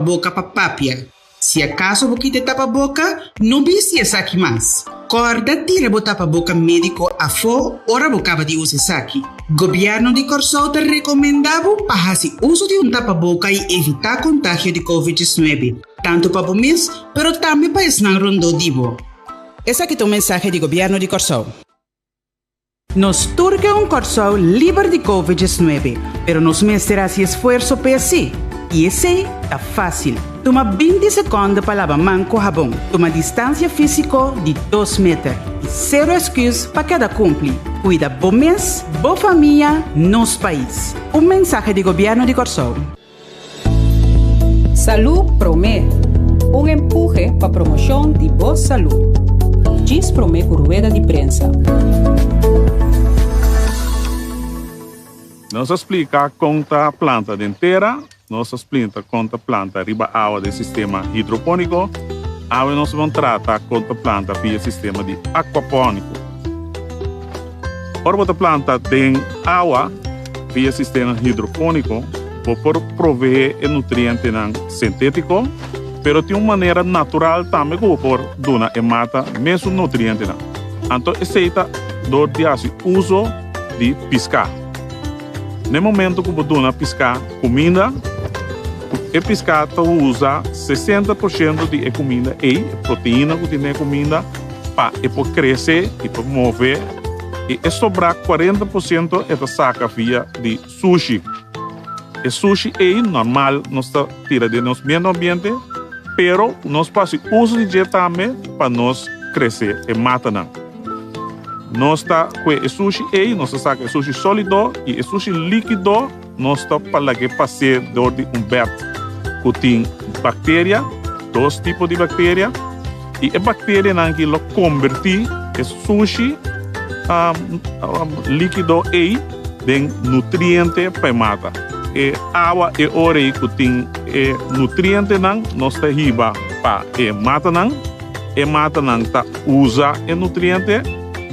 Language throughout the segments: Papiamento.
Boka pa papia. Si akaso bo kita e tapaboka, no bisti esaki mas. Kòrda tira bo tapaboka médiko afó ora bo kaba di usa esaki. Gobièrnu di Kòrsou ta rekomendá bo pa hasi uso di un tapaboka i evitá kontagio di Covid 19, tantu pa bo mes, pero tambe pa esnan rondó di bo. Esaki ta un mensahe di Gobièrnu di Kòrsou. Nos tur ke un Kòrsou liber di Covid 19, pero nos mester hasi esfuerso p'e así. I esei ta fásil. Tuma 20 sekònde pa laba man ku habon, tuma distansia físiko di dos meter i sero esküs pa keda kumpli. Kuida bo mes, bo famia, nos pais. Un mensahe di Gobièrnu di Kòrsou. Salú Promé, un empuhe pa promoshon di bo salú. Djis promé ku rueda di prensa. Nos a splika kon ta planta den tera, nos a splinta kon ta planta riba awa den sistema hidropóniko, awe nos bon trata kon ta planta via sistema di akuapóniko. Ora bo ta planta den awa via sistema hidropóniko, bo por proveé e nutrientenan sintétiko, pero tin un manera natural tambe ku bo por duna e mata mesun nutrientenan. Anto esei ta dor di hasi uso di piská. Na e momento ku bo duna piská kuminda, e piská ta usa 60% di e kuminda ei, e proteina ku tin den e kuminda, pa e por krese i por move i e sobrá 40% e ta saka via di sushi. E sushi ei normal nos ta tira den nos medio ambiente, pero nos por hasi uso di dje tambe pa nos krese e matanan. Nos ta kue e sushi ei, nos ta saka e sushi sólido i e sushi líkido nos ta pa lag'é pas'é dor di un bèt ku tin bakteria, dos tipo di bakteria. I e bakterianan aki lo kombertí e sushi líkido ei den nutriente pa e mata. E awa e ora ei ku tin e nutrientenan nos ta hiba pa e matanan. E matanan ta usa e nutriente,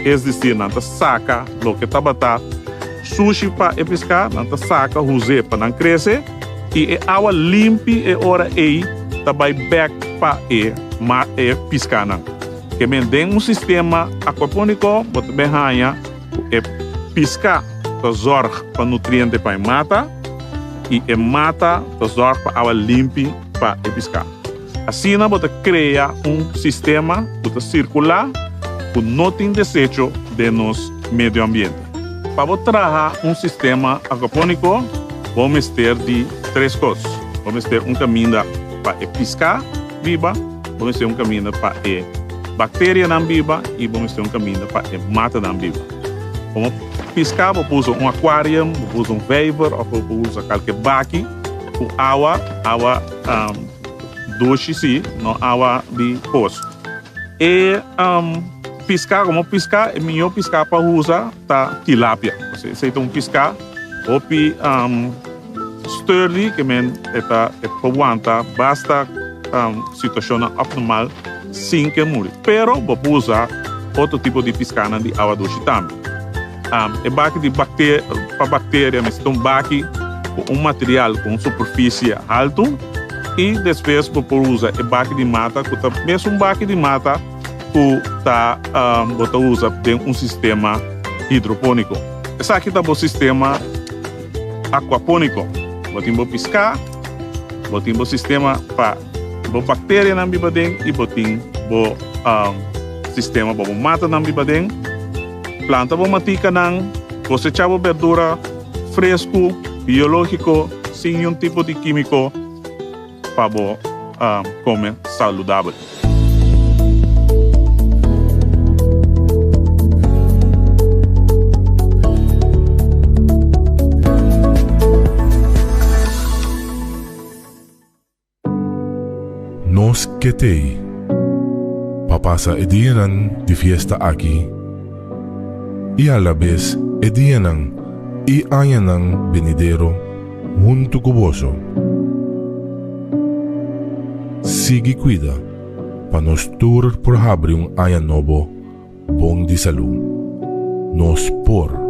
es desir nan ta saka loke tabata sushi pa e piská, nan ta saka huz'é pa nan krese. I e awa limpi e ora ei ta bai bek pa e ma e piskanan. Ke men den un sistema akuapóniko bo ta bin haña ku e piska ta zòrg pa nutriente pa e mata i e mata ta zòrg pa awa limpi pa e piska. Asina bo ta krea un sistema ku ta sirkulá ku no tin desecho den nos medio ambiente. Pa bo traha un sistema akuapóniko bo mester di tres kos. Bo mester un kaminda pa e piská biba, bo mester un kaminda pa e bakterianan biba i bo mester un kaminda pa e matanan biba. Komo piská bo por usa un akuarium, bo por usa un vijver òf bo por usa kalke baki ku awa, awa dushi si, no awa di pos. E piská, komo piská, e mihó piská pa usa ta tilapia. Esei ta un piská hopi sturdy, ke men e ta e por wanta basta situashonnan abnormal sin ke muri. Pero bo por usa otro tipo di piskánan di awa dushi tambe. E baki di bakteria, pa bakteria mester ta un baki ku un material ku un superfisie haltu i despues bo por usa e baki di mata ku ta mesun baki di mata ku ta bo ta usa den un sistema hidropóniko. Esaki ta bo sistema akuapóniko. Bo tin bo piská, bo tin bo sistema pa bo bakterianan biba den i bo tin bo sistema pa bo matanan biba den. Planta bo matikanan, kosechá bo berdura fresku, biológiko, sin niun tipo di kímiko pa bo kome saludabel. Nos ke t'ei pa pasa e dianan di fiesta aki i alabes e dianan i añanan benidero huntu ku boso. Sigui kuida pa nos tur por habri un aña nobo bon di salú. Nos por!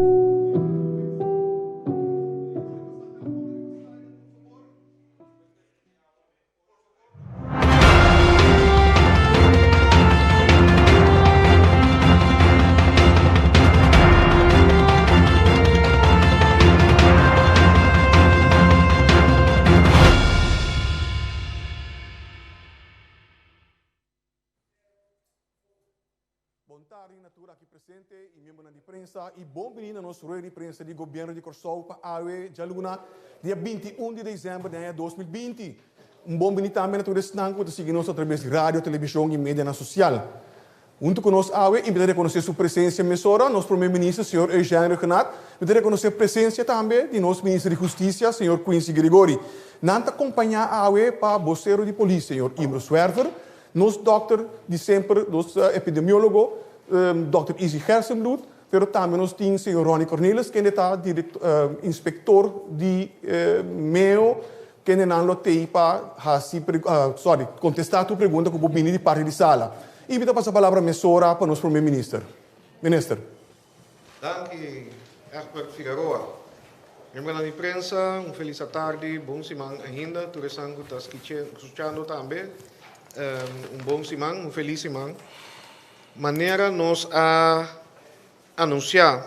Bon tardi na tur aki presente i miembronan di prensa i bon bini na nos rueda di prensa di Gobierno di Kòrsou pa awe djaluna dia 21 di desèmber di aña 2020. Un bon bini tambe na tur esnan ku ta sigui nos atraves di radio, televishon i medianan sosial. Huntu ku nos awe i mi ta rekonosé su presensia mesora, nos Prome Minister señor Eugène Rhuggenaath. Mi ta rekonosé presensia tambe di nos Minister di Hustisia señor Quincy Gregory. Nan ta kompañá awe pa bosero di polis señor Imro Zwerver, nos dòkter di semper, nos epidemiólogo dòkter Izzy Gerstenbluth, pero tambe nos tin señor Ronnie Cornelis kende ta inspektor di meo Kendenan lo tei pa hasi sorry, kontestá tur pregunta ku por bini di parti di sala. I mi ta pasa palabra mesora pa nos Prome Minister. Minister. Danki, Egbert Figaroa. Miembronan di prensa, un felis atardi, bon siman ainda. Tur esnan ku ta skuchando tambe, un bon siman, un felis siman. Manera nos a Anunsiá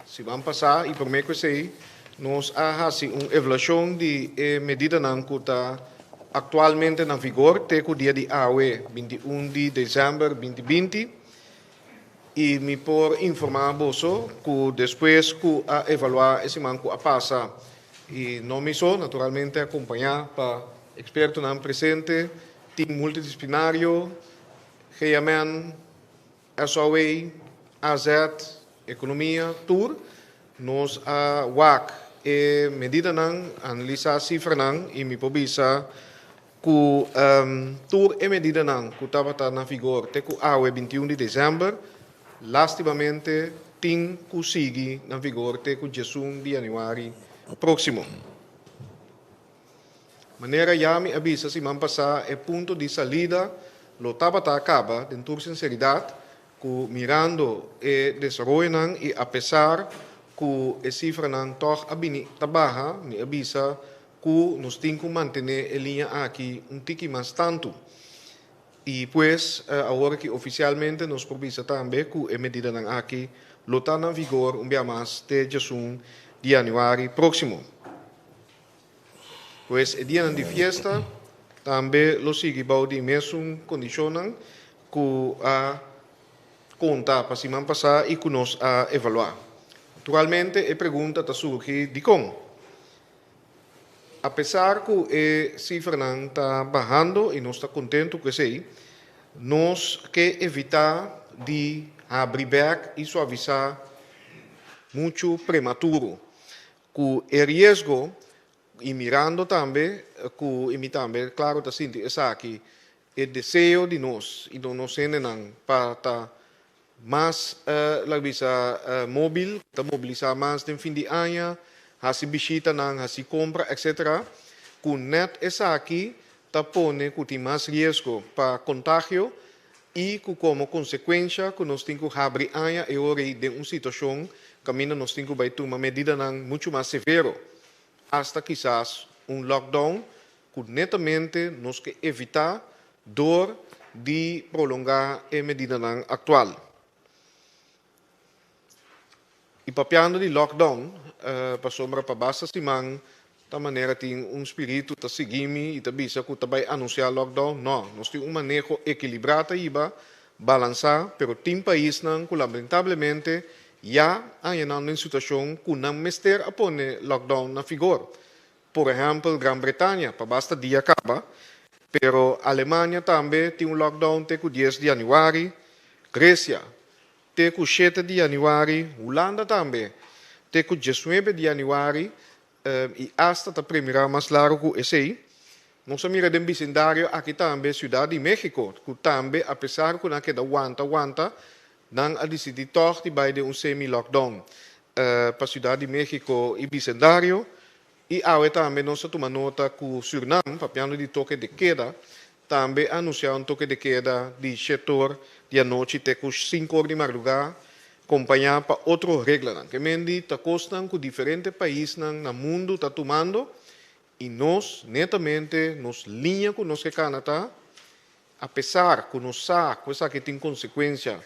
siman pasá i promé ku esei nos a hasi un evaluashon di e medidanan ku ta aktualmente na vigor te ku dia di awe, 21 di desèmber 2020, i mi por informá boso ku despues ku a evaluá e siman ku a pasa i no mi so, naturalmente akompañá pa ekspertonan presente, tim multidisiplinario, GMN, SOA, AZ, Ekonomia, tur, nos a wak e medidanan, analisá sifranan i mi por bisa ku tur e medidanan ku tabata na vigor te ku awe 21 di desèmber, lastimamente tin ku sigui na vigor te ku 11 di yanüari próksimo. Manera ya mi a bisa siman pasá e punto di salida lo tabata kaba den tur sinseridat ku mirando e desaroyonan i apesar ku e sifranan tòg a bini ta baha mi a bisa ku nos tin ku mantené e liña aki un tiki mas tantu. I pues awor aki ofisialmente nos por bisa tambe ku e medidanan aki lo ta na vigor un bia mas te djasun di yanüari próksimo. Pues e dianan di fiesta tambe lo sigui bou di mesun kondishonnan ku a konta pa siman pasá i ku nos a evaluá. Naturalmente e pregunta ta surgi dikon? Apesar ku e sifranan ta bahando i nos ta kontentu ku esei, nos ke evitá di habri bèk i suavisá muchu prematuro. Ku e riesgo i mirando tambe ku i mi tambe klaro ta sinti esaki, e deseo di nos i nos hendenan pa ta mas laga bisa mobil, ta mobilisá mas den fin di aña, hasi bishitanan, hasi kompra etcetera, ku nèt esaki ta pone ku tin mas riesgo pa kontagio i ku komo konsekuensha ku nos tin ku habri aña e ora ei den un situashon kaminda nos tin ku bai tuma medidanan muchu mas severo, asta kisas un lockdown ku netamente nos ke evitá dor di prolongá e medidanan aktual. I papiando di lockdown, pasobra pa basta siman ta manera tin un spiritu ta sigui mi i ta bisa ku ta bai anunsiá lockdown. No, nos tin un maneho ekilibrá ta hiba, balansá, pero tin paisnan ku lamentablemente ya a haña nan den situashon ku nan mester a pone lockdown na figor. Por ehèmpel Gran Bretania pa basta dia kaba, pero Alemania tambe tin un lockdown te ku 10 di yanüari, Gresia Te ku shete di yanüari, Hulanda tambe te ku diesnuebe di yanüari i asta ta premirá mas largu ku esei. Nos a mira den bisindario aki tambe Siudat di México ku tambe apesar ku nan a keda wanta wanta nan a disidí tòg di bai den un semi-lockdown pa Siudat di México i bisindario. I awe tambe nos a tuma nota ku Sürnam, papiando di toke de keda, tambe a anunsiá un toke de keda di shete or di anochi te ku sinku or di mardugá, kompañá pa otro reglanan. Ke men di ta kosnan ku diferente paisnan na mundu ta tumando i nos, netamente, nos liña ku nos ke kana ta, apesar ku nos sa ku esaki tin konsekuensia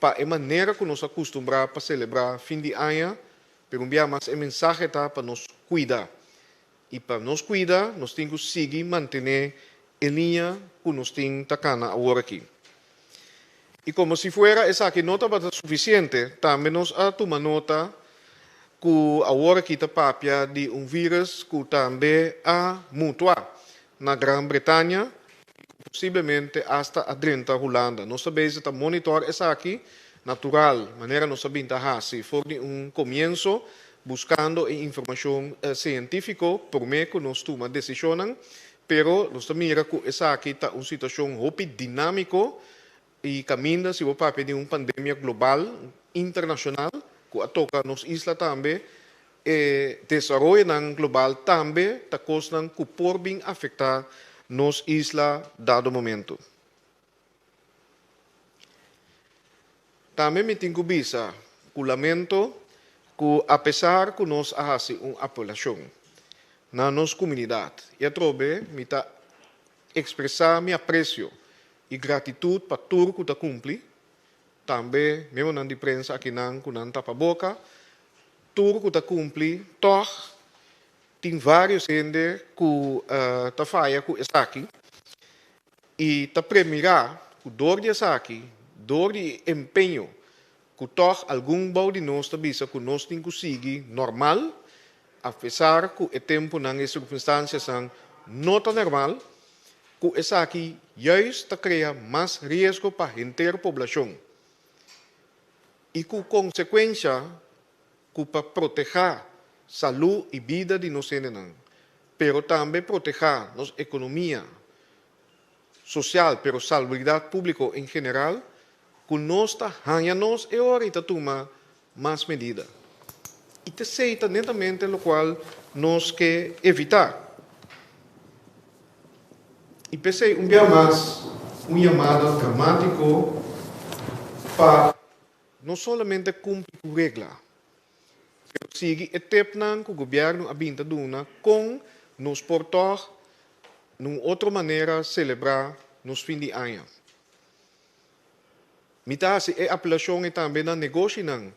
pa e manera ku nos a kustumbrá pa selebrá fin di aña, Pero un bia mas e mensahe ta pa nos cuida. Y pa nos cuida nos tin cu sigui mantene e liña cu nos tin ta cana awor aki. I komo si fuera esaki no tabata sufisiente, tambe nos a tuma nota ku awor aki ta papia di un vírus ku tambe a mutua na Gran Bretania i ku posiblemente asta a drenta Hulanda. Nos ta bezig ta monitor esaki natural, manera nos a bin ta hasi for di un komienso, buskando e informashon sientífiko promé ku nos tuma desishonnan. Pero nos ta mira ku esaki ta un situashon hopi dinámiko i kaminda si bo papia di un pandemia global, internashonal, ku a toka nos isla tambe, e desaroyonan global tambe ta kosnan ku por bin afektá nos isla dado momento. Tambe mi tin ku bisa ku lamento ku apesar ku nos a hasi un apelashon na nos kumunidat i atrobe mi ta ekspresá mi apresio i gratitut pa tur ku ta kumpli, tambe miembronan di prensa akinan ku nan tapa boka, tur ku ta kumpli tòg tin vários hende ku ta faya ku esaki i ta premirá ku dor di esaki, dor di e empeño ku tòg algun bou di nos ta bisa ku nos tin ku sigui normal, apesar ku e tempunan i sirkunstansianan no ta normal, ku esaki juist ta krea mas riesgo pa henter poblashon i ku konsekuensha ku pa protehá salú i bida di nos hendenan, pero tambe protehá nos ekonomia sosial pero salubridat públiko en general, ku nos ta haña nos e ora i ta tuma mas medida. I t'esei ta netamente lokual nos ke evitá. I p'esei un bia mas un yamada dramátiko pa no solamente kumpli ku regla, pero sigui e tepnan ku gobièrnu a bin ta duna kon nos por tòg na un otro manera selebrá nos fin di aña. Mi ta hasi e apelashon ei tambe na negoshinan.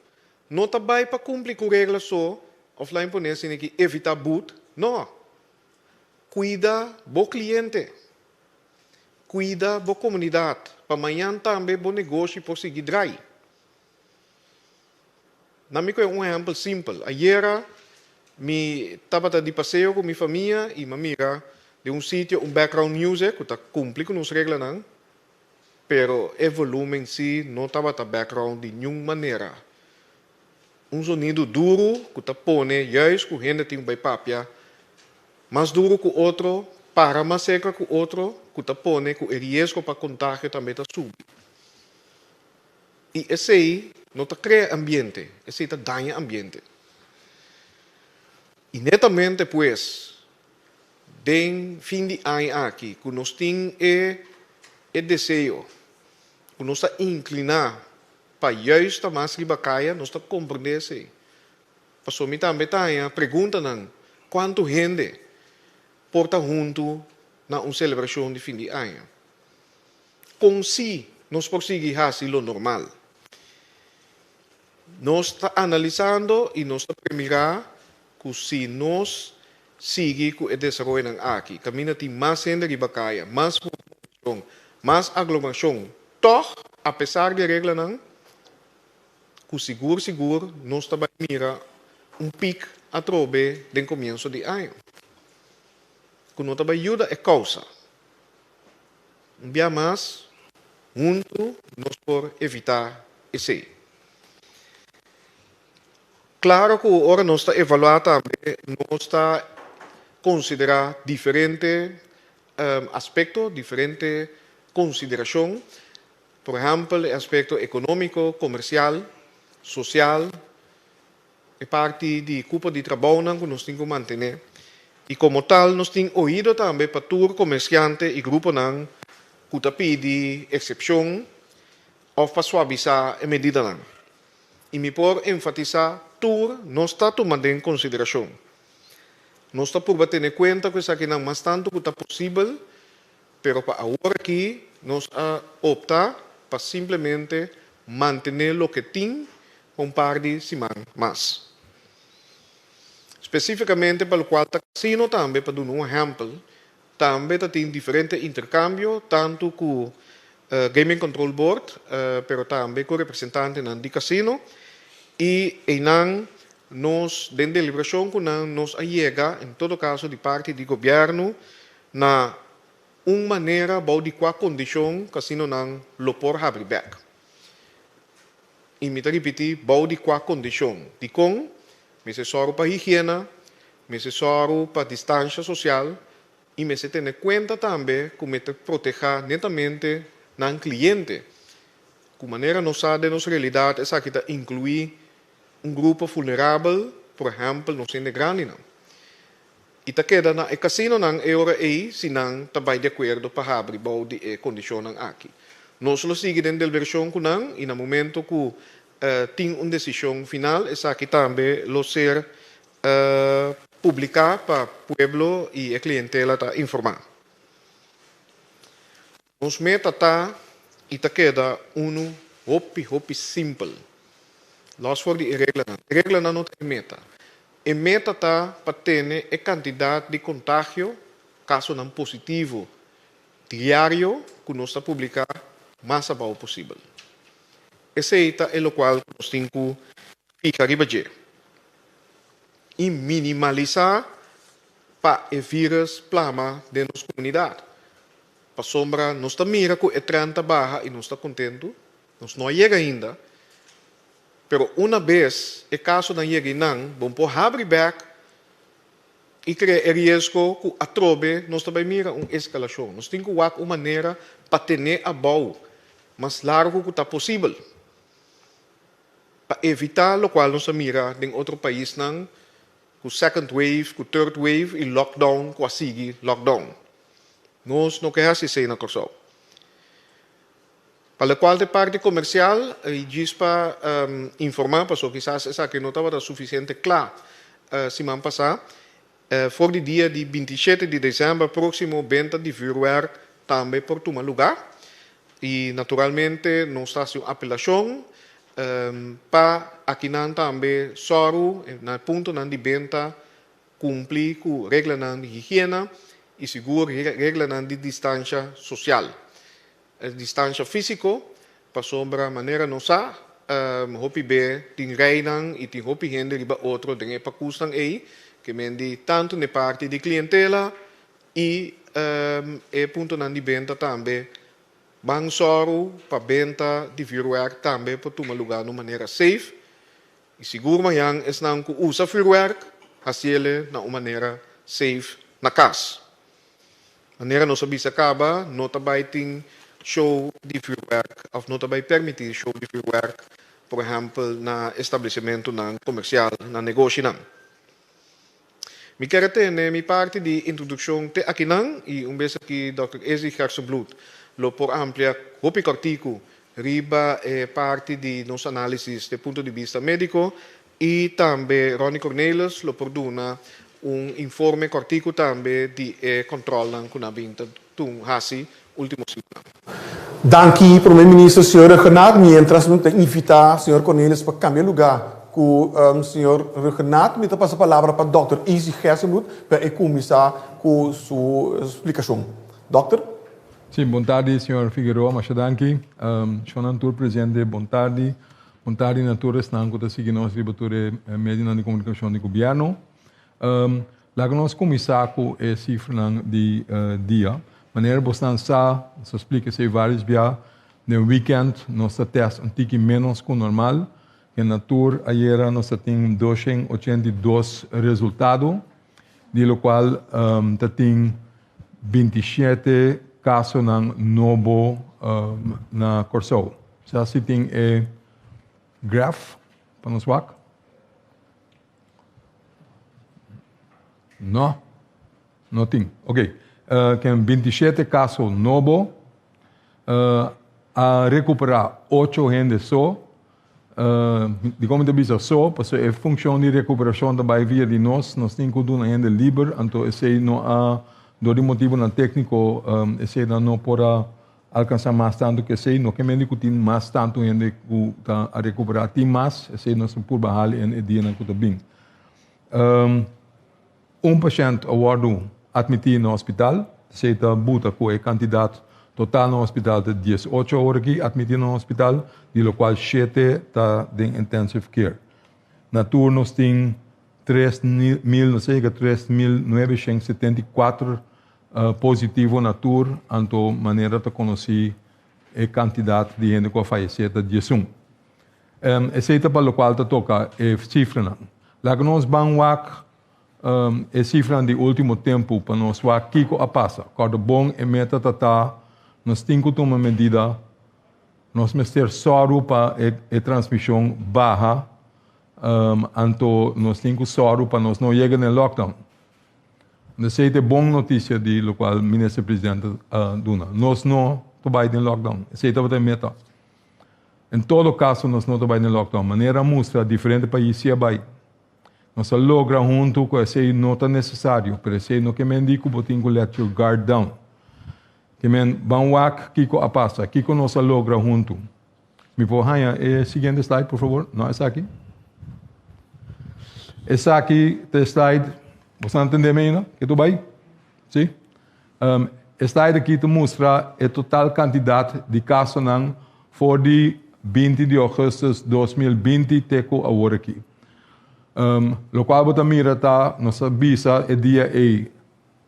No ta bai pa kumpli ku regla so òf la imponé sino ki evitá but, no. Kuida bo kliente. Kuida bo komunidat pa mañan tambe bo negoshi por sigui drai. Na mi koe un ehèmpel simpel. Ayera mi tabata di paseo ku mi famia i mi a mira den un sitio un background music ku ta kumpli ku nos reglanan, pero e volumen si no tabata background di niun manera. Un zonido duru ku ta pone juist ku hende tin ku bai papia mas duru ku otro, para mas serka ku otro, ku ta pone ku e riesgo pa kontagio tambe ta subi. I esei no ta krea ambiente, esei ta daña ambiente. I netamente pues, den fin di aña aki ku nos tin e e deseo, ku nos ta inkliná pa juist ta mas riba kaya, nos ta komprendé esei. Pasobra mi tambe ta haña preguntanan, kuantu hende por ta huntu na un selebrashon di fin di aña? Kon si nos por sigui hasi lo normal? Nos ta analisando i nos ta premirá ku si nos sigui ku e desaroyonan aki, kaminda tin mas hende riba kaya, mas movementu, mas aglomerashon, tòg apesar di e reglanan, ku sigur sigur nos ta bai mira un pik atrobe den komienso di aña, ku no ta bai yuda e kousa. Un bia mas, huntu nos por evitá esei. Klaro ku ora nos ta evaluá tambe nos ta konsiderá diferente aspekto, diferente konsiderashon. Por ehèmpel e aspekto ekonómiko, komersial, sosial, E parti di kupo di trabounan ku nos tin ku mantené i komo tal nos tin oido tambe pa tur komersiante i gruponan ku ta pidi eksepshon òf pa suavisá e medidanan. I mi por enfatisá tur nos ta tuma den konsiderashon. Nos ta purba tene kuenta ku esakinan mas tantu ku ta posibel, pero pa awor aki nos a opta pa simplemente mantené loke tin pa un par di siman mas. Spesífikamente pa lokual ta kasino tambe, pa duna un ehèmpel, tambe ta tin diferente interkambio tantu ku Gaming Control Board, pero tambe ku representantenan di kasino i einan nos den deliberashon ku nan nos a yega en todo kaso di parti di gobièrnu na un manera bou di kua kondishon kasinonan lo por habri bèk. I mi ta ripití, bou di kua kondishon. Dikon? Mester sòru pa higiena, mester sòru pa distansha sosial i mester tene kuenta tambe ku mester protehá netamente nan kliente. Ku manera nos sa den nos realidat esaki ta inkluí un grupo vulnerabel, por ehèmpel nos hende grandinan. I ta keda na e kasinonan e ora ei si nan ta bai di akuerdo pa habri bou di e kondishonnan aki. Nos lo sigui den deliberashon ku nan i na momento ku tin un desishon final esaki tambe lo ser publiká pa pueblo i e klientela ta informá. Nos meta ta i ta keda unu hopi hopi simpel. Los for di e reglanan. E reglanan no ta e meta. E meta ta pa tene e kantidat di kontagio, kasonan positivo, diario ku nos ta publiká mas abou posibel. Esei ta e lokual ku nos tin ku fiha riba dje i minimalisá pa e vírus plama den nos komunidat. Pasobra nos ta mira ku e trend ta baha i nos ta kontentu, nos no a yega ainda, pero una bes e kasonan yega einan, bon por habri bèk i krea e riesgo ku atrobe nos ta bai mira un eskalashon. Nos tin ku wak un manera pa ten'é abou mas largu ku ta posibel, pa evitá lokual nos a mira den otro paisnan ku second wave, ku third wave i lockdown ku a sigui lockdown. Nos no ke hasi esei na Kòrsou. Pa lokual ta e parti komersial i djis pa informá, pasobra kisas esaki no tabata sufisiente kla siman pasá, for di dia di 27 di desèmber próksimo benta di vürwèrk tambe por tuma lugá i naturalmente nos ta hasi un apelashon pa akinan tambe sòru na e puntonan di benta kumpli ku reglanan di higiena i sigur reglanan di distansha sosial, distansha físiko, pasobra manera nos sa hopi be tin reinan i tin hopi hende riba otro den e pakusnan ei, ke men di tantu na e parti di klientela i e puntonan di benta tambe. Ban sòru pa benta di vürwèrk tambe por tuma lugá na un manera safe i sigur mañan esnan ku usa vürwèrk hasiele na un manera safe na kas. Manera nos a bisa kaba no ta bai tin show di vürwèrk òf no ta bai permití show di vürwèrk por ehèmpel na establesimentunan komersial, na negoshinan. Mi kier a tene mi parti di introdukshon te akinan i un bes aki Dòkter Ezri Gerstenbluth lo por amplia hopi kòrtiku riba e parti di nos análisis den punto di bista médiko i tambe Ronnie Cornelis lo por duna un informe kòrtiku tambe di e kòntròlnan ku nan bin ta tun hasi último simannan. Danki Prome Minister señor Rhuggenaath. Mientras mi ta invita señor Cornelis pa cambia lugar cu señor Rhuggenaath, mi ta pasa palabra pa Dòkter Izzy Gerstenbluth pa e cuminsa cu su splicacion. Dòkter. Sí, bon tardi señor Figueroa, masha danki. Shonnan tur presente, bon tardi. Bon tardi na tur esnan cu ta sigui nos riba tur e medionan di comunicacion di gobierno. Laga nos kuminsá ku e sifranan di dia. Manera bosnan sa, nos a splika esei vários bia, den wikènt nos ta tèst un tiki ménos ku normal. Ke na tur ayera nos ta tin 282 resultado, di lokual ta tin 27 kasonan nobo na Kòrsou. Sa si tin e graf pa nos wak. No, no tin. Ok, ken 27 kaso nobo, a rekuperá ocho hende so. Dikon mi ta bisa so? Pasobra e funshon di rekuperashon ta bai via di nos, nos tin ku duna hende liber, anto esei no a, dor di motibunan tékniko, esei nan no por a Alkansá mas tantu ku esei, no ke mende ku tin mas tantu hende ku ta a rekuperá. Tin mas, esei nos ta purba hali en e dianan ku ta bin. Un pashènt a wòrdu atmití na hospital, esei ta buta ku e kantidat. Total na hospital ta 18 awor aki admiti na hospital, di locual 7 ta den intensive care. Na tur nos tin 3.000, nos a yega 3.974 positivo na tur, anto manera ta conoci e cantidad di hende cu a fayece ta 11. Esey ta pa locual ta toca e cifranan. Laga nos ban wak e cifranan di ultimo tempo pa nos wak kico a pasa. Corda bon e meta ta ta nos tin cu tuma medida, nos mester soru pa e transmision baha, anto nos tin cu soru pa nos no yega den lockdown. Esey ta e bon noticia di locual Minister Presidente a duna. Nos no ta bay den lockdown. Esey tabata e meta. En todo caso nos no ta bay den lockdown. Manera a mustra diferente pais si a bay. Nos a logra hunto cu esey no ta necesario, pero esey no ke men di cu bo tin cu let your guard down. Ke men ban wak kico a pasa, kico nos a logra hunto. Mi por haña e siguiente slide por favor? No, esaki. Esaki ta e slide, boso a entende mi ainda? Ke tur bai? Si? Um, e slide aki ta mustra e total kantidat di kasonan for di 20 di augustus 2020 te ku awor aki. Um, lokual bo ta mira ta, nos a bisa e dia ei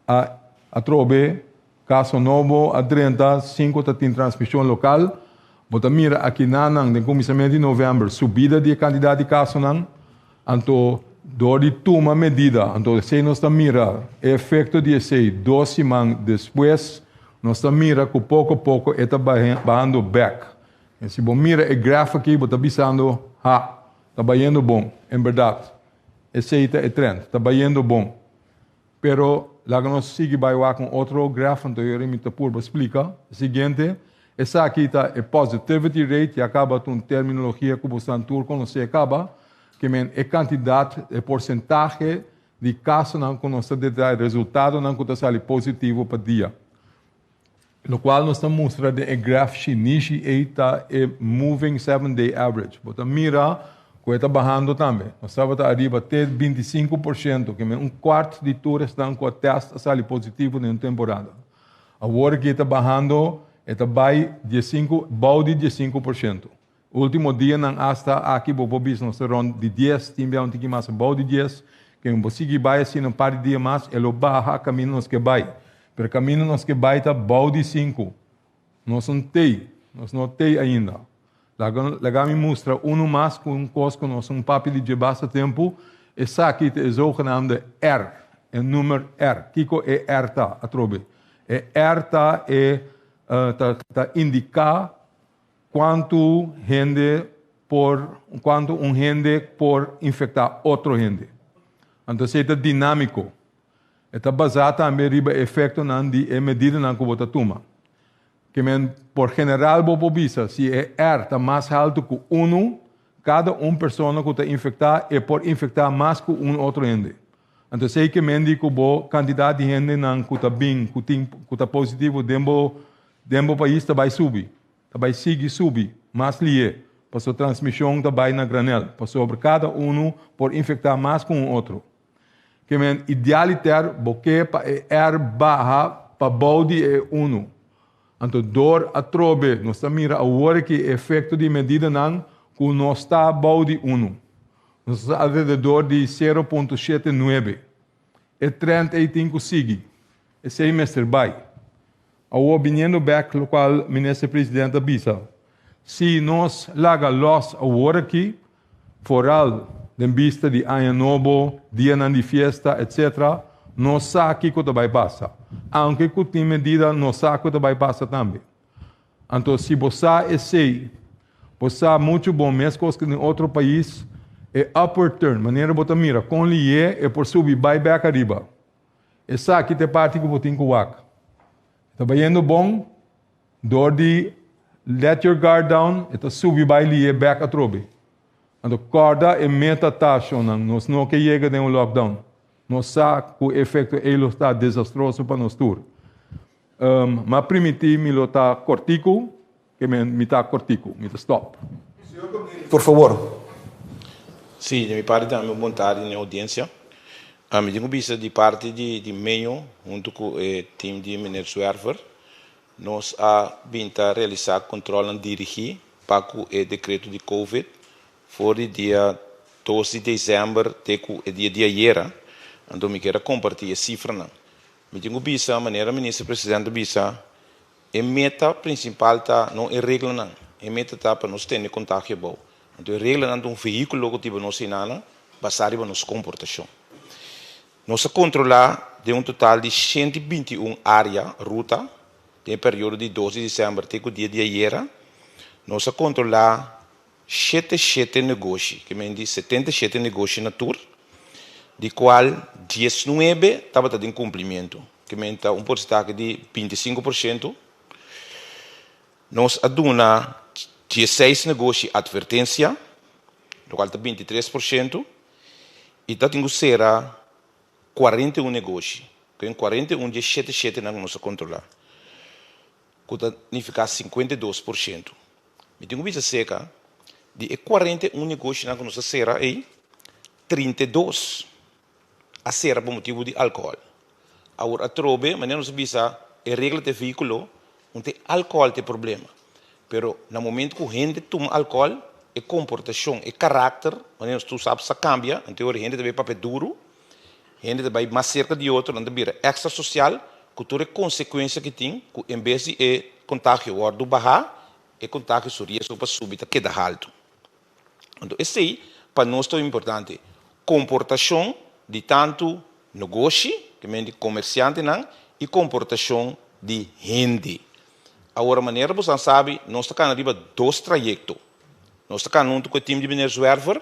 a atrobe Kaso nobo a drenta sin ku ta tin transmishon lokal. Bo ta mira akinanan den kuminsamentu di novèmber subida di e kantidat di kasonan. Anto dor di tuma medida, anto esei nos ta mira e efekto di esei dos siman despues, nos ta mira ku poko poko e ta bahando bèk. En si bo mira e graf aki bo ta bisando, ha, ta bayendo bon. En bèrdat esei ta e trend, ta bayendo bon. Pero laga nos sigui bai wak un otro graf, anto yori mi ta purba splika. E siguiente, esaki ta e positivity rate, ya kaba ta un terminologia ku bosan tur konosé kaba, ke men e kantidat, e porsentahe di kasonan ku nos ta detrai, resultadonan ku ta sali positivo pa dia. Lokual nos ta mustra den e graf shinishi ei ta e moving seven day average. Bo ta mira ku e ta bahando tambe. Nos tabata ariba te 25%, ke men un kuart di tur esnan ku a tèst a sali positivo den un temporada. Awor aki e ta bahando, e ta bai diesinku, bou di 15%. Ultimo dianan asta aki bo por bisa nos ta rond di dies, tin bia un tiki mas abou di dies, ken bo sigui bai asina un par di dia mas e lo baha kaminda nos ke bai. Pero kaminda nos ke bai ta bou di sinku. Nos no tei, nos no tei ainda. Laga laga mi mustra unu mas ku un kos ku nos un papia di dje basta tempu, esaki ta e zogenaamde R, e numer R. Kiko e R ta atrobe? E R ta e ta ta indiká Kuantu hende por kuantu un hende por infektá otro hende. Anto esei ta dinámiko. E ta basá tambe riba e efektonan di e medidanan ku bo ta tuma. Ke men por general bo por bisa si e R ta mas haltu ku unu, kada un persona ku ta infektá e por infektá mas ku un otro hende. Anto esei ke men di ku bo kantidat di hendenan ku ta bin ku tin ku ta positivo den bo Den bo pais ta bai subi, ta bai sigui subi mas lié, pasobra transmishon ta bai na granel, pasobra kada unu por infektá mas ku un otro. Ke men idealiter bo ke pa e R baha pa bou di e unu. Anto dor atrobe nos ta mira awor aki e efekto di medidanan ku no sta bou di unu. Nos ta alrededor di 0.79. E trend ei tin ku sigui. Esei mester bai. Awor biniendo bek lokual Minister President a bisa, si nos laga los awor aki, foral den bista di aña nobo, dianan di fiesta etc. Nos sa kiko ta bai pasa. Aunke ku tin medida nos sa ku ta bai pasa tambe. Anto si bo sa esei, bo sa muchu bon meskos ku den otro pais, e upward turn, manera bo ta mira kon lié e por subi bai bek ariba. Esaki ta e parti ku bo tin ku wak. E ta bayendo bon, dor di let your guard down, e ta subi bai lié bek atrobe. Anto kòrda e meta ta, shonnan, nos no ke yega den un lockdown. Nos sa ku e efekto ei lo ta desastroso pa nos tur. Um, m'a primintí mi lo ta kòrtiku, ke men mi ta kòrtiku, mi ta stòp. Por favor. Sí, di mi parti tambe un bon tardi n'e audiencia. Mi tin ku bisa di parti di di Meño huntu ku e team di Meneer Zwerver. Nos a bin ta realisá kontrolnan dirigí pa ku e dekreto di Covid for di dia dos di desèmber te ku e dia di ayera. Anto mi kier a kompartí e sifranan. Mi tin ku bisa, manera Minister Presidente a bisa, e meta prinsipal ta no e reglanan, e meta ta pa nos tene kontagio abou. Anto e reglanan ta un vehíkulo ku tiba nos hinana basá riba nos komportashon. Nos a kontrolá den un total di 121 área, ruta, den e periodo di dos di desèmber te ku dia di ayera. Nos a kontrolá shete shete negoshi, ke men di 77 negoshi na tur, di kual 19 tabata den kumplimentu, ke men ta un porsentahe di 25%. Nos a duna 16 negoshi atvertensia, lokual ta 23%, i ta tin ku sera 41 negoshi, ku en 41 di e shete shete nan ku nos a kontrolá, ku ta nifiká 52%. Mi tin ku bisa seka, di e 41 negoshinan ku nos a sera ei, 32 a sera pa motibu di alkohòl. Awor atrobe, manera nos a bisa, e regla ta e vehíkulo, no ta e alkohòl ta e problema. Pero na momento ku hende tuma alkohòl, e komportashon, e karakter, manera nos tur sa, sa kambia. Anto e ora hende ta bai papia duru, hende ta bai mas serka di otro, nan ta bira èkstra sosial, ku tur e konsekuensia ku tin, ku en bes di e kontagio wòrdu bahá, e kontagio su riesgo pa subi ta keda haltu. Anto esei pa nos ta importante, komportashon di tantu negoshi, ke men di komersiantenan, i komportashon di hende. Awor manera boso a sabi, nos ta kana riba dos trayekto. Nos ta kana huntu ku e tim di meneer Zwerver,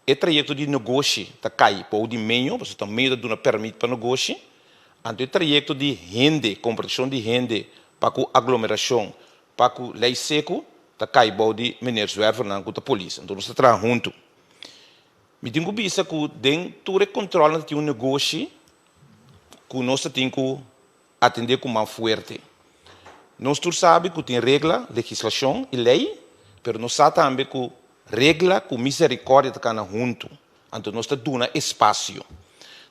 e trayekto di negoshi ta kai bou di meño, pasobra ta meño ta duna pèrmit pa negoshi. Anto e trayekto di hende, komportashon di hende pa ku aglomerashon, pa ku lei seku, ta kai bou di meneer Zwervernan ku ta polis. Anto nos ta traha huntu. Mi tin ku bisa ku den tur e kòntròlnan ta tin un negoshi ku nos ta tin ku atendé ku man fuerte. Nos tur sabi ku tin regla, legislashon i lei, pero nos sa tambe ku regla ku miserikòrdia ta kana huntu. Anto nos ta duna espasio.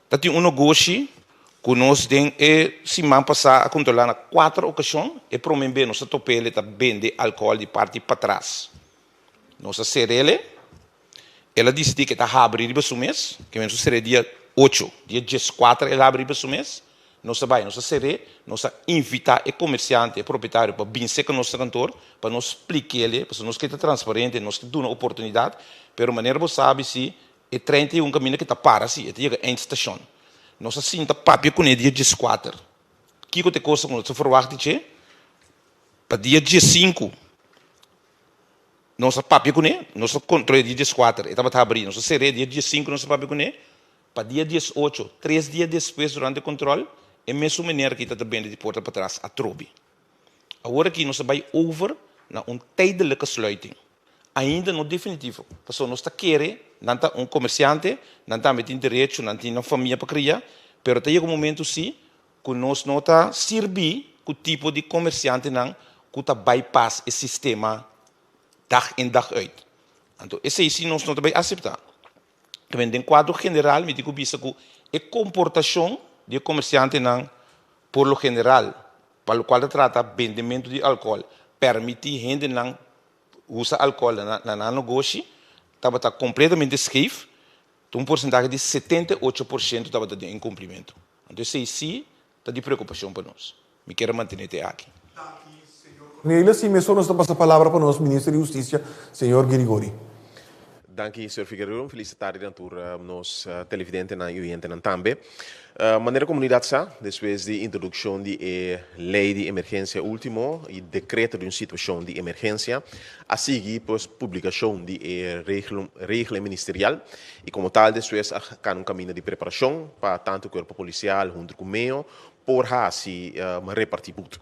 Ta tin un negoshi ku nos den e siman pasá a kontrolá na kuater okashon. E promé be nos a top'el e ta bende alkohòl di parti patras. Nos a ser'el. El a disidí ku e ta habri riba su mes, ke men su ser'é dia ocho, dia 14 el habri riba su mes. Nos a bai, nos a ser'é, nos a invitá e komersiante, e propietario pa bin serka nos na kantor pa nos splik'el, pasobra nos ke ta transparente, nos ke duna oportunidat, pero manera bo sabi si e trein ta yega un kaminda ke ta para si, e ta yega eindstation. Nos a sinta papia kuné dia 14. Kiko ta e kos ku nos ta ferwagt di dje? Pa dia 15. Nos a papia kuné, nos a kontrol'é dia 14, e tabata habrí. Nos a ser'é dia 15, nos a papia kuné. Pa dia 18, tres dia despues durante kontrol, e mesun meneer aki ta ta bende di porta patras atrobe. Awor aki nos a bai over na un tijdelijke sluiting. Ainda no definitivo, pasobra nos ta kere nan ta un komersiante, nan tambe tin derecho, nan tin nan famia pa kria, pero ta yega un momento si ku nos no ta sirbi ku tipo di komersiantenan ku ta bypass e sistema dag in dag uit. Anto esei si nos no ta bai aseptá. Tamen den kuadro general mi tin ku bisa ku e komportashon di e komersiantenan por lo general pa lokual ta trata bendementu di alkohòl, pèrmití hendenan usa alkohòl na nan negoshi tabata kompletamente skeef, ta un porsentahe di 78% tabata den inkumplimentu. Anto esei sí ta di preokupashon pa nos. Mi kier a mantené te aki. Danki, señor Cornelis. I mesora nos ta pasa palabra pa nos Minister di Hustisia, señor Girigori. Danki, señor Figueroa. Un felis tardi na tur nos televidentenan i oyentenan tambe. Manera komunidat sa, despues di introdukshon di e lei di emergensia último i dekreto di un situashon di emergensia, a sigui pues publikashon di e regla ministerial i komo tal despues a kana un kaminda di preparashon pa tantu kuerpo polisial huntu ku meo por hasi repartí but.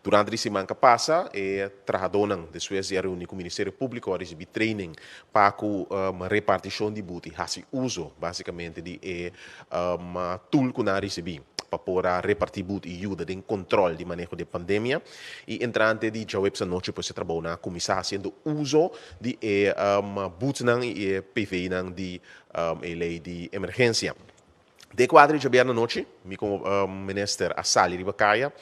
Durante di siman ka pasa e trahadónan despues di a reuní ku Ministerio Públiko a risibí training pa ku repartishon di but i hasi uso básikamente di e tool ku nan a risibí pa por a repartí but i yuda den kontròl di maneho di e pandemia. I entrante di djaweps anochi pues e trabounan a kuminsá hasiendo uso di e butnan i e PVnan di e lei di emergensia. Den kuadro di djabièrnè anochi, mi komo minister a sali riba kaya.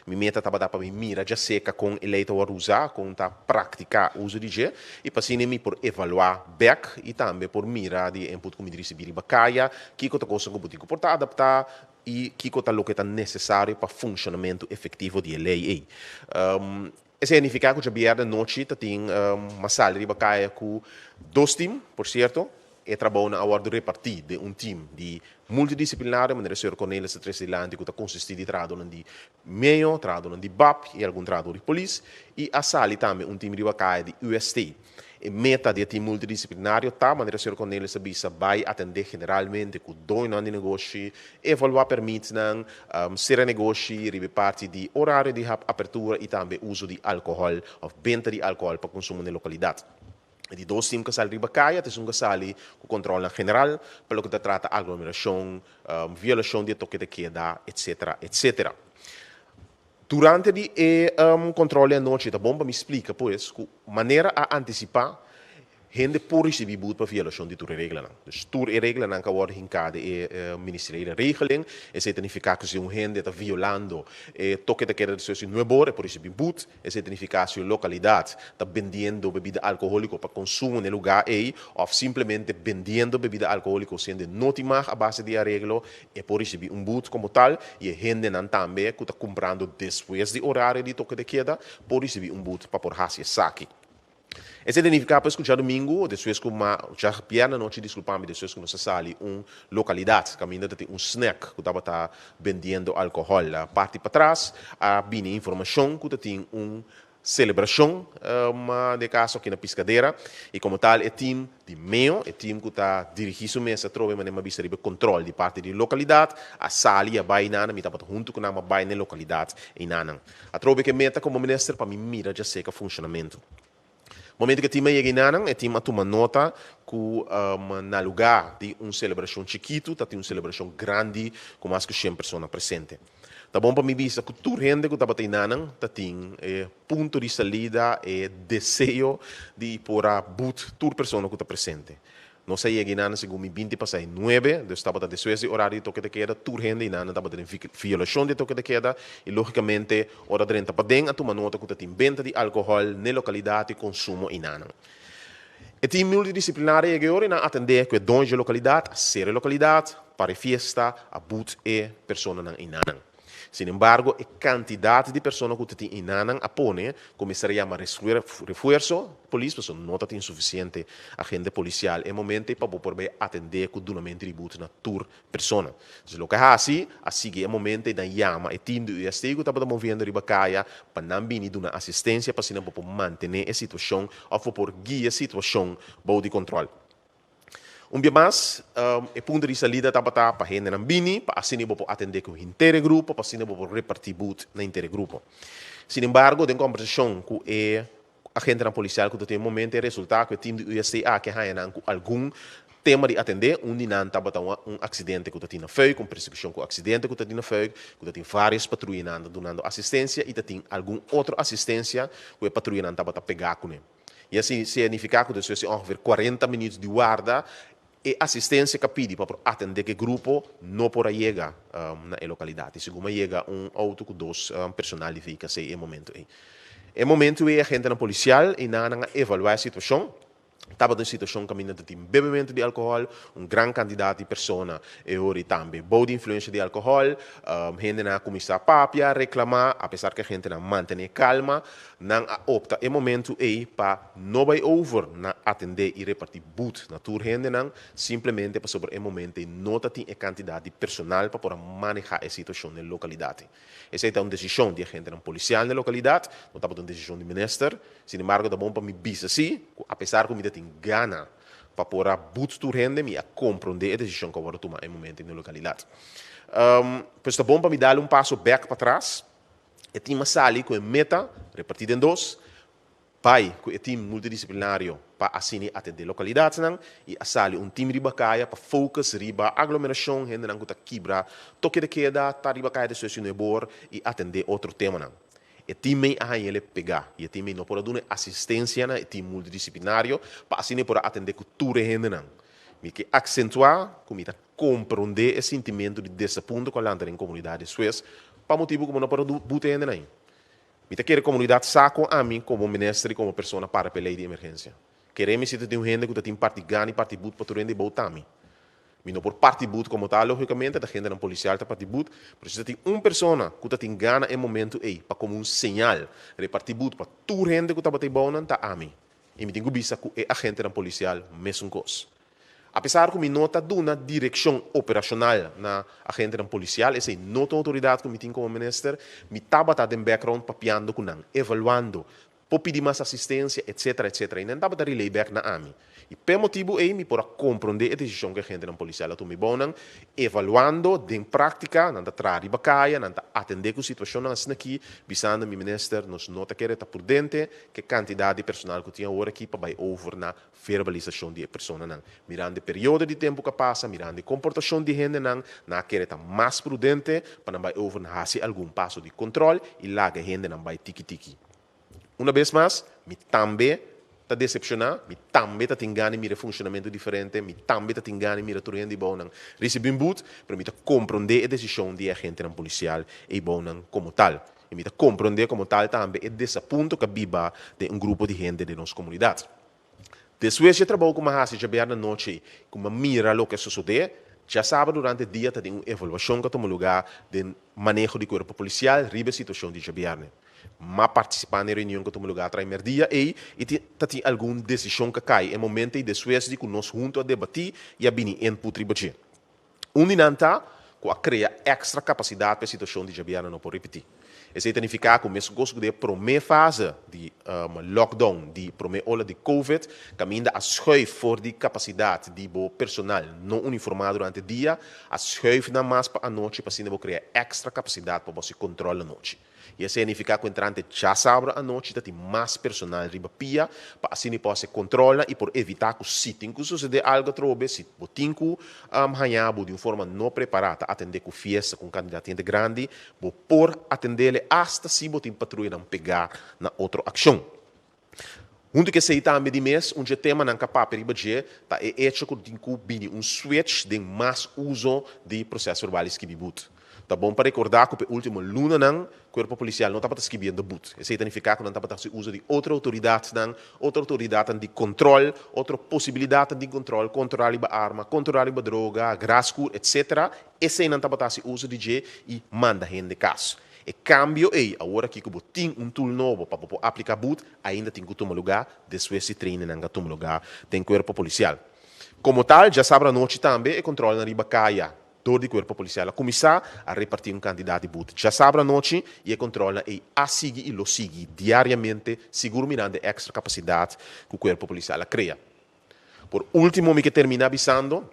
Mi meta tabata pa mi mira djaserka kon e lei ta wòrdu usá, kon ta praktiká uso di dje, i pa asina mi por evaluá bèk i tambe por mira di e input ku mi risibí riba kaya, kiko ta kosnan ku bo tin ku por ta adaptá i kiko ta loke ta nesesario pa funshonamentu efektivo di e lei ei. Esei a nifiká ku djabièrnè anochi ta tin mas sali riba kaya ku dos tim, por sierto, e trabounan a wòrdu repartí den un tim di multidisiplinario, manera señor Cornelis ta trese dilanti, ku ta konsistí di trahadónan di meo, trahadónan di bap i algun trahadó di polis, i a sali tambe un tim riba kaya di UST. E meta di e tim multidisiplinario ta, manera señor Cornelis a bisa, bai atendé generalmente ku doñonan di negoshi, evaluá pèrmitnan, sera negoshi riba e parti di orario di apertura i tambe uso di alkohòl òf benta di alkohòl pa konsumo na e lokalidat. E di dos tim ku a sali riba kaya ta esun ku a sali ku kòntròlnan general pa loke ta trata aglomerashon, violashon di e toke de keda, etsetera, etsetera. Durante di e kòntròl di anochi ta bon pa mi splika pues ku manera a antisipá hende por risibí but pa violashon di tur e reglanan. Dus tur e reglanan ku a wòrdu hinká den e Ministerele Regeling, esei ta nifiká ku si un hende ta violando e toke de keda despues di nuebe ora e por risibí but. Esei ta nifiká si un lokalidat ta bendiendo bebida alkohóliko pa konsumo na e lugá ei òf simplemente bendiendo bebida alkohóliko siendo e no tin mag a base di e areglo, E por ricibi un but como tal y e hendenan tambe cu ta cumprando despues di horario di toque de queda por ricibi un but pa por haci esaki. Esey ta nifica pues cu djadomingo despues cu ma djabierne anochi disculpa mi despues cu nos a sali un localidad caminda ta tin un snack cu tabata bendiendo alcohol parti patras a bini informacion cu ta tin un Selebrashon den e kaso aki na Piscadera i komo tal e tim di meo, e tim ku ta dirigí su mes atrobe manera mi a bisa riba e kontrol di parti di lokalidat a sali i a bai einan, mi tabata huntu ku nan a bai na e lokalidat einanan. Atrobe ku e meta komo minister pa mi mira djaserka funshonamentu. Momento ku e tim a yega einanan e tim a tuma nota ku na lugá di un selebrashon chikitu ta tin un selebrashon grandi ku mas ku shen persona presente. Ta bon pa mi bisa ku tur hende ku tabata einanan ta tin e punto di salida, e deseo di por a but tur persona ku ta presente. Nos a yega einanan segun mi binti pasá e nuebe, dus tabata despues di orario di toke de keda, tur hende einanan tabata den violashon di e toke de keda i lógikamente ora drenta paden a tuma nota ku ta tin benta di alkohòl n'e lokalidat i konsumo einanan. E team multidisciplinario yega e ora i nan atendé ku e doño dje lokalidat, a sera e lokalidat, para e fiesta, a but e personanan einanan. Sin embargo, e kantidat di persona ku ta tin einanan a pone ku mester a yama refuerso polis pasobra no ta tin sufisiente agente polisial e momento ei pa bo por bai atendé ku dunamentu di but na tur persona. Entonces loke a hasi, a sigui e momento ei nan yama e team di UST ku tabata moviendo riba kaya pa nan bini duna asistencia pa asina bo por mantene e situacion of bo por guia e situacion bou di control. Un bia mas, e punto di salida tabata pa hendenan bini pa asina bo por atende ku henter e grupo, pa asina bo por reparti but na henter e grupo. Sin embargo, den combersacion ku e Agentenan polisial ku ta tin e momento e resultá ku e tim di UST aki a haña nan ku algun tema di atendé. Un di nan tabata un aksidente ku ta tin na Fuik, un persekushon ku aksidente ku ta tin na Fuik, ku ta tin vários patruyanan ta dunando asistensia i ta tin algun otro asistensia ku e patruyanan tabata pegá kuné. I asina signifiká ku despues di ongeveer kuarenta minüt di warda e asistensia ku a pidi pa por atendé ku e grupo no por a yega na e lokalidat. I segun a yega un outo ku dos personal di VKC e momento ei. E momento ei agentenan polisial i nan a evaluá e situashon. Tabata un situashon kaminda ta tin bebementu di alkohòl, un gran kantidat di persona e ora ei tambe bou di influensha di alkohòl. Hendenan a kuminsá papia, reklamá, apesar ku agentenan mantené kalma. Nan a opta e momentu ei pa no bai over na atendé i repartí but na tur hendenan, simplemente pasobra e momento ei no ta tin e kantidat di personal pa por a manehá e situashon den lokalidat. Esei ta un desishon di agentenan polisial den lokalidat, no tabata un desishon di minister. Sin embargo ta bon pa mi bisa sí ku apesar ku mi ta tin gana pa por a but tur hende, mi a komprondé e desishon ku a wòrdu tumá e momento ei den lokalidat. Pues ta bon pa mi dal un paso bèk patras. E tim a sali ku e meta, repartí den dos, bai ku e tim multidisiplinario pa asina atendé lokalidatnan i a sali un tim riba kaya pa focus riba aglomerashon, hendenan ku ta kibra toke de keda, ta riba kaya despues di nuebor i atendé otro temanan. E tim ei a haña el e pegá i e tim ei no por a duna e asistensia na e tim multidisiplinario pa asina e por a atendé ku tur e hendenan. Mi ke aksentuá ku mi ta komprondé e sintimentu di desapunto ku a lanta den komunidat despues pa motibu ku bo no por a buta e hendenan. Mi ta kere komunidat sa kon ami komo minister i komo persona para pa e lei di emergensia. Kere mi si ta tin un hende ku ta tin parti gana i parti but pa tur hende bou ta mi. Mi no por parti but komo tal logikamente, ta hendenan polisial ta parti but, pero si ta tin un persona ku ta tin gana e momentu ei pa komo un señal reparti but pa tur hende ku tabata ei bounan ta ami. I mi tin ku bisa ku e agentenan polisial mesun kos. Apesar ku mi no ta duna direkshon operashonal na agentenan polisial, esei no ta un outoridat ku mi tin komo minister, mi tabata den background papiando ku nan, evaluando, por pidi mas asistensia, etcetera, etcetera. I nan tabata relay bek na ami. I p'e motibu ei mi por a komprondé e desishon ku e agentenan polisial a tuma. I bon nan evaluando den práktika, nan ta traha riba kaya, nan ta atendé ku situashonnan asina aki, bisando mi minister, nos no ta kere ta prudente ku e kantidat di personal ku tin awor aki pa bai over na verbalisashon di e personanan. Mirando e periodo di tempu ku a pasa, mirando e komportashon di hendenan, nan a kere ta mas prudente pa nan bai over na hasi algun paso di kontròl i laga e hendenan bai tiki tiki. Una bes mas, mi tambe ta desepshoná, mi tambe ta tin gana di mira e funshonamentu diferente, mi tambe ta tin gana di mira tur hende ei bounan risibí un but, pero mi ta komprondé e desishon di e agentenan polisial ei bounan komo tal. I mi ta komprondé komo tal tambe e desapunto ku a biba den un grupo di hende den nos komunidat. Despues dje trabou ku mi a hasi djabièrnè anochi ku mi a mira loke a sosodé, djasabra durante dia ta tin un evaluashon ku a tuma lugá den maneho di kuerpo polisial riba e situashon di djabièrnè. M'a partisipá na e reunion ku a tuma lugá trai mèrdia ei i tin ta tin algun desishon ku a kai e momento ei despues di ku nos huntu a debatí i a bini input riba dje. Un di nan ta ku a krea èkstra kapasidat pa e situashon di djabièrnè no por ripití. Esei ta nifiká ku meskos ku den e promé fase di lockdown di promé ola di covid, kaminda a schuif for di kapasidat di bo personal no uniformá durante dia, a schuif nan mas pa anochi pa asina bo krea èkstra kapasidat pa bo hasi kòntròl anochi. I esei a nifiká ku entrante djasabra anochi ta tin mas personal riba pia pa asina por hasi kontrolnan i por evitá ku si tin ku susedé algu atrobe, si bo tin ku haña bo di un forma no prepará ta atendé ku fiesta ku un kantidat di hende grandi, bo por atendele asta si bo tin patruyanan pegá na otro akshon. Huntu ku esei tambe di mes un dje temanan ku a papia riba dje ta e echo ku tin ku bini un switch den mas uso di proses verbal i skibi but. Ta bon pa rekordá ku pa e último lunanan kuerpo polisial no tabata skibiendo but. Esei ta nifiká ku nan tabata hasi uso di otro outoridatnan, otro outoridatnan di kontrol, otro posibilidatnan di kontrol, kontrolá riba arma, kontrolá riba droga, graskuur, etsetera. Eseinan tabata hasi uso di dje i manda hende kas. E kambio ei, awor aki ku bo tin un tool nobo pa bo por apliká but, ainda tin ku tuma lugá despues di trainingnan a tuma lugá den kuerpo polisial. Komo tal, djasabra anochi tambe e kontrolnan riba kaya dor di kuerpo polisial a kuminsá a repartí un kantidat di but djasabra anochi i e kontrolnan ei a sigui i lo sigui diariamente, sigur mirando e èkstra kapasidat ku kuerpo polisial a krea. Por último mi ke terminá bisando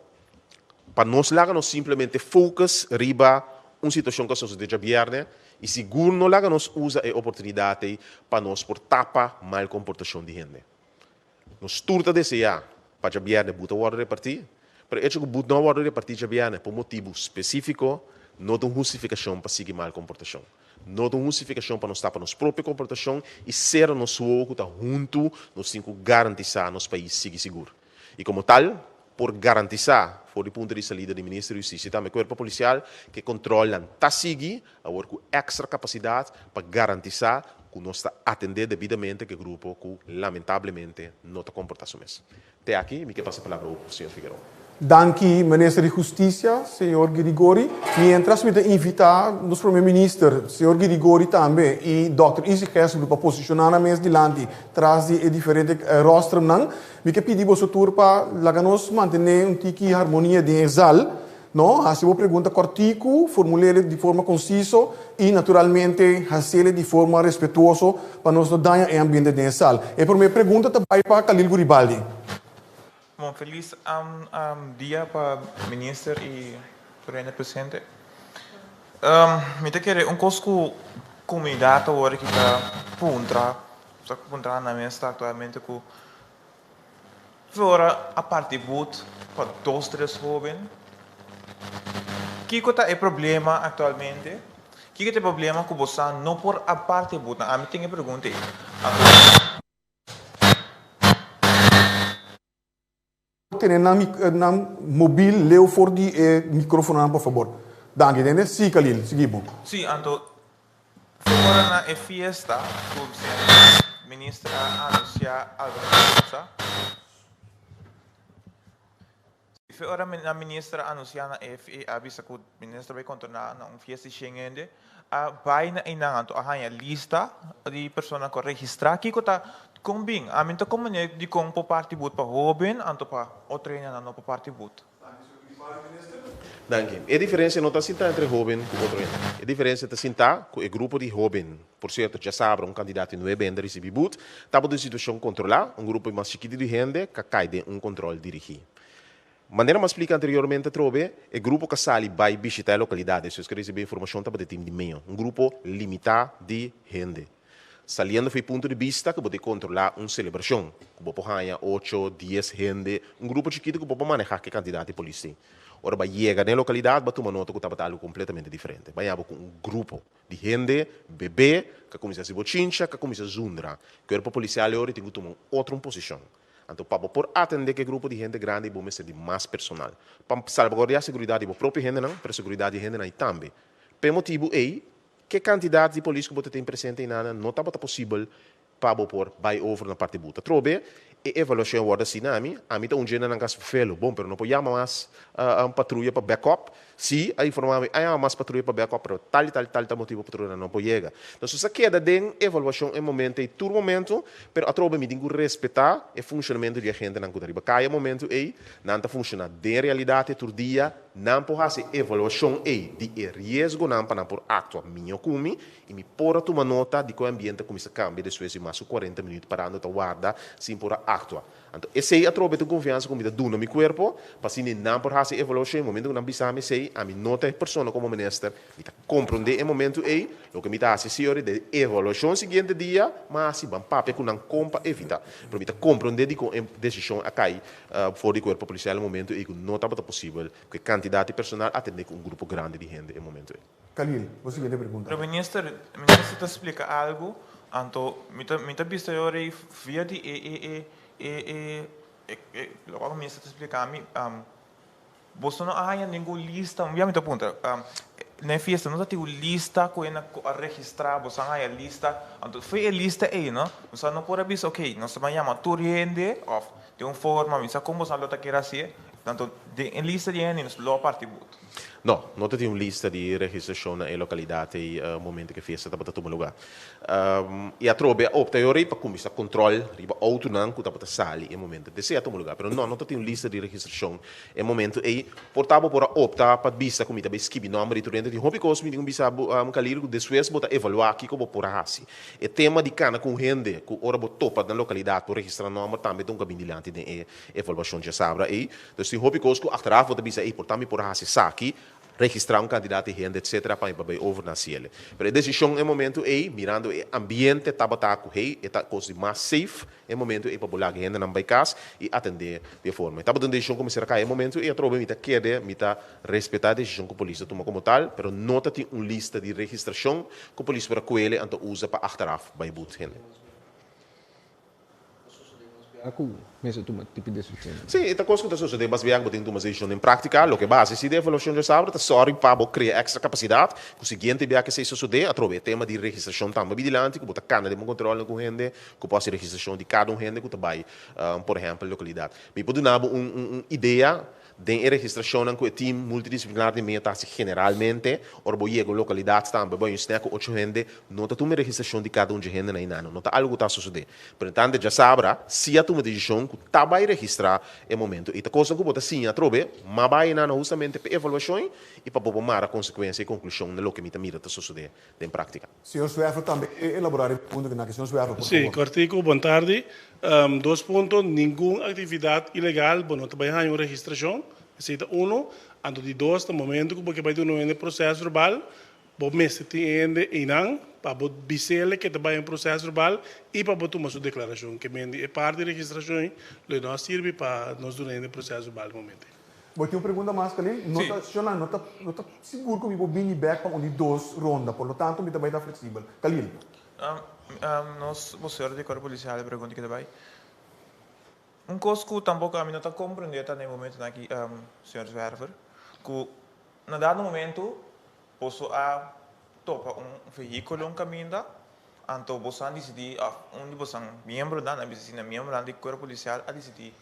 pa nos laga nos simplemente focus riba un situashon ku a sosodé djabièrnè i sigur no laga nos usa e oportunidat ei pa nos por tapa mal komportashon di hende. Nos tur ta deseá pa djabièrnè but a wòrdu repartí, pero e echo ku but no a wòrdu repartí djabièrnè pa un motibu spesífiko no ta un hustifikashon pa sigui mal komportashon. No ta un hustifikashon pa nos tapa nos propio komportashon i sera nos wowo ku ta huntu nos tin ku garantisá nos pais sigui sigur. I komo tal, por garantisá for di punto di salida di Minister di Hustisia i tambe Kuerpo Polisial ku e kontrolnan ta sigui awor ku èkstra kapasidat pa garantisá ku nos ta atendé debidamente ku e grupo ku lamentablemente no ta komportá su mes. Te aki mi ke pasa e palabra ocu, señor Figueroa. Danki Minister di Husticia, señor Girigori. Mientras mi ta invita nos Prome Minister, señor Girigori tambe y Dòkter Izzy Gersbroek pa posiciona nan mes dilanti tras di e diferente rostrumnan, mi ke pidi boso tur pa laga nos mantene un tiki harmonia den e zal. No, hasi bo pregunta kòrtiku, formul'é di forma konsiso i naturalmente hasiel di forma respetuoso pa nos no daña e ambiente den e sal. E promé pregunta ta bai pa Khalil Guribaldi. Bon felis dia pa minister i tur hende presente. Mi ta kere un kos ku komunidat awor aki ta puntra, ta puntra nan mes ta aktualmente ku Flora a parti but pa dos tres hoben. Kiko ta e problema aktualmente? Kiko ta e problema ku bo sa no por a parti but? Ami tin e pregunta ei. Anto. Tene nan nan mobil leu for di e microfononan por fabor. Danki tende. Si Khalil, sigui bo. Si, anto fe ora na e fiesta cu señor minister a anuncia algun cosa. Si, fe ora na minister a anuncia na e a bisa cu minister bay controla na un fiesta di shen hende, a bai na einan anto a haña lista di persona ku a registrá. Kiko ta kon bin? Ami no ta komprendé dikon por parti but pa hóben anto pa otro hendenan no por parti but. Danki. E diferensia no ta sintá entre hóben ku otro hende. E diferensia ta sintá ku e grupo di hóben, por sierto djasabra un kandidat di nuebe hende a risibí but, tabata un situashon kontrolá, un grupo mas chikitu di hende ka kai den un kontrol dirigí. Manera m'a splika anteriormente atrobe, e grupo ka sali bai bishita e lokalidat. Despues ku a risibí informashon tabata e tim di meo, un grupo limitá di hende. Saliendo for e punto di bista ku bo ta kontrolá un selebrashon, ku bo por haña ocho, dies hende, un grupo chikitu ku bo por manehá ku e kantidat di polis tin. Ora bo a yega den e lokalidat, bo a tuma nota ku tabata algu kompletamente diferente. Bo a haña bo ku un grupo di hende bebé ku a kuminsá hasi bochincha, ku a kuminsá zundra. Kuerpo polisial e ora tin ku tuma un otro un posishon. Anto pa bo por atendé ku e grupo di hende grandi bo mester di mas personal. Pa salbaguardiá seguridat di bo propio hendenan, pero seguridat di e hendenan ei tambe. P'e motibu ei, ku e kantidat di polis ku bo ta tin presente einana no tabata posibel pa bo por bai over na parti buta. Atrobe, e evaluashon a wòrdu hasi na ami. Ami ta un dje na nan kas felo. Bon, pero no por yama mas patruya pa backup. Sí, a informá mi, a yama mas patruya pa backup, pero tal i tal i tal ta motibu patruyanan no por yega. Entonces a keda den evaluashon e momento ei tur momento, pero atrobe mi tin ku respetá e funshonamentu di e hendenan ku ta riba kaya e momento ei. Nan ta funshoná den realidat e tur dia. Nan por hasi evaluashon ei di e riesgonan pa nan por aktua mihó ku mi i mi por a tuma nota di kon e ambiente a kuminsá kambia despues di mas ku kuarenta minüt parando ta warda sin por a aktua. Anto esei atrobe ta un konfiansa ku mi ta duna mi kuerpo, pa asina nan por hasi evaluashon. E momento ku nan bisa mi esei, ami no ta e persona komo minister, mi ta komprondé e momento ei, loke mi ta hasi si ora di evaluashon siguiente dia, m'a hasi ban papia ku nan kon pa evitá. Pero mi ta komprondé dikon e desishon a kai for di kuerpo polisial e momento ei ku no tabata posibel ku e kantidat di personal atendé ku un grupo grandi di hende e momento ei. Khalil, bo siguiente pregunta. Pero minister, minister ta splika algu, anto mi ta mi ta bisa yo rei via di e e e e e e e lokual ku minister ta splika mi, boso no a haña ningun lista, un bia mi ta puntra, na e fiesta no ta tin un lista ku e na ku a registrá, boso a haña lista, anto for e lista ei no, nos a no por a bisa okey nos ta bai yama tur hende òf den un forma, mi sa kon boso a lo ta kere hasié, anto den e lista di hende nos lo a parti but. No, no ta tin un lista di registrashon na e lokalidat ei momento ku e fiesta tabata tuma lugá. I atrobe a opta e ora ei pa kuminsá kontrol riba outonan ku tabata sali e momento ku esei a tuma lugá. Pero no, no ta tin un lista di registrashon e momento ei. Por ta bo por a opta pa bisa ku mi ta bai skibi nòmber di tur hende. Tin hopi kos mi tin ku bisa bo, Khalil, ku despues bo ta evaluá kiko bo por a hasi. E tema di kana ku un hende ku ora bo topa na lokalidat por registrá nòmber tambe ta un kabin dilanti den e evaluashon djasabra ei. Dus tin hopi kos ku achteraf bo ta bisa, ey, por ta mi por a hasi esaki, registrá un kantidat di hende, etcetera, pa mi por bay over na hasiele. Pero e desishon e momento ey, mirando e ambiente tabata ku hey, e ta kos di mas safe e momento ey pa bo laga e hendenan bay kas i atendé di e forma. E tabata un desishon ku mester a kai e momento ey, atrobe mi ta kede, mi ta respetá e desishon ku polis a tuma komo tal, pero no ta tin un lista di registrashon ku polis por a kuele anto usa pa achteraf bay but hende. Ta sosodé mas bia ku mester tuma tipo di desishon? Sí, e ta kos ku ta sosodé mas bia ku bo tin ku tuma desishon den práktika. Loke bo hasi si di evaluashon djasabra ta sòri pa bo krea èkstra kapasidat ku siguiente bia ku esei sosodé. Atrobe e tema di registrashon tambe bi dilanti ku bo ta kana den bo kontrolnan ku hende ku por hasi registrashon di kada un hende ku ta bai, por ehèmpel, lokalidat. Mi por duna bo un un idea Den e registrashonnan ku e tim multidisiplinar di mea ta hasi generalmente, ora bo yega un lokalidat tambe bo hay un snack ku ocho hende, no ta tuma e registrashon di kada un dje hendenan einano. No ta algu ku ta sosodé. Pero entante djasabra si a tuma desishon ku ta bai registrá e momento. I ta kosnan ku bo ta siña atrobe, ma bai einano hustamente pa e evaluashon i pa bo por mara konsekuensia i konklushon na loke mi ta mira ta sosodé den práktika. Señor Zwerver tambe e elaborá riba e punto aki. Señor Zwerver, por Sí, favor. kòrtiku, bon tardi. Dos punto, ningun aktividat ilegal bo no ta bai haña un registrashon, esei ta uno. Anto di dos, na momento ku bo ke bai duna un hende proses verbal, bo mester tin e hende einan pa bo bis'el ke ta bai un proses verbal i pa bo tuma su deklarashon. Ke men di e parti di registrashon ei lo e no a sirbi pa nos duna hende proses verbal na momento ei. Bo tin un pregunta mas, Khalil? No ta, Shonan, no ta, no ta sigur ku mi por bini bek pa un di dos ronda, por lo tanto mi ta bai ta fleksibel. Khalil. Nos bosero di Kuerpo Polisial e pregunta ki ta bai. Un kos ku tampoko ami no ta komprendé ta na e momentunan aki, señor Zwerver, ku na dado momentu boso a topa un vehíkulo un kaminda, anto boso a disidí, òf un di bosonan miembronan, a bisa asina, miembronan di kuerpo polisial a disidí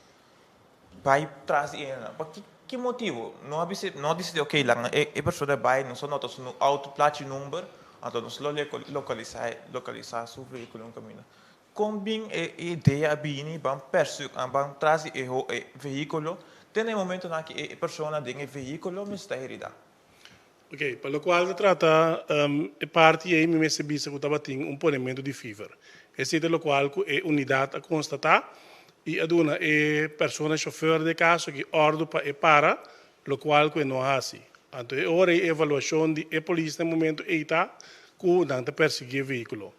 bai tras di e hendenan. Pa ki ki motibu? No a bisa, no a disidí okey laga e e persona bai, nos a nota su outo plachi number, anto nos lo lokalisá lokalisá su vehíkulo un kaminda. Kon bin e idea a bini ban persu ban tras di e e vehíkulo te na e momentonan ki e persona den e vehíkulo mester ta heridá? Ok, pa lokual ta trata e parti ei mi mester bisa ku tabatin un ponementu di fever. Esei ta lokual ku e unidat a konstatá i a duna e persona shofèr di e kaso aki òrdu pa e para, lokual ku e no a hasi. Anto e ora ei e evaluashon di e polis na e momentu ei ta ku nan ta persiguí e vehíkulo.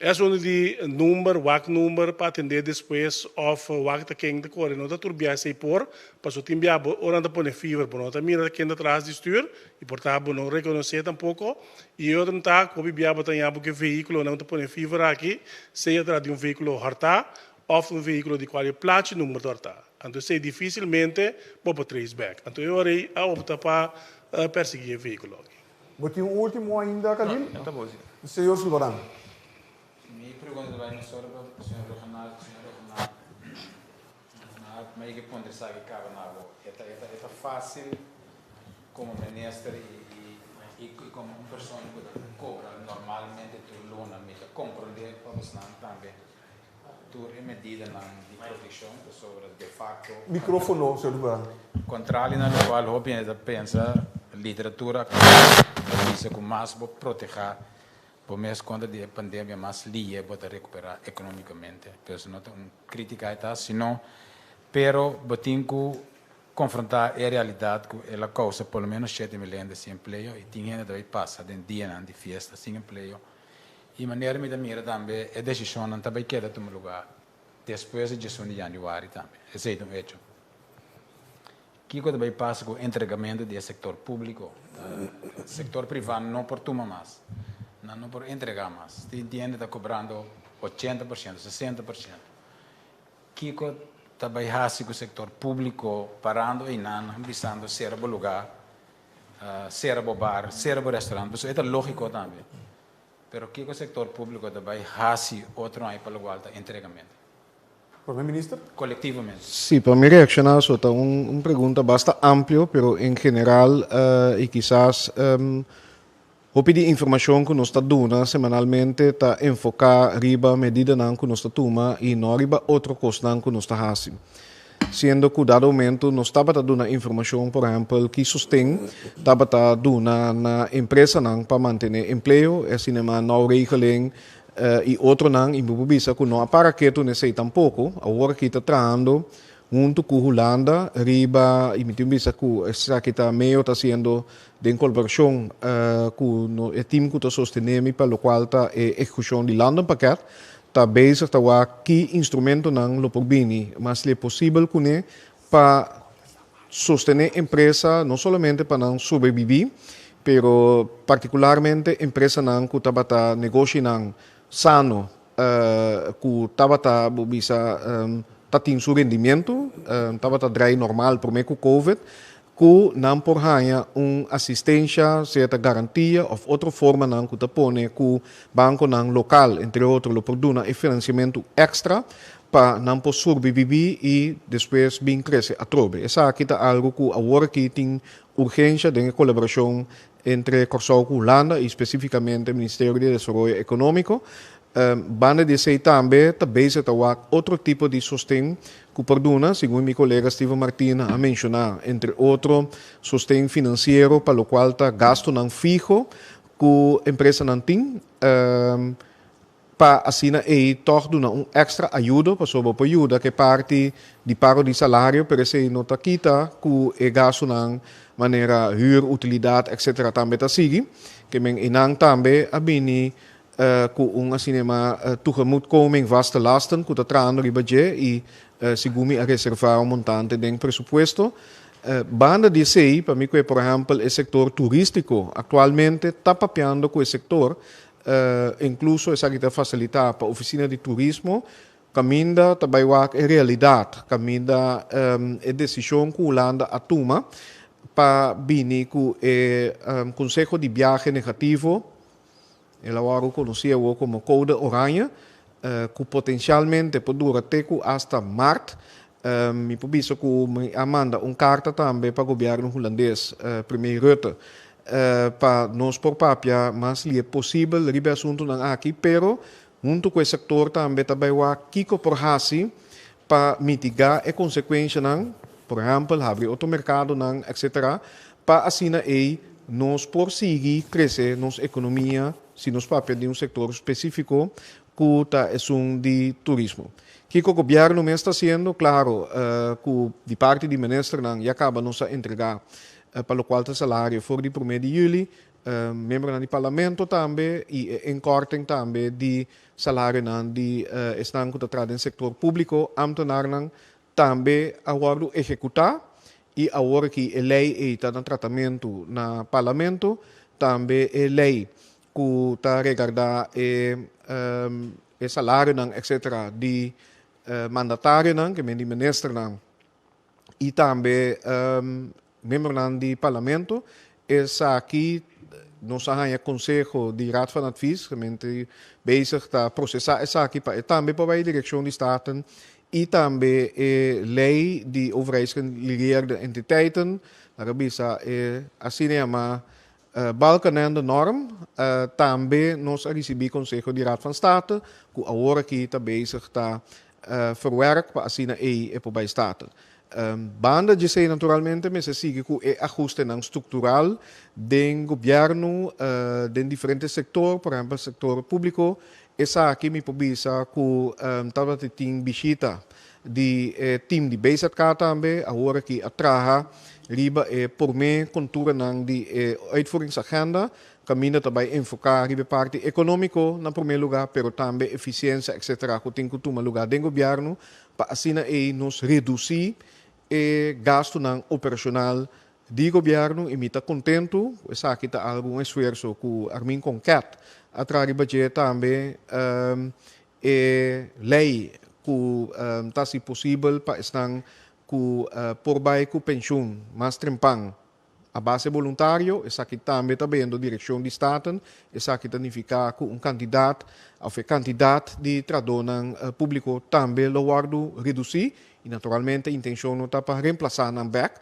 E asuntu di number, wak number pa atendé despues òf wak ta ken ta kore no ta tur bia esei por, pasobra tin bia bo ora nan ta pone fever bo no ta mira ta ken ta tras di stür i por ta bo no rekonosé tampoko. I e otro ta ku hopi bia bo ta haña bo ku e vehíkulonan ku ta pone fever aki sea ta di un vehíkulo hòrtá òf un vehíkulo di kual e plachi number ta hòrtá. Anto esei difísilmente bo por trace back. Anto e ora ei a opta pa persiguí e vehíkulo aki. Bo tin un ultimo ainda, Khalil? No, ta bo si. Señor Sulvaran. Mi pregunta ta bai no solo pa señor Rhuggenaath, señor Rhuggenaath, Rhuggenaath, ma yega puntra esaki caba na bo. E ta, e ta, e ta facil como minister y, y, y como un persona cu ta cobra normalmente tur luna, mi ta comprende pa bosnan tambe tur e medidanan di proteccion pasobra de facto. Microfono, señor Sulvaran. Contrario na locual hopi hende ta pensa, literatura actual ta bisa cu mas bo proteha bo mes contra di e pandemia mas lihe bo ta recupera economicamente. Pero eso no ta un critica e ta, sino pero bo tin cu confronta e realidad cu el a causa por lo menos 7000 hende sin empleo y tin hende ta bay pasa den dianan di fiesta sin empleo. I manera mi ta mira tambe e desishonnan ta bai keda tuma lugá despues di diesun di yanüari tambe. Esei ta un echo. Kiko ta bai pasa ku entregamentu di e sektor públiko? Sektor privá no por tuma mas. Nan no por entregá mas. Tin hende ta kobrando 80%, 60%. Kiko ta bai hasi ku sektor públiko parando einan bisando sera bo lugá, sera bo bar, sera bo restaurant? Pasobra e ta lógiko tambe. Pero kiko sektor públiko ta bai hasi otro aña pa lokual ta entregamento? Prome Minister. Kolektivamente. Sí, pa mi reakshoná so ta un un pregunta basta amplio, pero en general i kisas hopi di informashon ku nos ta duna semanalmente ta enfoká riba medidanan ku nos ta tuma i no riba otro kosnan ku nos ta hasi. Siendo ku dado momento nos tabata duna informashon, por ehèmpel, ki sosten tabata duna na empresanan pa mantené empleo, e asina nou regeling i otronan, i mi por bisa ku no a para ketu n'esei tampoko. Awor aki ta trahando huntu ku Hulanda riba, i mi tin bisa ku esaki ta meo ta hasiendo den kolaborashon ku e tim ku ta sostené mi pa lokual ta e ehekushon di Landenpakket, Ta bezig ta wak ki instrumentonan lo por bini mas lie posibel kuné pa sostené empresa no solamente pa nan sobrebibí, pero partikularmente empresanan ku tabata negoshinan sano ku tabata bo bisa ta tin su rendimiento, tabata drai normal promé ku covid, Ku nan por haña un asistensha, sea ta garantia òf otro formanan ku ta pone ku bankonan lokal, entre otro, lo por duna e finansiamentu èkstra pa nan por surbibibí i despues bin krese atrobe. Esaki ta algu ku awor aki tin urgensha den e kolaborashon entre Kòrsou ku Hulanda i spesífikamente Ministerio di Desaroyo Ekonómiko. Banda di esei tambe ta bezig ta wak otro tipo di sosten ku por duna, segun mi kolega Steven Martina a menshoná, entre otro sosten finansiero pa lokual ta gastunan fiho ku empresanan tin. Pa asina ei tòg duna un èkstra ayudo, pasobra bo por yuda ku e parti di pago di salario, pero esei no ta kita ku e gastunan manera hür, utilidat, etcetera tambe ta sigui. Ke men einan tambe a bini ku un asina yama tegemoetkoming vaste lasten ku ta trahando riba dje i segun mi a reservá un montante den presupuesto. Banda di esei, pa mi ku e por ehèmpel e sektor turístiko aktualmente ta papiando ku e sektor Inkluso esaki ta fasilitá pa ofisina di turismo. Kaminda ta bai wak e realidat, kaminda e desishon ku Hulanda a tuma pa bini ku e konseho di biahe negativo, el a wòrdu konosí awor komo Code Oranje, ku potensialmente por dura te ku asta mart. Mi por bisa ku mi a manda un karta tambe pa gobièrnu hulandes, Premier Rutte, pa nos por papia mas lie posibel riba e asuntunan aki, pero Huntu ku e sektor tambe ta bai wak kiko por hasi pa mitigá e konsekuenshanan, por ehèmpel habri otro merkadonan etc. Pa asina ei nos por sigui krese nos ekonomia si nos papia di un sektor spesífiko ku ta esun di turismo. Kiko gobièrnu mes ta hasiendo? Klaro ku di parti di ministernan ya kaba nos a entregá pa lokual ta salario for di promé di yüli. Miembronan di parlamento tambe y e inkorting tambe di salarionan di esnan cu ta traha den sector publico, ambtenaarnan, tambe a wordo ehecuta y awor aki e ley ey ta na tratamento na parlamento. Tambe e ley cu ta regarda e e salarionan etcetera di mandatarionan, ke men di ministernan y tambe Miembronan di Parlamento, esaki nos a haña konseho di Raad van Advies, gemeente bezig ta prosesá esaki pa e tambe por bai Direkshon di Staten i tambe e lei di overheidsgereleerde entiteiten, laga bisa e asina yamá Balkenende norm, tambe nos a risibí konseho di Raad van State ku awor aki ta bezig ta verwerk pa asina ei e por bai Staten. Banda djesei naturalmente mester sigui ku e ahustenan struktural den gobièrnu den diferente sektor, por ehèmpel sektor públiko. Esaki mi por bisa ku tabata tin bishita di e team di BZK tambe awor aki a traha riba e prome konturanan di e uitvoeringsagenda kaminda ta bai enfoká riba e parti ekonómiko na prome lugá pero tambe efisiensia etcetera ku tin ku tuma lugá den gobièrnu pa asina ei nos redusí e gastunan operashonal di gobièrnu i mi ta kontentu ku esaki ta algu un esfuerso ku Armin Konket a traha riba dje tambe E lei ku ta hasi posibel pa esnan ku por bai ku penshun mas trempan a base boluntario, esaki tambe ta bendo direkshon di Staten. Esaki ta nifiká ku un kantidat òf e kantidat di trahadónan públiko tambe lo wòrdu redusí i naturalmente intenshon no ta pa remplasá nan bèk,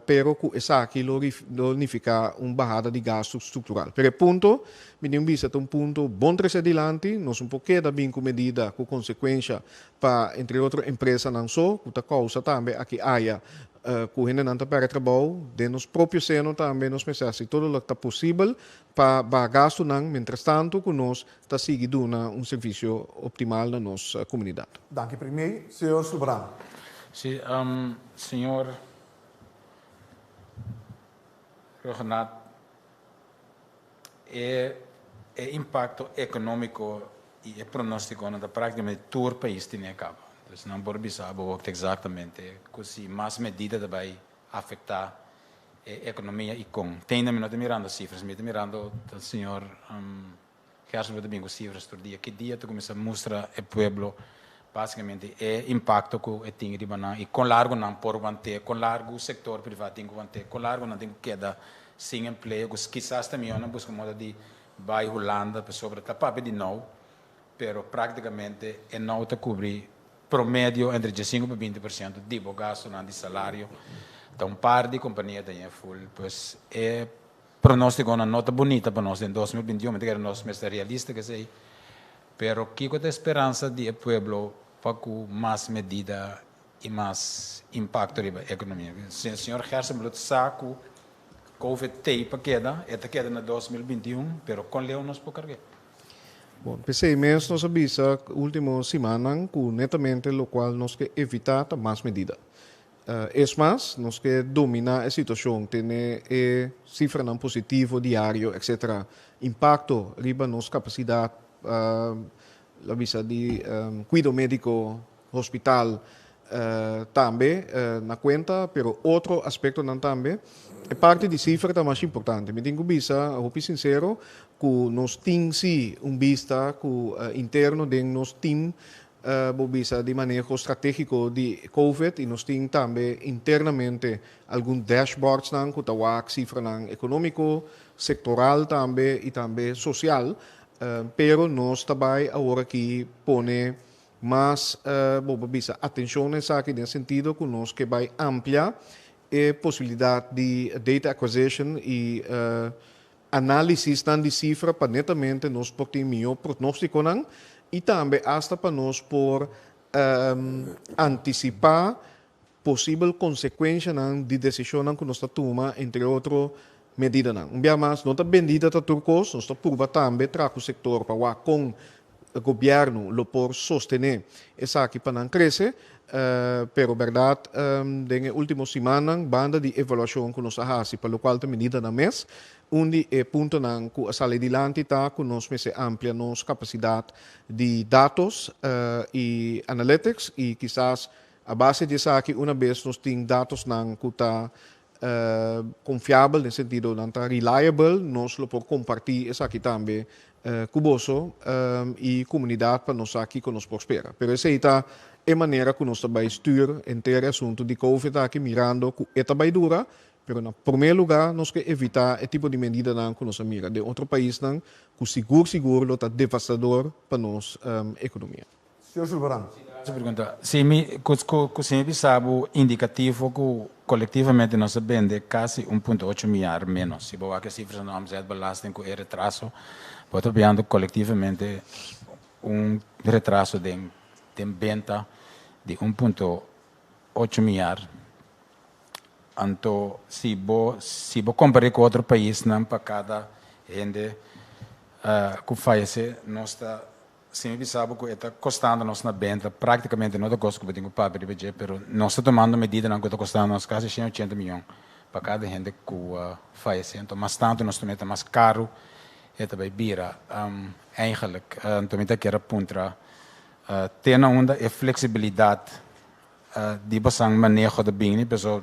pero ku esaki lo lo nifiká un bahada di gastu struktural. Pero e punto, mi tin bisa ta un punto bon trese dilanti, nos un por keda bin ku medida ku konsekuensha pa entre otro empresanan so, ku ta kousa tambe aki aya ku hendenan ta pèrdè trabou, den nos propio seno tambe nos mester hasi todo loke ta posibel pa baha gastunan mientrastantu ku nos ta sigui duna un servisio optimal na nos komunidat. Danki Premier. Señor Sulbrand. Sí, señor Rhuggenaath, e e impacto economico y e pronosticonan ta practicamente tur pais tene a caba. Dus nan por bisa bo wak exactamente cu si mas medida ta bay afecta e economia y con. Te ainda mi no ta mirando cifras, mi ta mirando ta señor Gerson ta bin cu cifras tur dia. Ki dia ta cuminsa mustra e pueblo basicamente e impacto cu e tin riba nan y con largo nan por want'e, con largo sector priva tin cu want'e, con largo nan tin cu keda sin empleo, cu kisas ta miho nan busca moda di bay Hulanda pasobra ta papia di nou, pero practicamente e nou ta cubri Promedio entre diesinco pa 20% di bo gastonan di salario ta un par di compania ta yen full. Pues e pronosticonan no ta bunita pa nos den 2021, mi ta kere nos mester realista cu esey. Pero kico ta e speransa di e pueblo pa cu mas medida y mas impacto riba economia? Señor Gerstenbluth sa cu Covid t'ey pa keda, e ta keda na 2021, pero con leu nos por cargu'e? Bon, p'esei mes nos a bisa ultimo simannan ku netamente lokual nos ke evitá ta mas medida. Es mas, nos ke dominá e situashon, tene e sifranan positivo diario etcetera. Impakto riba nos kapasidat, la bisa di kuido médiko, hospital tambe na cuenta, pero otro aspectonan tambe. E parti di cifra ta mas importante. Mi tin cu bisa hopi sincero cu nos tin si un bista cu interno den nos team. bo bisa di maneho stratégiko di Covid i nos tin tambe internamente algun dashboardsnan ku ta wak sifranan ekonómiko, sektoral tambe i tambe sosial. Pero nos ta bai aworakí pone mas bo por bisa atenshon na esaki den sentido ku nos ke bai amplia e posibilidat di data acquisition i análisisnan di sifra pa netamente nos por tin mihó pronóstikonan i tambe asta pa nos por antisipá posibel konsekuenshanan di desishonnan ku nos ta tuma, entre otro medidanan. Un bia mas, no ta bendida ta tur kos, nos ta purba tambe traha ku sektor pa wak kon gobièrnu lo por sostené esaki pa nan krese, pero bèrdat den e último simannan banda di evaluashon ku nos a hasi pa lokual ta medidanan mes, un di e puntonan ku a sali dilanti ta ku nos mester amplia nos kapasidat di datos i analytics i kisas a base di esaki una bes nos tin datosnan ku ta konfiabel den sentido nan ta reliable, nos lo por kompartí esaki tambe ku boso i komunidat pa nos sa kiko nos por spera. Pero esei ta e manera ku nos ta bai stuur henter e asuntu di covid aki mirando ku e ta bai dura, pero na promé lugá nos ke evitá e tipo di medidanan ku nos a mira den otro paisnan ku sigur sigur lo ta devastador pa nos ekonomia. Señor Sulvaran. Su pregunta. Si mi, cu, cu, cu si mi bisa bo indicativo cu colectivamente nos a bende casi un punto ocho miar menos. Si bo wak e cifras na omzetbelasting cu e retraso, bo ta biando colectivamente un retraso den, den benta di un punto ocho miar. Anto si bo, si bo compare cu otro paisnan pa cada hende cu fayece, nos ta Si mi bisa bo ku e ta kostando nos na benta, praktikamente no ta kos ku bo tin ku papia riba dje, pero nos ta tumando medidanan ku ta kostando nos kasi shen ochenta miyon pa kada hende ku fayesé. Anto mas tantu nos tuma e ta mas karu e ta bai bira. Eigenlik anto mi ta kier a puntra te na unda e fleksibilidat di bosan maneho ta bini, pasobra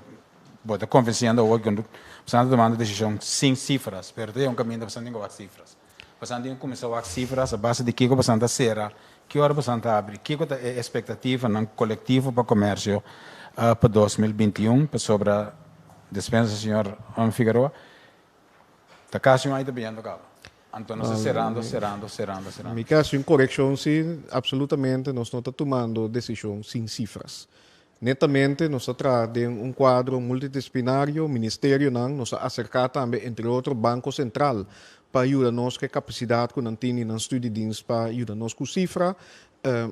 bo ta konvensiendo awor ku bosan ta tumando desishon sin sifras, pero ta yega un kaminda bosan tin ku wak sifras. Bosan tin ku kuminsá wak sifras a base di kiko bosan ta sera, ki ora bosan ta abri, kiko ta e espektativanan kolektivo pa komersio pa 2021, pasobra despensa señor Figueroa, ta kasi un aña ta biniendo kaba. Anto nos ta serando, serando, serando, serando. Mi ke hasi un korekshon si, absolutamente nos no ta tumando desishon sin sifras. Netamente nos ta traha den un kuadro multidisciplinario, ministerionan, nos a aserká tambe entre otro Banko Sentral pa yuda nos ku e kapasidat ku nan tin di nan studiedienst pa yuda nos ku sifra.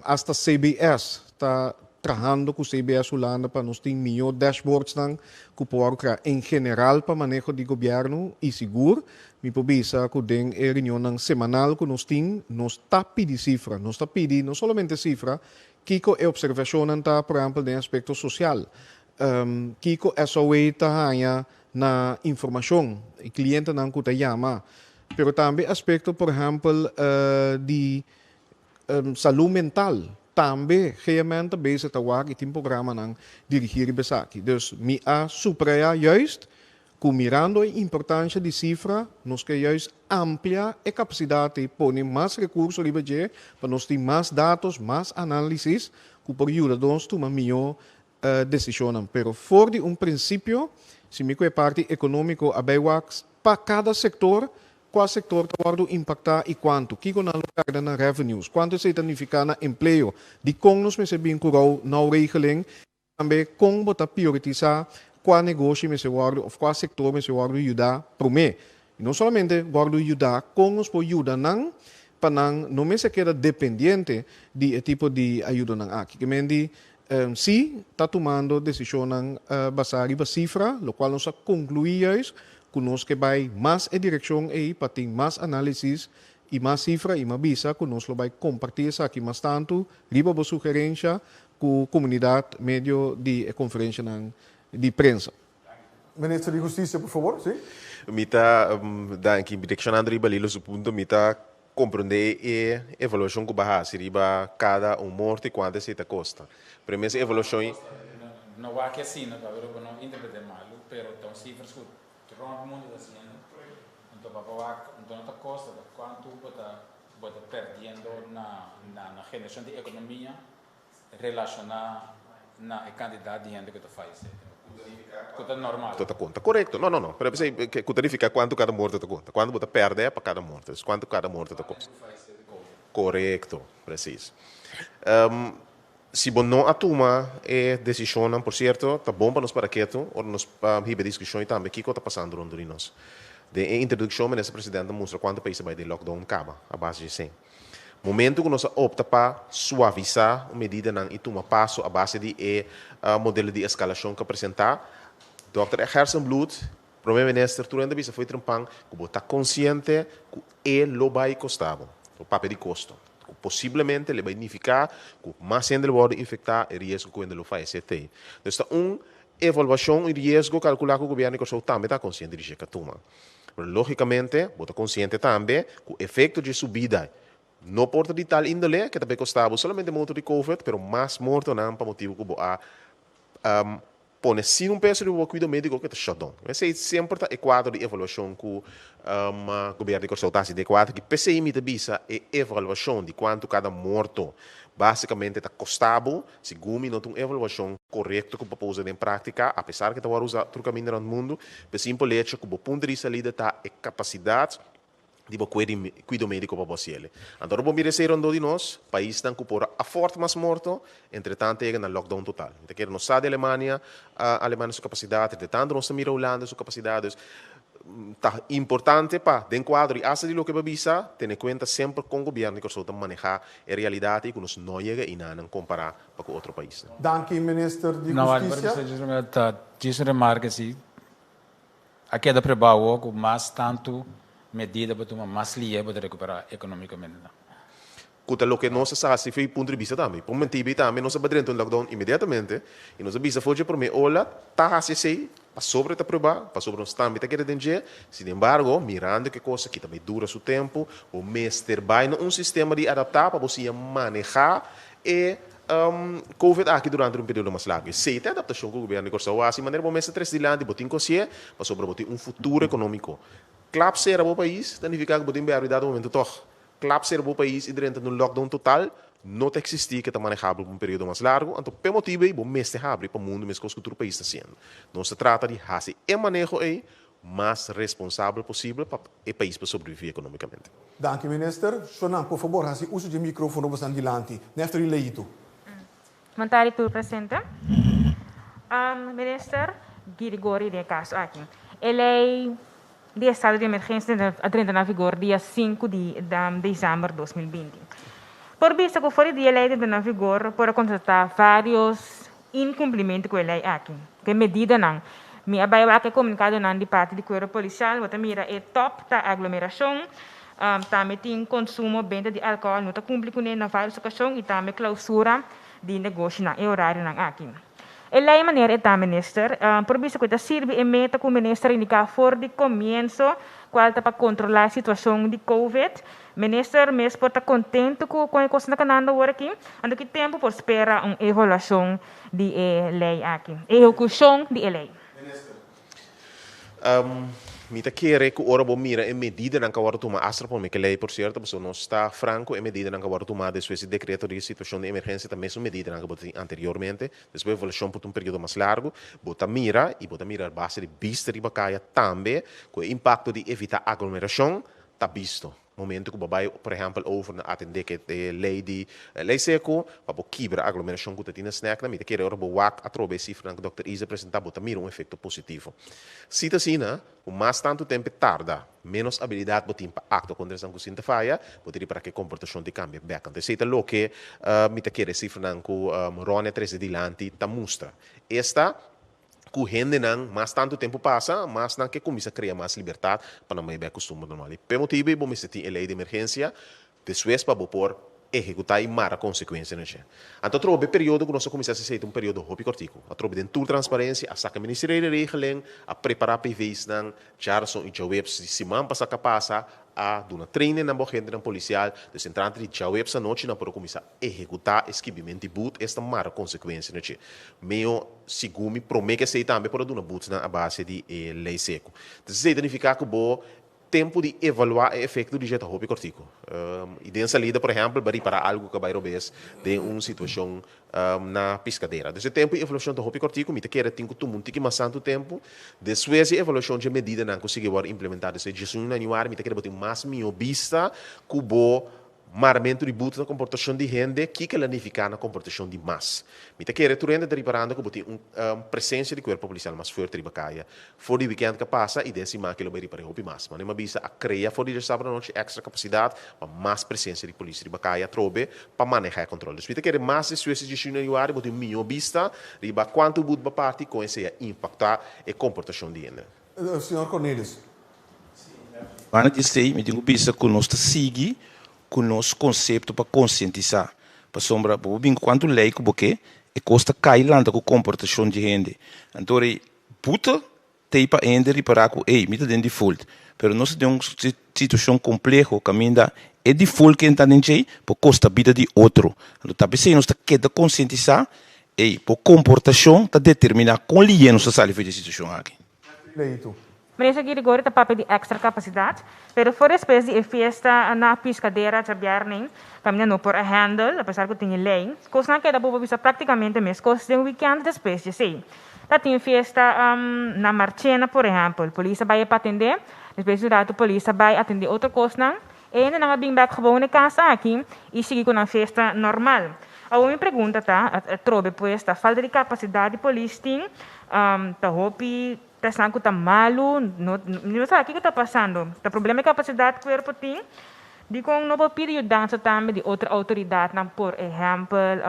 Asta CBS ta trahando ku CBS Hulanda pa nos tin mihó dashboardsnan ku por wòrdu krea en general pa maneho di gobièrnu i sigur mi por bisa ku den e reunionnan semanal ku nos tin nos ta pidi sifra, nos ta pidi no solamente sifra Kiko e observashonnan ta, por ehèmpel, den aspekto sosial? Kiko SOA ta haña na informashon, e klientenan ku ta yama? Pero tambe aspekto, por ehèmpel, di salú mental. Tambe GMN ta bezig ta wak i tin programanan dirigí riba esaki. Dus mi a subrayá juist Ku mirando e importansha di sifra, nos ke juist amplia e kapasidat i pone mas rekurso riba dje pa nos tin mas datos, mas análisis ku por yuda nos tuma mihó desishonnan. Pero for di un prinsipio, si mi ku e parti ekonómiko a bai wak pa kada sektor, kua sektor ta wòrdu impaktá i kuantu, kiko nan lo pèrdè na revenues, kuantu esei ta nifiká na empleo, dikon nos mester bin ku rou nou regeling, Tambe kon bo ta prioritisa kua negoshi mester wòrdu òf kua sektor mester wòrdu yudá promé. I no solamente wòrdu yudá, kon nos por yuda nan pa nan no mester keda dependiente di e tipo di ayudonan aki. Ke men di si ta tumando desishonnan basá riba sifra, lokual nos a konkluí juist ku nos ke bai mas e direkshon ei pa tin mas análisis i mas sifra i m'a bisa ku nos lo bai kompartí esaki mas tantu riba bo sugerensha ku komunidat medio di e konferenshanan di prensa. Minister di Hustisia, por fabor, si. Mi ta, danki, direkshonando riba Lilo su punto, mi ta komprondé e evaluashon ku bo a hasi riba kada un morto i kuantu esei ta kosta. Pero e mes evaluashon. No wak asina, pabia bo no interpreté malu, pero ta un sifras ku rond mundu ta hasiendo. Anto papa wak, anto no ta kosta, ta kuantu bo ta bo ta perdiendo na na generashon di ekonomia. relashoná na e kantidat di hende ku ta fayesé, ku ta normal. Ku ta konta, korekto. No, no, no. Pero p'esei ku ta nifiká kuantu kada morto ta konta. Kuantu bo ta pèrdè pa kada morto. Dus kuantu kada morto ta kosta. Korekto, presis. Si bo no a tuma e desishonnan, por sierto, ta bon pa nos para ketu ora nos hiba e diskushon i tambe kiko ta pasando rondó di nos. Den e introdukshon Minister President a mustra kuantu pais a bai den lockdown kaba a base di esei. Momento ku nos a opta pa suavisá medidanan i tuma paso a base di e modelo di eskalashon ku a presentá, Dòkter Gerstenbluth, Prome Minister, tur hende a bisa fo'i trempan ku bo ta konsiente ku e lo bai kosta bo. Bo papia di kosto. Ku posiblemente le bai nifiká ku mas hende lo wòrdu infektá, e riesgo ku hende lo fayesé t'ei. Dus ta un evaluashon i riesgo kalkulá ku gobièrnu di Kòrsou tambe ta konsiente di dje ka tuma. Pero lógikamente bo ta konsiente tambe ku efekto dje subida no por ta di tal índole ke ta bai kosta bo solamente morto di covid, pero mas mortonan pa motibu ku bo a Pone sin un peso riba bo kuido médiko ke ta shutdown. Esei semper ta e kuadro di evaluashon ku Gobièrnu di Kòrsou ta hasi den e kuadro aki. P'esei mi ta bisa e evaluashon di kuantu kada morto básikamente ta kosta bo, segun mi no ta un evaluashon korekto ku bo por usa den práktika, apesar ke ta wòrdu usá tur kaminda rònt mundu, p'e simpel echo ku bo punto di salida ta e kapasidat di bo kuido médiko pa bo hasiel. Anto ora bo mira esei rondó di nos, paisnan ku por a afòrt mas morto, entretantu a yega na lockdown total. Mi ta kere nos sa di Alemania, Alemania su kapasidat, entretantu nos ta mira Hulanda su kapasidat. Dus, ta importante pa den kuadro i asta di loke bo a bisa, tene kuenta semper kon gobièrnu di Kòrsou ta manehá e realidat ei ku nos no yega einanan kompará pa ku otro paisnan. Danki Minister di No, Hustisia. Ta djis un remarke si. A keda prebao awor ku mas tantu medida bo tuma, mas lihe bo ta rekuperá ekonomikamente. Ku ta loke nos a sa hasi for e punto di bista tambe. Por mentib'ei tambe nos a bai drenta un lockdown inmediatamente i nos a bisa for dje promé ola ta hasi esei pasobra e ta pruebá, pasobra nos tambe ta keda den dje. Sinembargo, mirando ku e kos aki ta bai dura su tempu, bo mester bai na un sistema di adaptá pa bo siña manehá e Covid aki durante un periodo mas largu. Esei ta e adaptashon ku gobièrnu di Kòrsou a hasi. Manera bo mester tres dilanti, bo tin ku hasié pasobra bo tin un futuro ekonómiko. Klap sera bo pais ta nifiká ku bo tin bèrbi dado momento tòg. Klap sera bo pais i drenta den un lockdown total no ta eksistí ke ta manehabel pa un periodo mas largu. Anto p'e motibu ei bo mester habri pa mundu meskos ku tur pais ta hasiendo. Nos ta trata di hasi e maneho ei mas responsabel posibel pa e pais por sobreviví ekonómikamente. Danki minister. Shonan, por fabor hasi uso dje microfono bosan dilanti. Neftery Leito. Bon tardi tur presente. Minister Girigori den e kaso aki. E lei di estado di emergensia a drenta na vigor dia sinku di desèmber 2020. Por bisa ku for di dia e lei drenta na vigor por a konstatá vários inkumplimentu ku e lei aki. Ku e medidanan. Mi a bai wak e komunikadonan di parti di kuerpo polisial, bo ta mira e tòp ta aglomerashon, tambe tin konsumo, benta di alkohòl no ta kumpli kuné na vários okashon i tambe klousura di negoshinan e orarionan aki. E lei manera e ta, Minister, por bisa ku e ta sirbi e meta ku Minister a indiká for di komienso, kual ta pa kontrolá e situashon di Covid. Minister mes por ta contento cu con e cosnan ta canando awor aki? Anto ki tempo por spera un evaluacion di e ley aki, ehecucion di e ley? Minister, Mi ta kere cu ora bo mira e medidanan cu a wordo tuma, hasta pone ke ley por cierto, pasobra nos ta franco, e medidanan cu a wordo tuma despues di decreto di situacion di emergencia ta mesun medidanan cu bo ta tin anteriormente. Despues evaluacion por ta un periodo mas largo. Bo ta mira, y bo ta mira a base di bista riba caya tambe, cu e impacto di evita aglomeracion ta bisto. Momento ku bo bai, por ehèmpel, over na atendé ku e lei di lei seku, pa bo kibra aglomerashon ku ta tin na snèknan, mi ta kere ora bo wak atrobe e sifranan ku dòkter Isa presentá, bo ta mira un efekto positivo. Si ta asina, ku mas tantu tempu e tarda, ménos abilidat bo tin pa aktua kontra esnan ku sin ta faya, bo ta ripará ku e komportashon ta kambia bèk. Anto esei ta loke mi ta kere e sifranan ku Ronnie a trese dilanti ta mustra. Esta. Ku hendenan mas tantu tempu pasa, mas nan ke kuminsá krea mas libertat pa nan bai bek kustumber normal. I p'e motibu ei bo mester tin e lei di emergensia despues pa bo por ehekutá i mara konsekuensia na dje. Anto atrobe e periodo ku nos a kuminsá hasi esei ta un periodo hopi kòrtiku. Atrobe den tur transparensia a saka ministerio di regeling, a prepará PVsnan, Djarason i djaweps di siman pasá ka pasa a duna training na bo agentenan polisial, dus entrante di djaweps anochi nan por a kuminsá ehekutá e skibiment di but, esta mara konsekuensia na dje. Meo segun mi promé ku esei tambe por a duna butsnan a base di e lei seku. Entonces esei ta nifiká ku bo. Tempu di evaluá e efekto di dje ta hopi kòrtiku. I den salida, por ehèmpel, bo a ripará algu ku a bai robes den un situashon na piskadera. Dus e tempu di evaluashon ta hopi kòrtiku. Mi ta kere tin ku tuma un tiki mas tantu tempu. Despues di evaluashon dje medidanan ku sigui wòrdu implementá despues di diesun yanüari, mi ta kere bo tin mas mihó bista ku bo Maramentu di buta na komportashon di hende, kiko el a nifiká na komportashon di mas? Mi ta kere tur hende ta riparando ku bo tin un presensia di kuerpo polisial mas fuerte riba kaya for di wikènt ku a pasa i den siman ke lo bai ripar'é hopi mas. Manera mi a bisa a krea for di djarsabado anochi èkstra kapasidat pa mas presensia di polis riba kaya atrobe pa manehá e kòntròl. Dus mi ta kere mas despues di diesun yanüari bo tin un mihó bista riba kuantu but bo a parti kon esei a impaktá e komportashon di hende. Señor Cornelius. Banda di esei mi tin ku bisa ku nos ta sigui ku nos konsepto pa konsientisá. Pasobra bo por bin ku kuantu lei ku bo ke, e kos ta kai lanta ku komportashon di hende. Anto rei buta t'ei pa hende ripará ku ey, mi ta den default. Pero nos ta den un situashon kompleho kaminda e default ku e ta den djei por kosta bida di otro. Anto ta p'esei nos ta keda konsientisá, ey, bo komportashon ta determiná kon lihe nos ta sali for di e situashon aki. Leito. Minister Girigorie ta papia di extra capacidad, pero for despues di e fiesta na Piscadera djabièrnè, caminda no por a handle, apesar cu tin e ley. Cosnan keda bobo bisa practicamente mescos den weekend despues di esey. Ta tin fiesta na Marchena por ehempel, polis a bay e pa atende, despues di un rato polis a bay atende otro cosnan, e hendenan a bin bek gewoon e cas aki y sigui cu nan fiesta normal. Awor mi pregunta ta, atrobe pues ta falta di capacidad di polis tin, ta hopi Ta esnan ku ta malu, no mi no sa kiko ta pasando. Ta problema di kapasidat kuerpo tin? Dikon no por pidi yudansa tambe di otro outoridatnan, por ehèmpel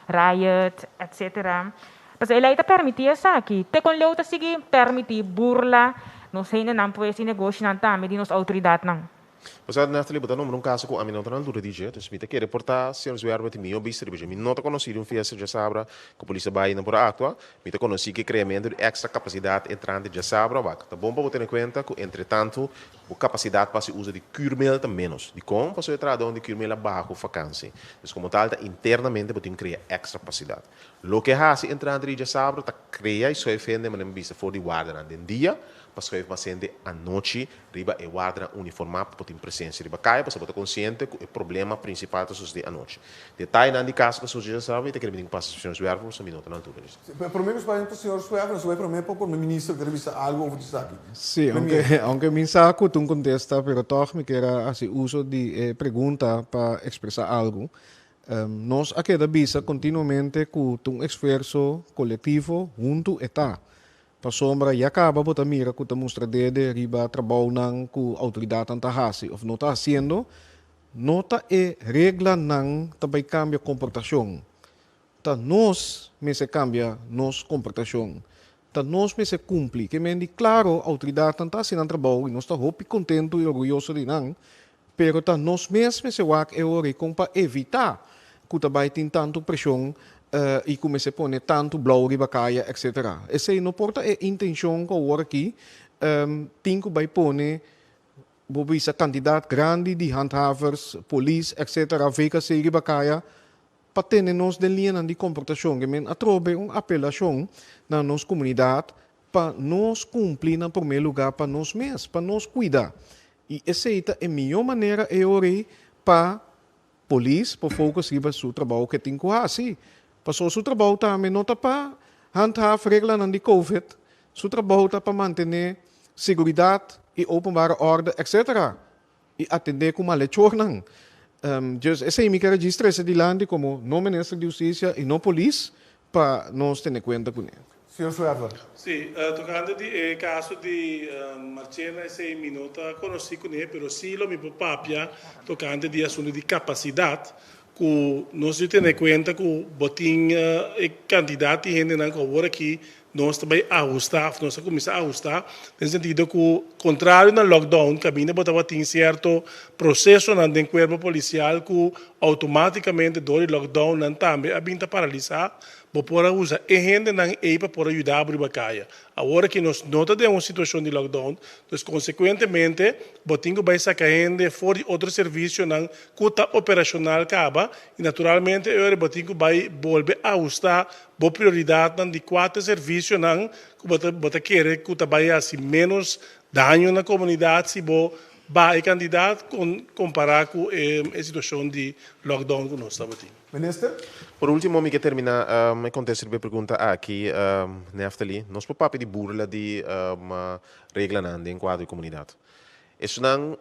Riot, etsetera? Pasobra e lei ta permití esaki. Te kon leu ta sigui permití burla nos hendenan pues i negoshinan tambe di nos outoridatnan? Osea, Nathalie, bo ta nombra un caso cu ami no ta na altura di dje, dus mi ta kere por ta señor Zwerver tin mihó bista riba dje. Mi no ta conoci di un fiesta djasabra cu polis a bay y no por a actua. Mi ta conoci cu e creamento di extra capacidad entrante djasabra wak. Ta bon pa bo tene cuenta cu entre tanto bo capacidad pa haci uso di Cuurmail ta menos. Dicon? Pasobra e trahadornan di Cuurmail a baha cu vakantie. Dus como tal ta internamente bo tin crea extra capacidad. Loke a haci entrante di djasabra ta crea y schuif hende manera mi bisa for di wardanan den dia pa schuif mas hende anochi riba e wardanan uniformá pa por tin presensia riba kaya pasobra bo ta konsiente ku e problema prinsipal ta sosodé anochi. Detayenan di kaso ku a sosodé dja sabi ta kere mi tin ku pasa señor Zwerver pasobra mi no ta na altura di esaki. Promé ku spasiu pa señor Zwerver nos a bai promé pa prome minister ku a bisa algu over di esaki. Sí, aunke aunke mi sa ku ta un kontesta pero tòg mi kier a hasi uso di e pregunta pa ekspresá algu. Nos a keda bisa kontinuamente ku ta un esfuerso kolektivo huntu e ta. Pasobra ya kaba bo ta mira ku ta mustra dede riba trabounan ku outoridatnan ta hasi òf no ta hasiendo, no ta e reglanan ta bai kambia komportashon. Ta nos mester kambia nos komportashon. Ta nos mester kumpli. Ke men di klaro outoridatnan ta hasi nan trabou i nos ta hopi kontentu i orguyoso di nan, Pero ta nos mes mester wak e ora i kon pa evitá ku ta bai tin tantu preshon i ku mester pone tantu blou riba kaya etsetera. Esei no por ta e intenshon ku awor aki tin ku bai pone bo bisa kantidat grandi di handhavers, polis etsetera, VKC riba kaya pa tene nos den liñanan di komportashon. Ke men atrobe un apelashon na nos komunidat pa nos kumpli na promé lugá pa nos mes, pa nos kuida. I esei ta e mihó manera e ora ei pa polis por focus riba su trabou ke tin ku hasi. Pasobra su trabou tambe no ta pa handhaaf reglanan di covid, su trabou ta pa mantené seguridat i openbare orde etcetera i atendé ku malechornan. Dus esei mi ker a djis trese dilanti komo no minister di hustisia i no polis pa nos tene kuenta kuné. Señor Schroeder. Sí, tocante di e caso di Marchena esey mi no ta conoci cune, pero sí lo mi por papia tocante di asunto di capacidad cu nos di tene cuenta cu bo tin e cantidad di hendenan cu awor aki nos ta bay ahusta of nos a cuminsa ahusta den sentido cu contrario na lockdown caminda bo tabatin cierto procesonan den cuerpo policial cu automaticamente door di lockdown nan tambe a bin ta paralisa. Bo por a usa e hendenan ei pa por a yuda bo riba kaya. Awor aki nos no ta den un situashon di lockdown, dus konsekuentemente bo tin ku bai saka hende for di otro servisionan ku ta operashonal kaba i naturalmente e ora bo tin ku bai bolbe ahustá bo prioridatnan di kua ta e servisionan ku bo ta bo ta kere ku ta bai hasi ménos daño na komunidat si bo baha e kantidat kompará ku e situashon di lockdown ku nos tabatin. Minister. Por ultimo mi ke termina e kontesta riba e pregunta aki, Neftali. Nos por papia di burla di reglanan den kuadro di komunidat. Esunnan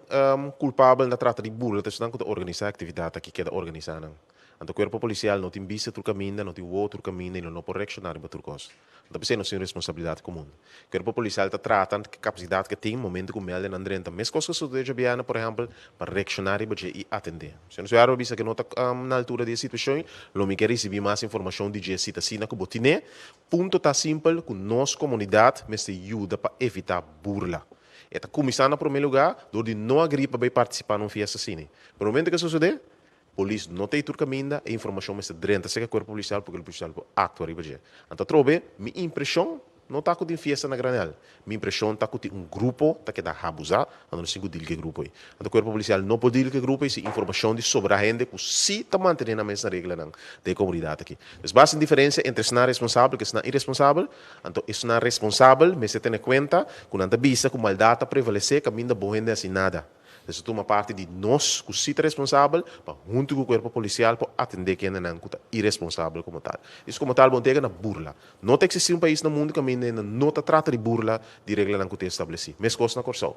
kulpabel na trata di burla ta esunnan ku ta organisá e aktividat aki keda organisá nan. Anto kuerpo polisial no tin bista tur kaminda, no tin wowo tur kaminda i lo no por reakshoná riba tur kos. No ta p'esei nos tin un responsabilidat komun. Kuerpo polisial ta trata ku kapasidat ke tin momento ku mèlde nan drenta meskos ku sucedió djabièrnè por ehèmpel pa reakshoná riba dje i atendé. Si nos wèr bo bisa ke no ta na altura di e situashon lo mi ke risibí mas informashon di dje si ta asina ku bo tin'é. Punto ta simpel ku nos komunidat mester yuda pa evitá burla. E ta kuminsá na promé lugá dor di no agrí pa bai partisipá na un fiesta asina. Pero momento ke sosodé, Polis no ta ei tur kaminda, e informashon mester drenta serka kuerpo polisial pa kuerpo polisial por aktua riba dje. Anto atrobe, mi impreshon no ta ku tin fiesta na Granel. Mi impreshon ta ku tin un grupo ta keda habuzá, anto nos tin ku dil ku e grupo ei. Anto kuerpo polisial no por dil ku e grupo ei sin informashon di sobra hende ku sí ta mantené nan mes na reglanan den e komunidat aki. Dus basta tin diferensia entre esnan responsabel ku esnan iresponsabel, anto esnan responsabel mester tene kuenta ku nan ta bisa ku maldat ta prevalesé kaminda bon hende hasi nada. Esei tuma parti di nos ku si ta responsabel pa huntu ku kuerpo polisial por atendé kendenan ku ta iresponsabel komo tal. Esei komo tal bo no ta yega na burla. No ta eksistí un pais na mundu kaminda hende no ta trata di burla di reglanan ku ta establesí. Meskos na Kòrsou.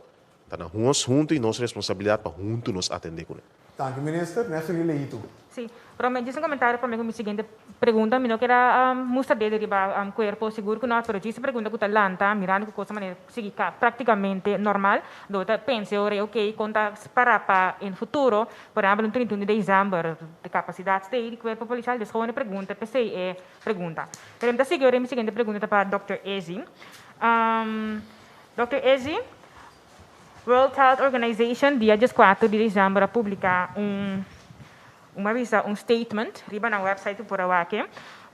Ta na nos huntu i nos responsabilidat pa huntu nos atendé kuné. Danki minister. Neftelie Leito. Sí, pero mi djis un comentario prome cu mi siguiente pregunta. Mi no kier a mustra dedo riba cuerpo, sigur cu no, pero djis e pregunta cu ta lanta mirando cu cosa manera sigui practicamente normal, do ta pensa e ora ei ok con ta spara pa en futuro, por ehempel un 31 di december, de capacidad stay di cuerpo policial, dus gewoon e pregunta, p'esey e pregunta. Pero mi ta sigui ora ei mi siguiente pregunta ta pa Dòkter Ezzy. Dòkter Ezzy. World Health Organization dia dieskuater di desèmber a publiká un un avisa, un statement, riba nan website ku por a wak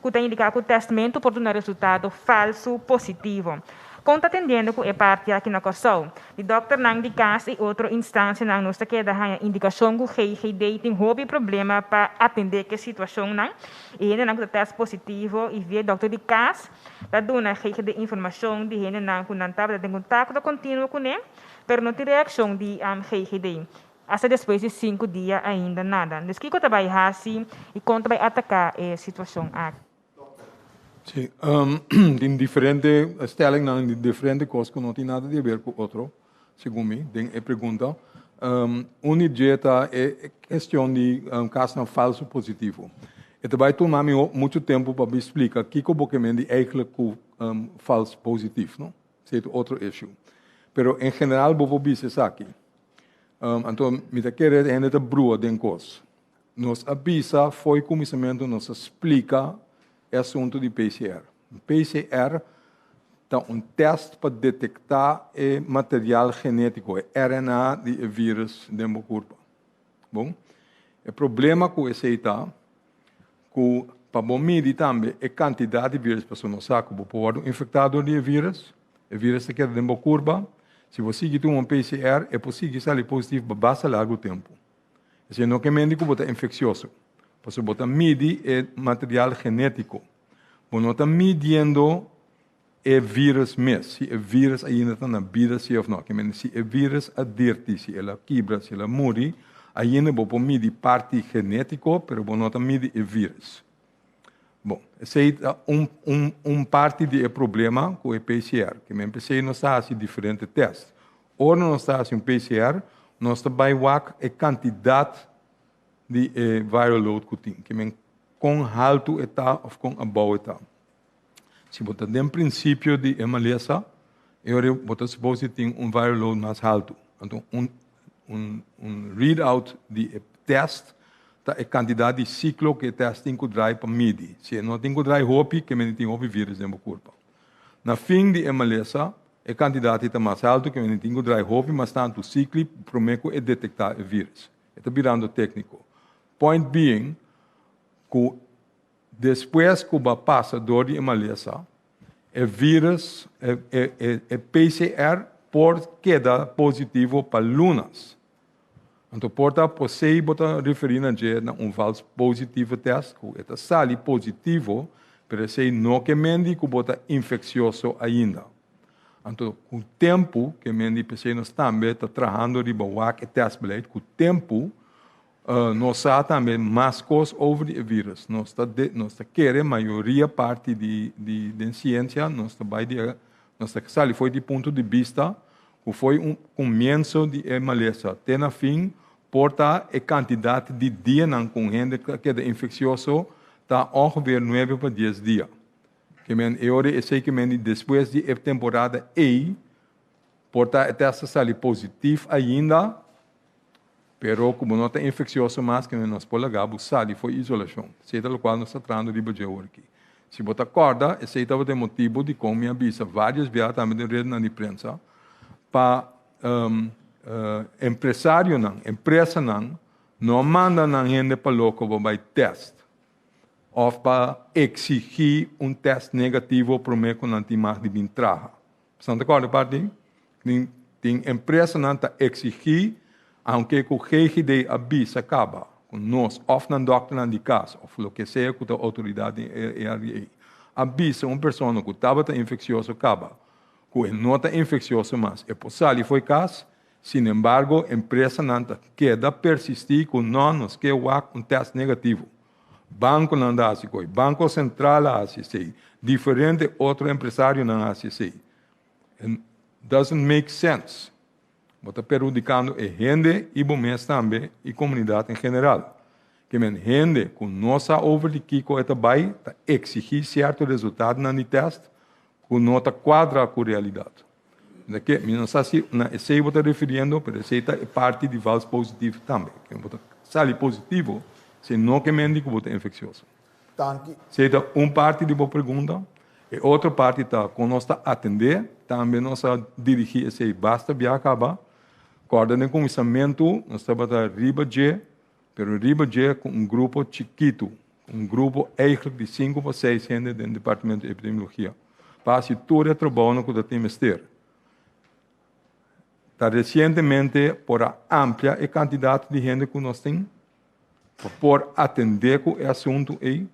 ku ta indiká ku tèstmentu por duna resultado falsu positivo. Kon ta atendiendo ku e parti aki na Kòrsou? Di dòkternan di kas i otro instansianan nos ta keda haña indikashon ku GGD tin hopi problema pa atendé ku e situashonnan i hendenan ku ta tèst positivo i via dòkter di kas Ta duna GGD informashon di hendenan ku nan tabata den kontakto kontinuo kuné, pero no tin reakshon di GGD. Asta despues di sinku dia ainda nada. Dus kiko ta bai hasi i kon ta bai ataká e situashon aki? Sí, tin diferente stellingnan di diferente kos ku no tin nada di aber ku otro, segun mi, den e pregunta. Un di dje ta e kestion di kasnan falso positivo. E ta bai tuma mi muchu tempu pa mi splika kiko bo ke men di eigentlik ku fals positief, no? Esei ta otro issue. Pero en general bo por bisa esaki. Anto mi ta kere hende ta brua den kos. Nos a bisa fo'i kuminsamentu nos a splika e asuntu di PCR. PCR ta un tèst pa detektá e material genétiko, e RNA di e vírùs den bo kurpa. Bon, e problema ku esei ta ku pa bo midi tambe e kantidat di vírùs, pasobra nos sa ku bo por wòrdu infektá dor di e vírùs, e vírùs ta keda den bo kurpa, si bo sigui tuma un PCR e por sigui sali positivo pa basta largu tempu. Esei no ke mende ku bo ta infeksioso, pasobra bo ta midi e material genétiko. Bo no ta midiendo e vírus mes, si e vírus ainda ta na bida si òf no. Ke mende si e vírus a dirti, si el a kibra, si el a muri, ainda bo por midi parti genétiko, pero bo no ta midi e vírus. Bon, esei ta un un un parti di e problema ku e PCR. Ke men p'esei nos ta hasi diferente tèst. Ora nos ta hasi un PCR, nos ta bai wak e kantidat di e viral load ku tin. Ke men kon haltu e ta òf kon abou e ta. Si bo ta den prinsipio di e malesa, e ora bo ta supos di tin un viral load mas haltu. Anto un un un read out di e tèst ta e kantidat di siklo ku e tèst tin ku drai pa midi. Si e no tin ku drai hopi, ke men tin hopi vírùs den bo kurpa. Na fin di e malesa, e kantidat ei ta mas haltu ke men tin ku drai hopi mas tantu sikli promé ku e detektá e vírùs. E ta birando tékniko. Point being ku. Despues ku bo a pasa dor di e malesa, e vírus, e PCR por keda positivo pa lunas. Anto por ta posei bo ta referí na dje na un vals positivo tèst ku e ta sali positivo, pero esei no ke mendi ku bo ta infeksioso ainda. Anto ku tempu, ke mendi p'esei nos tambe ta trahando riba wak e tèstbeleid, ku tempu nos sa tambe mas kos over di e vírus. Nos ta nos ta kere mayoria parti di di den siensia nos ta bai di e nos ta sali for di punto di bista ku foi un komienso di e malesa te na fin por ta e kantidat di dianan ku un hende ta keda infeksioso ta ongeveer nuebe pa dies dia. Ke men e ora esei ke men di despues di e temporada ei por ta e tèst ta sali positif ainda pero ku bo no ta infeksioso mas ke men nos por laga bo sali for isolashon. Esei ta lokual nos ta trahando riba dje ora aki. Si bo ta kòrda, esei tabata e motibu dikon mi a bisa vários biaha tambe den redenan di prensa pa empresarionan, empresanan no manda nan hende pa loko pa bai tèst òf pa eksigí un tèst negativo promé ku nan tin mag di bin traha. Bo ta kòrda e parti ei? Tin tin empresanan ta eksigí, aunke ku GGD a bisa kaba ku nos òf nan dòkternan di kas òf loke sea ku ta outoridat den e área ei, a bisa un persona ku tabata infeksioso kaba ku e no ta infeksioso mas, e por sali for e kas. Sinembargo, empresanan ta keda persistí ku nò, nos ke wak un tèst negativo. Bankonan ta hasi koi, Banko Sentral a hasi esei, diferente otro empresarionan a hasi esei. It doesn't make sense. Bo ta perhudikando e hende i bo mes tambe i komunidat en general. Ke men hende ku no sa over di kiko e ta bai ta eksigí sierto resultadonan di tèst ku no ta kuadra ku realidat. Na ke mi no sa si na esei bo ta refiriendo, pero esei ta e parti di vals positief tambe. Ke bo ta sali positivo, esei no ke men di ku bo ta infeksioso. Danki. Esei ta un parti di bo pregunta. E otro parti ta kon nos ta atendé. Tambe nos a dirigí esei basta bia kaba. Kòrda den kuminsamentu nos tabata riba dje, pero riba dje ku un grupo chikitu. Un grupo eigenlijk di sinku pa seis hende den Departamento di Epidemiologia pa hasi tur e trabounan ku ta tin mester. Ta resientemente por a amplia e kantidat di hende ku nos tin pa por atendé ku e asuntu ei,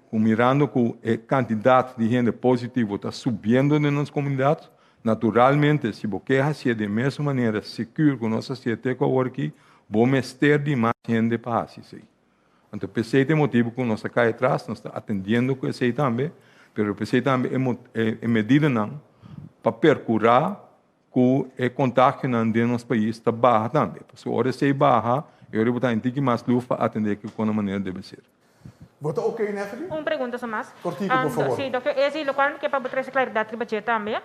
ku mirando ku e kantidat di hende positivo ta subiendo den nos komunidat, naturalmente si bo ke hasié den mesun manera sekur ku nos hasié te ku awor aki, bo mester di mas hende pa hasi esei. Anto p'esei ta e motibu ku nos a kai atras, nos ta atendiendo ku esei tambe, pero p'esei tambe e e medidanan pa perkurá ku e kontagionan den nos pais ta baha tambe. Pasobra ora esei baha, e ora bo ta tiki mas luf pa atendé ku kon manera debe ser. Bo ta ok, Nefeli? Un pregunta so mas. Kortiku, por favor. Sí, Dòkter Ezi, lokual mi ke pa bo trese klaridat riba dje tambe.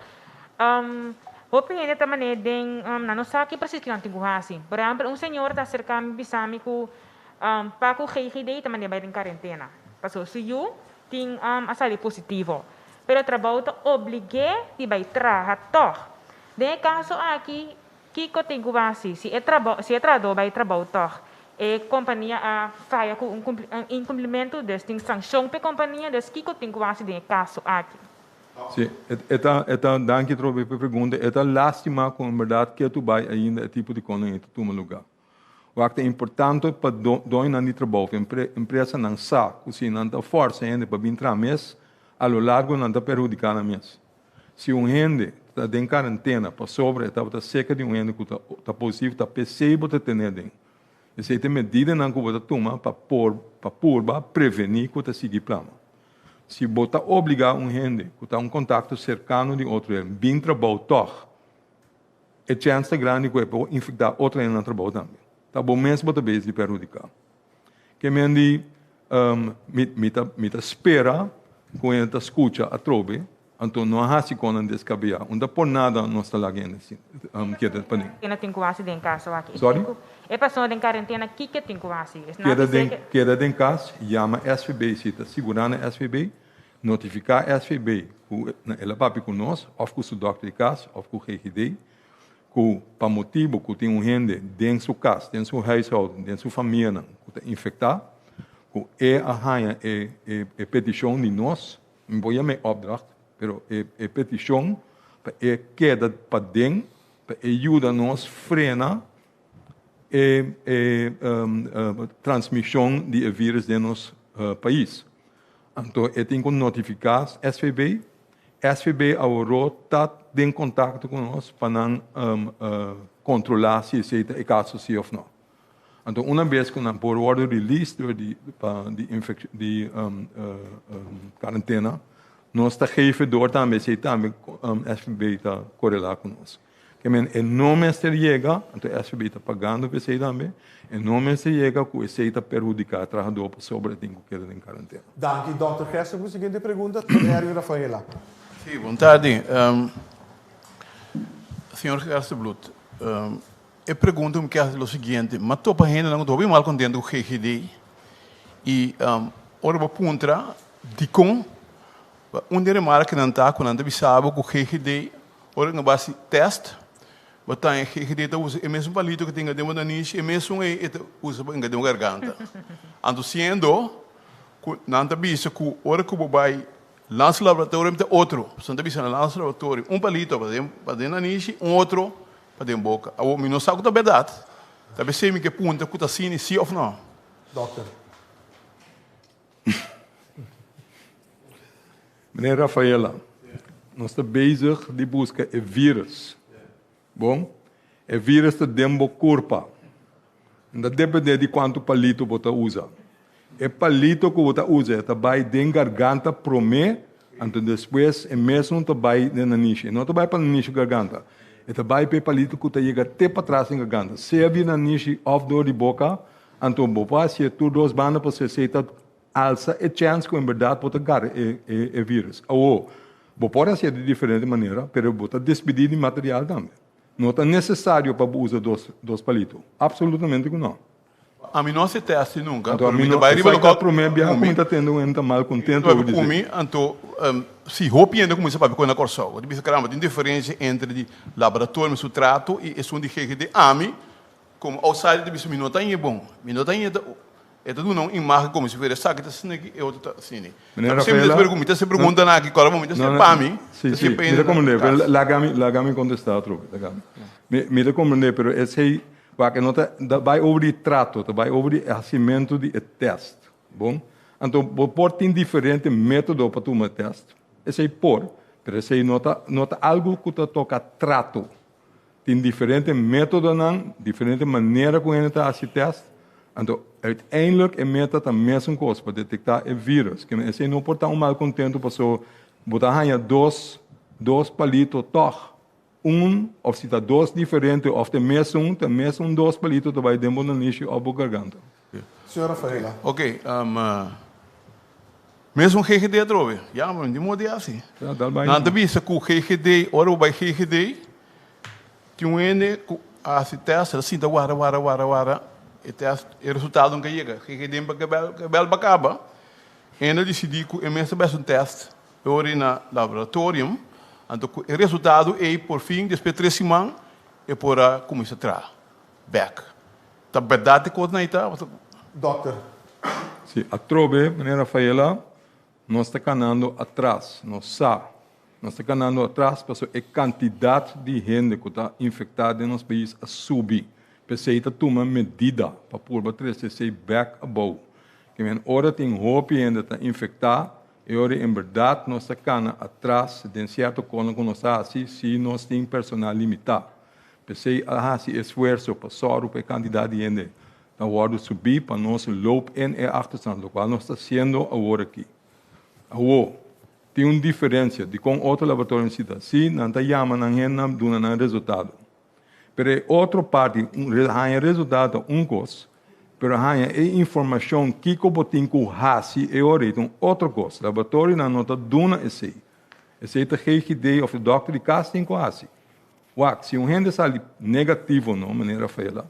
Hopi hende ta manera den nan no sa ki presis ki nan tin ku hasi. Por ehèmpel, un señor ta aserká mi bisa mi ku Pa ku GGD ta mand'é bai den karentena, pasobra su yu tin a sali positivo. Pero trabou ta oblig'é di bai traha tòg. Den e kaso aki, kiko tin ku hasi si e trabou si e trahadó bai trabou tòg? E kompania a faya ku un inkumplimentu, dus tin sankshon pa e kompania, dus kiko tin ku hasi den e kaso aki? Sí, e ta, e ta, danki trobe pa e pregunta. E ta lástima ku en bèrdat ketu bai ainda e tipo di konan ei ta tuma lugá. Wak ta importante pa doñonan di trabou of empresanan sa ku si nan ta forsa hende pa bin traha mes, a lo largo nan ta perhudiká nan mes. Si un hende ta den karentena pasobra e tabata seka di un hende ku ta positivo ta p'esei bo ta tene aden. Esei ta e medidanan ku bo ta tuma pa por pa purba prevení ku ta sigui plama. Si bo ta obligá un hende ku ta un kontakto serkano di otro hende bin trabou tòg, E chèns ta grandi ku e por infektá otro hende na trabou tambe. Ta bo mes bo ta bezig di perhudiká. Ke men di mi mi ta mi ta spera ku hende ta skucha atrobe, anto no a hasi kon nan deskabeyá. Un ta por nada nos ta laga hende sin keda paden. Kende tin ku hasi den kaso aki? Sorry? E persona den karentena kiko tin ku hasi? Keda den keda den kas, yama SVB si ta sigurá na SVB. Notifiká SVB ku el a papia ku nos òf ku su dòkter di kas òf ku GGD ku pa motibu ku tin un hende den su kas, den su huishouden, den su famianan ku ta infektá, ku e a haña e e petishon di nos, mi por yama e opdracht, pero e e petishon pa e keda paden pa e yuda nos frena e e transmishon di e virus den nos pais. Anto e tin ku notifiká SVB. SVB aworó ta den kontakto ku nos pa nan kontrolá si esei ta e kaso si òf no. Anto una bes ku nan por wòrdu release dor di pa di infek di karentena, nos ta geef dor tambe esei tambe SVB ta korelá ku nos. Ke men e no mester yega, anto SVB ta pagando pa esei tambe, e no mester yega ku esei ta perhudiká e trahadó pasobra e tin ku keda den karentena. Danki dòkter Gerson ku siguiente pregunta, Dòkter Erwin Rafaela. Sí, bon tardi. Señor Gerstenbluth, E pregunta ku mi ke hasi lo siguiente, mi a topa hendenan ku ta hopi mal kontento ku GGD i ora bo puntra dikon, un di e remarkenan ta ku nan ta bisa bo ku GGD ora ku nan bai hasi tèst bo ta haña GGD ta usa e mesun palito ku tin den bo nanishi e mesun ei e ta usa pa hinka den bo garganta. Anto siendo ku nan ta bisa ku ora ku bo bai Lans laboratorio mi ta otro, pasobra nan ta bisa na lans laboratorio un palito pa den nanishi un otro Pa den boka. Awor mi no sa ku ta bèrdat. Ta besei mi ke puntra ku ta asina si òf no. Dòkter. Meneer Rafaela, nos ta bezig di buska e virus. Bon, e virus ta den bo kurpa. No ta depende di kuantu palito bo ta usa. E palito ku bo ta usa e ta bai den garganta promé, anto despues e mesun ta bai den nanishi. E no ta bai pa nanishi garganta. E ta bai pa e palito ku ta yega te patras den garganta. Sea via nanishi òf dor di boka, anto bo por hasié tur dos banda pasobra esei ta alsa e chèns ku en bèrdat bo ta gara e vírus. Awor, bo por hasié di diferente manera, pero bo ta despidí di material tambe. No ta necesario pa bo usa dos dos palito. Absolutamente cu no. Ami no haci test nunca, Anto pero ami mi ta no, bai riba esaki ta loke prome biaha cu cu mi mi. ta tende un hende ta mal contento Papia over di cu esey. mi, anto si hopi hende cuminsa papia cu na Corsou, bo ta bisa caramba tin diferencia entre di laboratorio su trato y esun di GGD. Ami como outsider ta bisa mi no ta haña bon, mi no ta haña E ta duna un imagen como si fuera esaki ta asina aki, e otro ta asina. Meneer Ta siempre Rafaela, ta pregunta, mi ta haci preguntanan aki, kòrda bo, mi ta haci pa mi, Sí, ta sí, haci pa mi ta hende na comprende, pero cas. laga mi, laga mi contesta atrobe, laga mi. Mi, mi ta comprende, pero esey, wak, e no ta, ta bai over di trato, ta bai over di e hacimentu di e test, bon? Anto, bo por tin diferente metodo pa tuma test, esey por, pero esey no ta, no ta algo cu ta toca trato. Tin diferente metodonan, diferente manera ku hende ta hasi tèst. Anto uiteindelijk e meta ta mesun kos, pa detektá e vírus. Ke men esei no por ta un malkontentu paso bo ta haña dos dos palito tòg. Un òf si ta dos diferente òf ta e mesun, ta e mesun dos palito ta bai den bo nanishi òf bo garganta. Señor Rafaela. Ok, mesun GGD atrobe. Ya, ma mi tin moda di hasi. Ja, dal bai Nan ta no. bisa ku GGD, ora bo bai GGD, tin un hende ku a hasi tèst, el a sinta wara, wara, wara, wara, e tèst, e resultado nunka yega. GGD pa ke bèl, ke bèl pa kaba, hende a disidí ku e mes ta bai hasi un tèst, e ora ei na laboratorium, anto ku e resultado ei por fin despues tres siman e por a kuminsá traha bèk. Ta bèrdat e kosnan ei ta? Dòkter. Si, atrobe, meneer Rafaela, nos ta kanando atras, nos sa. Nos ta kanando atras pasobra e kantidat di hende ku ta infektá den nos pais a subi. P'esei ta tuma medida pa purba trese esei bèk abou. Ke men ora tin hopi hende ta infektá, e ora en bèrdat nos ta kana atras den sierto kosnan ku nos ta hasi si nos tin personal limitá. P'esei a hasi esfuerso pa sòru pa e kantidat di hende ta wòrdu subí pa nos loop in e achterstand, lokual nos ta hasiendo awor aki. Awor, tin un diferensia dikon otro laboratorio nesita. Sí, nan ta yama nan hendenan duna nan resultado. Pero e otro parti, haña resultado ta un kos, pero haña e informashon kiko bo tin ku hasi e ora ei ta un otro kos. Laboratorionan no ta duna esei. Esei ta GGD òf e dòkter di kas tin ku hasi. Wak, si un hende sali negativo no, meneer Rafaela,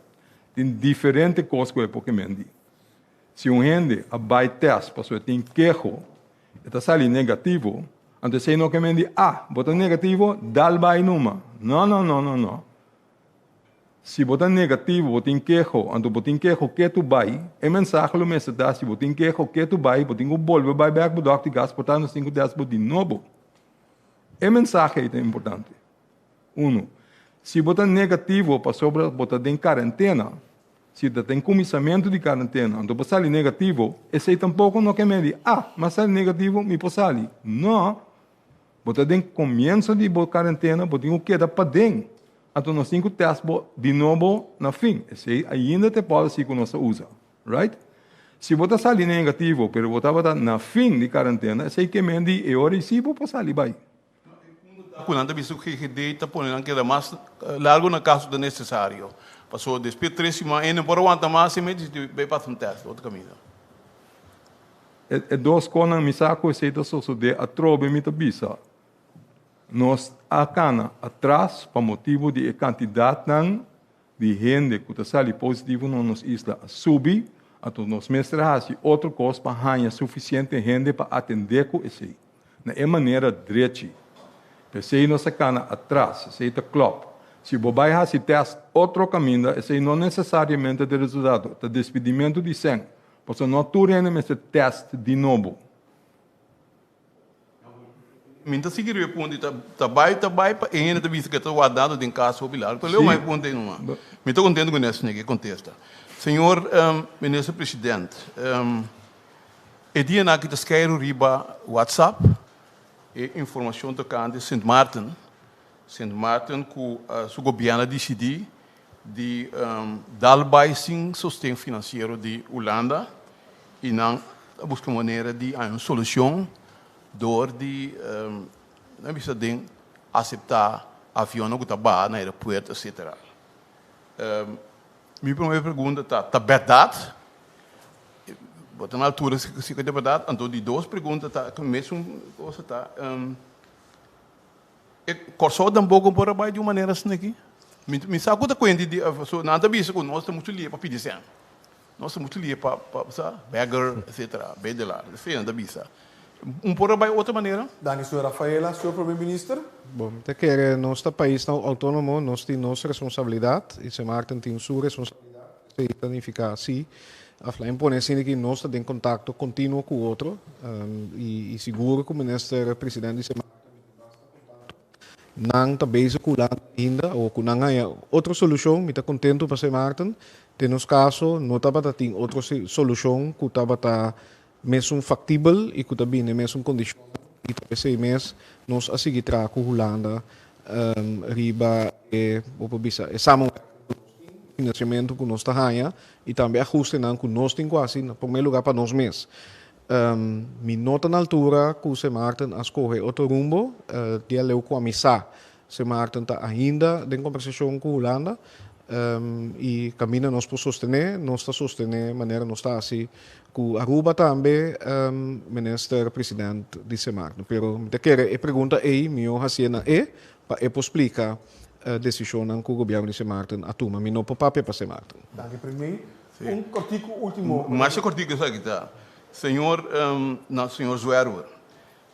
tin diferente kos ku e por kemendi. Si un hende a bai tèst pasobra e tin keho, e ta sali negativo, anto esei no kemendi, ah, bo ta negativo, dal bai numa. No, no, no, no, no. Si bo ta negativo, bo tin keho, anto bo tin keho ketu bai, e mensahe lo mester ta, si bo tin keho ketu bai, bo tin ku bolbe bai bèk bo dòkter di kas por ta nos tin ku tèst bo di nobo. E mensahe ei ta importante. Unu, si bo ta negativo pasobra bo ta den karentena, si ta den kuminsamentu di karentena, anto bo sali negativo, esei tampoko no ke medi, ah, mi a sali negativo, mi por sali. No! Bo ta den komienso di bo karentena, bo tin ku keda paden. Anto nos tin ku tèst bo di nobo na fin. Esei ainda ta e policy ku nos ta usa. Right? Si bo ta sali negativo, pero bo tabata na fin di karentena, esei ke men di e ora ei si bo por sali bai. Ku nan ta bisa ku GGD ta pone nan keda mas largu na kas ku ta nesesario. Pasobra despues tres siman e no por awanta mas, e mester bai pasa un tèst otro kaminda. E dos konan mi sa ku esei ta sosodé atrobe mi ta bisa, nos a kana atras pa motibu di e kantidatnan di hende ku ta sali positivo na nos isla a subi, anto nos mester a hasi otro kos pa haña sufisiente hende pa atendé ku esei na e manera drechi. P'esei nos a kana atras, esei ta klòp. Si bo bai hasi tèst otro kaminda, esei no nesesariamente ta e resultado, ta despidimentu di sèn. Pasobra no tur hende mester test di nobo. Mi ta sigui riba e punto ta ta bai ta bai pa e hende ta bisa ku e ta wardando den kas hopi largu. Pero leu mai punto ei numa. Mi ta kontento ku Nestor a kontesta. Señor Minister President, e dianan aki ta skeiru riba WhatsApp e informashon tokante Sint Maarten. Sint Maarten ku su gobièrnu a disidí di dal bai sin sosten finansiero di Hulanda i nan ta buska manera di haña un solushon dor di nan bisa den aseptá avionnan ku ta baha na aeropuerto etsetera. Mi promé pregunta ta, ta bèrdat? Bo ta na altura si ku ta bèrdat? Anto di dos pregunta ta, mesun cosa ta. E Kòrsou tampoko por a bai di un manera asina aki. Mi mi sa ku ta kuenti di so nan ta bisa ku nos ta muchu lie pa pidi sèn. Nos ta muchu lie pa pa sa beggar etcetera, bedelaar. Esei nan ta bisa. Un por a bai otro manera? Danki señor Rafaela. Señor Prome Minister. Bon, mi ta kere nos ta paisnan outónomo, nos tin nos responsabilidat i Sint Maarten tin su responsabilidat. Esei ta nifiká si Aflain pone asina ki nos ta den kontakto kontinuo ku otro i sigur ku Minister President di Sint Maarten Nan ta bezig ku Hulanda ainda o ku nan haña otro solushon. Mi ta kontentu pa Sint Maarten. Den nos kaso no tabata tin otro solushon ku tabata mesun faktibel i ku ta bini mesun kondishonnan i ta p'esei mes nos a sigui traha ku Hulanda riba e, bo por bisa, e samenwerking ku nos tin, finansiamentu ku nos ta haña i tambe ahustenan ku nos tin ku hasi na promé lugá pa nos mes. Mi no ta na altura ku Sint Maarten a skohe otro rumbo. Dia leu ku ami sa, Sint Maarten ta ainda den kombersashon ku Hulanda i kaminda nos por sostené, nos ta sostené manera nos ta hasi ku Aruba tambe, Minister President di Sint Maarten. Pero mi ta kere e pregunta ei mihó hasié na e pa e por splika desishonnan ku gobièrnu di Sint Maarten a tuma. Mi no por papia pa Sint Maarten. Danki Premier. Un kortiku ultimo. Masha kortiku esaki ta. Señor na señor Zwerwer.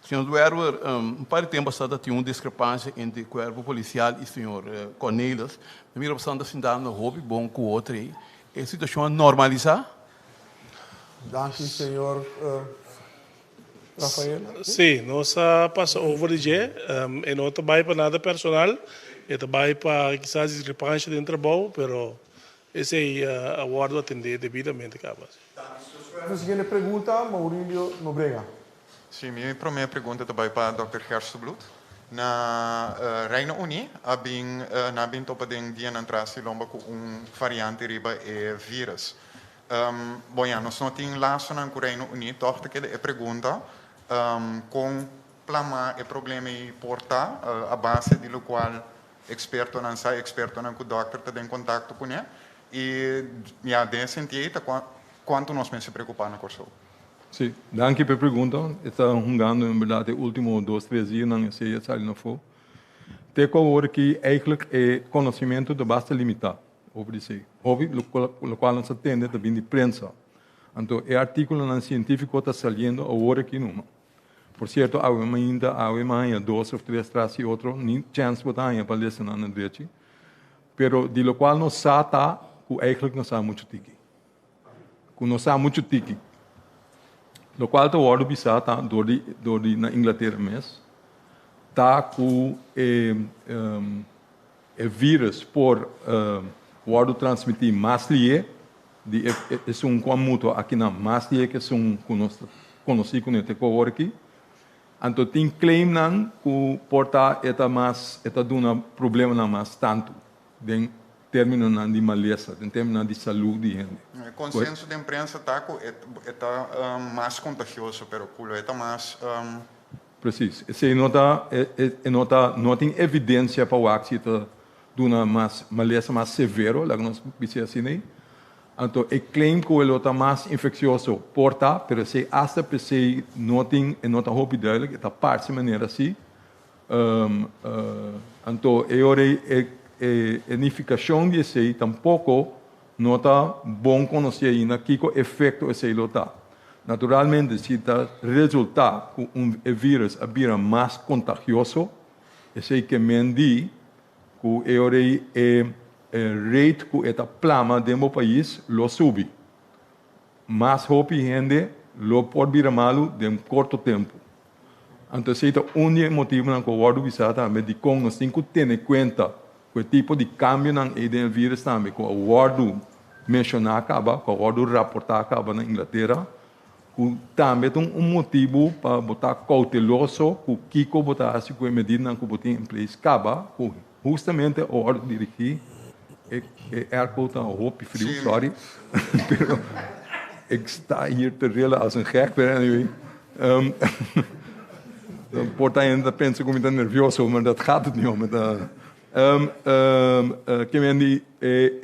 Señor Zwerwer, un par di tempu pasá ta tin un diskrepansia entre kuerpo polisial i señor Cornelis. Mi mira pasobra nan ta sintando hopi bon ku otro ei. E situashon a normalisá? Danki señor Rafael. Sí, nos a pasa over di dje. E no ta bai pa nada personal. E ta bai pa kisas diskrepansha den trabou, pero Esei a wòrdu atendé debidamente kaba. E siguiente pregunta, Maurilio Nobrega. Sí, mi promé pregunta ta bai pa dòkter Gerstenbluth. Na Reino Uní a bin nan a bin topa den dianan tras di lomba ku un variante riba e vírus. Bon ya, nos no tin lasonan ku Reino Uní, tòg ta keda e pregunta kon plamá e problema ei por ta a base di lokual Ekspertonan sa, ekspertonan ku dòkter ta den kontakto kuné i ya den e sentido ei ta kuantu nos mester preokupá na Kòrsou. Sí, danki pa e pregunta. E ta hungando en bèrdat e último dos, tres dianan esei a sali na afó. Te ku awor aki eigentlik e konosimentu ta basta limitá over di esei. Hopi lokual nos a tende ta bin di prensa. Anto e artíkulonan sientífiko ta saliendo awor aki numa. Por cierto, awe mainta, awe maña, dos of tres tras di otro, ni chance bo ta haña pa lesa nan na drechi. Pero di lokual nos sa ta ku eigenlijk nos sa muchu tiki. Ku nos sa muchu tiki. Lokual ta wòrdu bisá ta dor di dor di na Inglatera mes ta ku e e virus por wòrdu transmití mas lié di e esun ku a mutua akinan mas lié ku esun ku nos ta konosí kuné te ku awor aki. Anto tin claimnan ku por ta e ta mas e ta duna problemanan mas tantu den terminonan di malesa, den terminonan di salú di hende. E konsenso den prensa ta ku e ta mas kontagioso, pero ku lo e ta mas. Presis. Esei no ta e no ta no tin evidensia pa wak si e ta duna mas malesa mas severo, laga nos bis'é asina ei. Anto e claim ku e lo ta mas infektioso por ta, pero esei asta p'esei no tin e no ta hopi duidelijk, e ta parse manera si. Anto e ora ei e e nifikashon di esei tampoko no ta bon konosí ainda kiko efekto esei lo ta. Naturalmente si ta resultá ku un e virus a bira mas kontagioso, esei ke men di ku e ora ei e rate ku e ta plama den bo pais lo subi. Mas hopi hende lo por bira malu den korto tempu. Anto esei ta un di e motibunan ku a wòrdu bisá tambe dikon nos tin ku tene kuenta ku e tipo di kambionan ei den e vírus tambe ku a wòrdu menshoná kaba, ku a wòrdu raportá kaba na Inglatera, ku tambe ta un motibu pa bo ta kouteloso ku kiko bo ta hasi ku e medidanan ku bo tin en place kaba, ku hustamente a wòrdu dirigí e airco ta hopi friu, sorry, pero ik sta hier te rillen als een gek, pero anyway. Dan por ta hende ta pensa ku mi ta nervioso, maar dat gaat het niet om. Ke men di e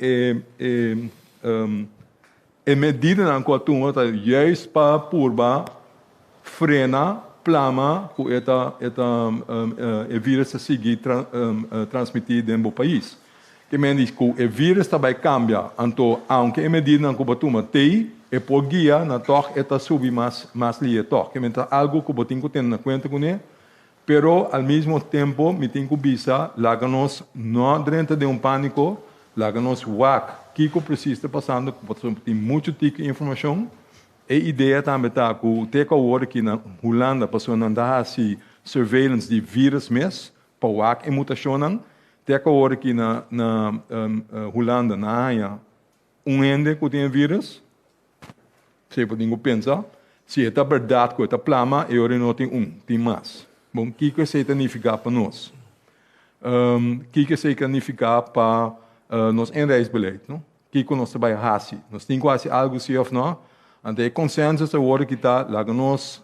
e medidanan ku a tuma ta juist pa purba frena plama ku e ta e ta e virus ta sigui transmití den bo pais. Ke men di ku e virus ta bai kambia, anto aunke e medidanan ku bo tuma tei, e por guia na tòg e ta subi mas mas lihe tòg. Ke men ta algu ku bo tin ku tene na kuenta kuné, pero al mismo tempo mi tin ku bisa laga nos no drenta den un pániko, laga nos wak kiko presis ta pasando pasobra tin muchu tiki informashon. E idea tambe ta ku te ku awor aki na Hulanda pasobra nan ta hasi surveillance di virus mes pa wak e mutashonnan. Te ku awor aki na na Hulanda nan a haña un hende ku tin e virus. Esei bo tin ku pensa, si e ta bèrdat ku e ta plama, e ora e no tin un, tin mas. Bon, kiko esei ta nifiká pa nos? Kiko esei ta nifiká pa nos inreisbeleid, no? Kiko nos ta bai hasi? Nos tin ku hasi algu si òf no? Anto e konsensus awor aki ta laga nos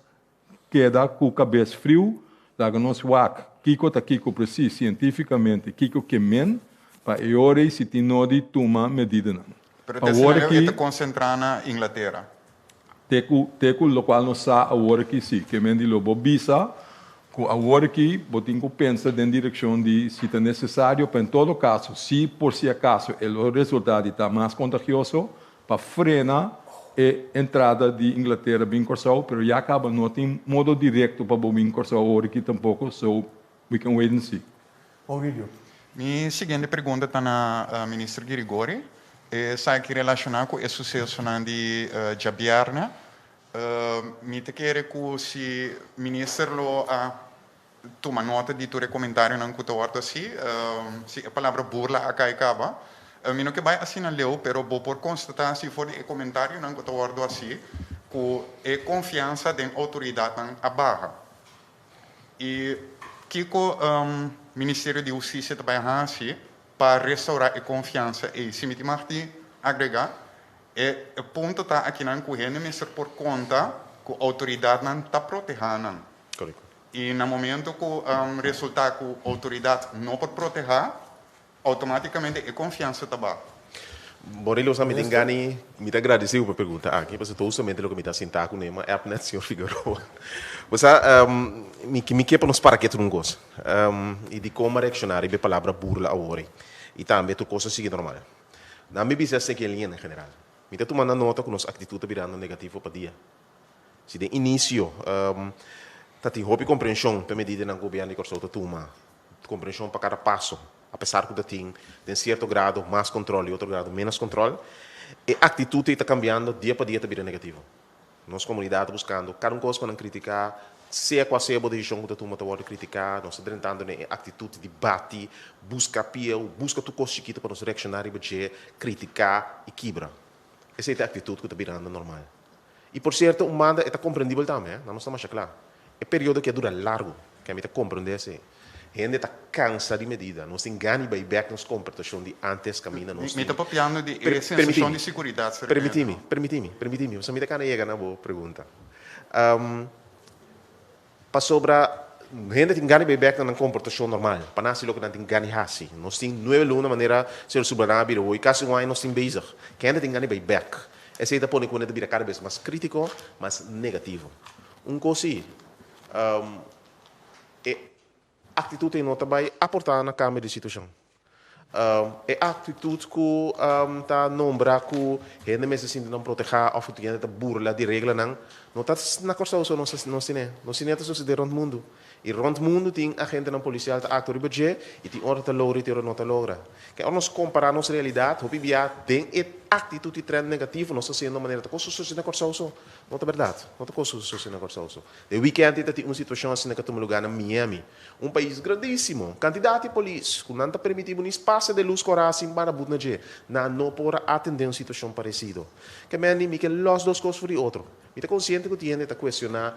keda ku kabes friu, laga nos wak kiko ta kiko presis sientífikamente, kiko ke men, pa e ora ei si tin nodi tuma medidanan. Pero te Awor asina leu e aki ta konsentrá na Inglatera. Te ku te ku lokual nos sa awor aki si, ke men di lo bo bisa ku awor aki bo tin ku pensa den direkshon di si ta nesesario pa en todo kaso, si por si akaso e lo resultá di ta mas kontagioso, pa frena e entrada di Inglatera bin Kòrsou, pero ya kaba no tin modo direkto pa bo bin Kòrsou awor aki tampoko, so we can wait and see. Maurilio. Mi siguiente pregunta ta na Minister Girigori. Esaki relashoná ku e susesonan di djabièrnè. Mi ta kere ku si Minister lo a tuma nota di tur e komentarionan ku ta wòrdu hasi, si e palabra burla a kai kaba. Mi no ke bai asina leu, pero bo por konstatá si for di e komentarionan ku ta wòrdu hasi ku e konfiansa den outoridatnan a baha. I kiko Ministerio di Hustisia ta bai hasi pa restaurá e konfiansa ei? Si mi tin mag di agregá, e punto ta akinan ku hende mester por konta ku outoridatnan ta protehá nan. I na momento ku resultá ku outoridat no por protehá, Automaticamente e confiansa ta baha. Borrelli, Osa mi tin gani, mi ta agradeci bo pa e pregunta aki, pasobra ta hustamente loke mi ta sinta cu ne, ma app net señor Figueroa. Bo sa, mi mi ke pa nos para ketu un cos, y dicon mi a reacciona riba e palabra burla awor ei, y tambe tur cos a sigui normal. Nan mi bisa esaki en liña general. Mi ta tuma na nota cu nos actitud ta birando negativo pa dia. Si den inicio ta tin hopi comprension pa e medidanan cu gobierno di Corsou ta tuma, comprension pa cada paso. Apesar ku ta tin den sierto grado mas kòntròl i otro grado ménos kòntròl, e aktitut ei ta kambiando dia pa dia ta bira negativo. Nos komunidat ta buskando kada un kos pa nan kritiká, sea kua sea bo desishon ku ta tuma ta wòrdu kritiká. Nos ta drentando den e aktitut di bati, buska pieu, buska tur kos chikitu pa nos reakshoná riba dje, kritiká i kibra. Esei ta e aktitut ku ta birando normal. I por sierto un banda e ta komprendibel tambe, nan nos ta masha kla. E periodo aki a dura largu, ke mi ta komprendé esei. Hende ta kansa di medida. Nos tin gana di bai bèk nos komportashon di ántes kaminda nos Mi tin. ta papiando di e sensashon di siguridat, Sergento. Permití mi, permití mi, permití mi, pasobra mi ta kana yega na bo pregunta. Pasobra hende tin gana di bai bèk na nan komportashon normal, pa nan hasi loke nan tin gana di hasi. Nos tin nuebe luna manera señor Subrana a bira hoy, kasi un aña nos tin bezig. Ke hende tin gana di bai bèk. Esei ta pone ku hende ta bira kada bes mas krítiko, mas negativo. Un kos sí, e aktitut ei no ta bai aportá na kambio di situashon. E aktitut ku ta nombra ku hende mester sinti nan protehá òf ku hende ta burla di reglanan no ta na Kòrsou so nos nos tine. Nos tine ta susedé rònt mundu. I rònt mundu tin agentenan polisial ta aktua riba dje i tin ora ta logra i tin ora no ta logra. Ke ora nos kompará nos realidat hopi bia den e aktitut i trènt negativo nos ta siendo manera ta kos ku susedé na Kòrsou so. No ta bèrdat. No ta kos ku susedé na Kòrsou so. Den wikènt ei ta tin un situashon asina ku a tuma lugá na Miami, un pais grandísimo. Kantidat di polis ku nan ta permití bo ni pasa den lus kòrá sin para but na dje. Nan no por a atendé un situashon paresido. Ke mende mi ke lòs dos kos for di otro. Mi ta konsiente ku tin hende ta kuestioná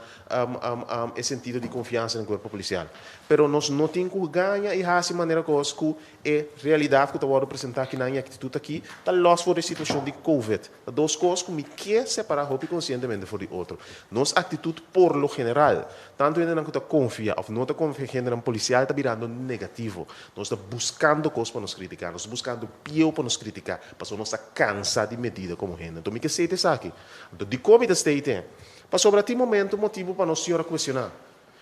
e sentido di konfiansa den kuerpo polisial. Pero nos no tin ku gaña i hasi manera kos ku e realidat ku ta wòrdu presentá akinan i aktitut aki ta lòs for di e situashon di covid. Ta dos kos ku mi ke separá hopi konsientemente for di otro. Nos aktitut por lo general, tantu hendenan ku ta konfia òf no ta konfia hendenan polisial ta birando negativo. Nos ta buskando kos pa nos kritiká, nos ta buskando pieu pa nos kritiká, pasobra nos ta kansa di medida komo hende. Anto mi ke state esaki. Anto dikon mi ta state? Pasobra tin momento motibu pa nos siñor a kuestioná.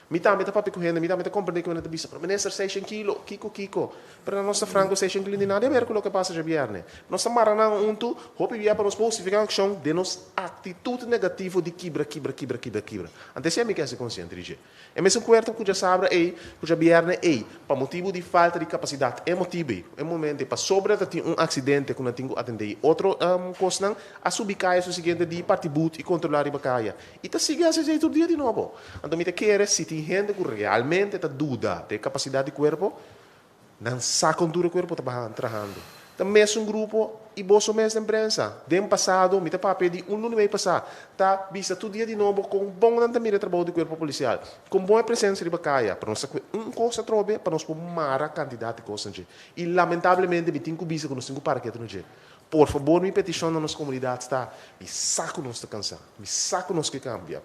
Mi tambe ta papia ku hende, mi tambe ta komprendé ku hende ta bisa, pero minister, seishen kilo, kiko, kiko? Pero na nos ta franko, seishen kilo ni nada di aber ku loke pasa djabièrnè. Nos ta mara nan huntu, hopi bia pa nos por hustifiká un akshon den nos aktitut negativo di kibra, kibra, kibra, kibra, kibra. Anto esei mi ke hasi konsiente di dje. E mesun kuerto ku djasabra ei, ku djabièrnè ei, pa motibu di falta di kapasidat, e motibu ei, e momento ei, pasobra ta tin un aksidente ku nan tin ku atendé i otro kosnan, a subi kaya su siguiente dia i parti but i kontrolá riba kaya. I ta sigui hasi esei tur dia di nobo. Anto mi ta kere si tin hende ku realmente ta duda den e kapasidat di kuerpo, nan sa kon duro e kuerpo ta baha trahando. Ta mesun grupo i boso mes den prensa. Den pasado, mi ta papia di un luna i mei pasá, ta bisa tur dia di nobo kon bon nan ta mira e trabou di kuerpo polisial, kon bon e presensia riba kaya, pero nos ta kue un kos atrobe pa nos por mara kantidat di kosnan dje. I lamentablemente mi tin ku bisa ku nos tin ku para ketu na dje. Por fabor mi petishon na nos komunidat ta, mi sa ku nos ta kansá, mi sa ku nos ke kambia,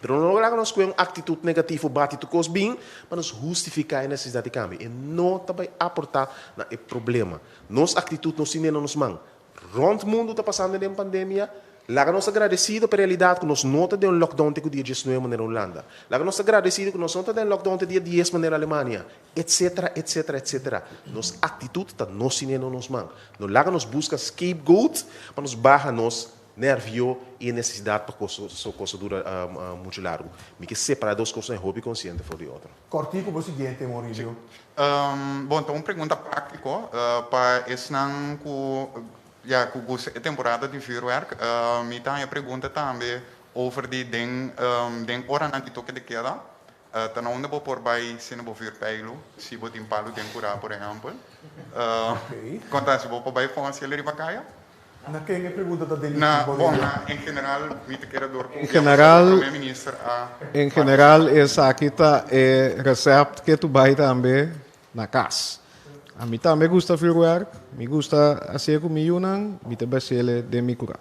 pero no laga nos kue un aktitut negativo bati tur kos bin pa nos hustifiká e nesesidat di kambio. E no ta bai aportá na e problema. Nos aktitut no sine na nos man. Rònt mundu ta pasando den pandemia, Laga nos ta gradesido pa e realidat ku nos no ta den un lockdown te ku dia diesnuebe manera Hulanda. Laga nos ta gradesido ku nos no ta den lockdown te dia dies manera Alemania, etcetera, etcetera, etcetera. Nos aktitut ta no sineno nos man. No laga nos buska scapegoat pa nos baha nos nervio i e nesesidat pa kos kos dura muchu largu. Mi ke separa e dos kosnan e hopi konsiente for di otro. Kòrtiku bo siguiente, Maurilio. Bon, ta un pregunta práktiko pa esnan ku Ya, ku gusta e temporada di vuurwerk, mi ta haña pregunta tambe over di den den oranan di toke de keda, ta na unda bo por bai sina bo vuurpijlu, si bo tin palu den kurá por ehèmpel. Kon ta si bo por bai fònsiel riba kaya? Na ken e pregunta ta dirigí, Na, bo bon, diria? na en general mi ta kere dor ku En ya general, prome minister a en partisipá. general esaki ta e recept ke tu bai tambe Na kas. Ami tambe gusta vuurwerk, mi gusta hasié ku mi yunan, mi ta bashele den mi kura.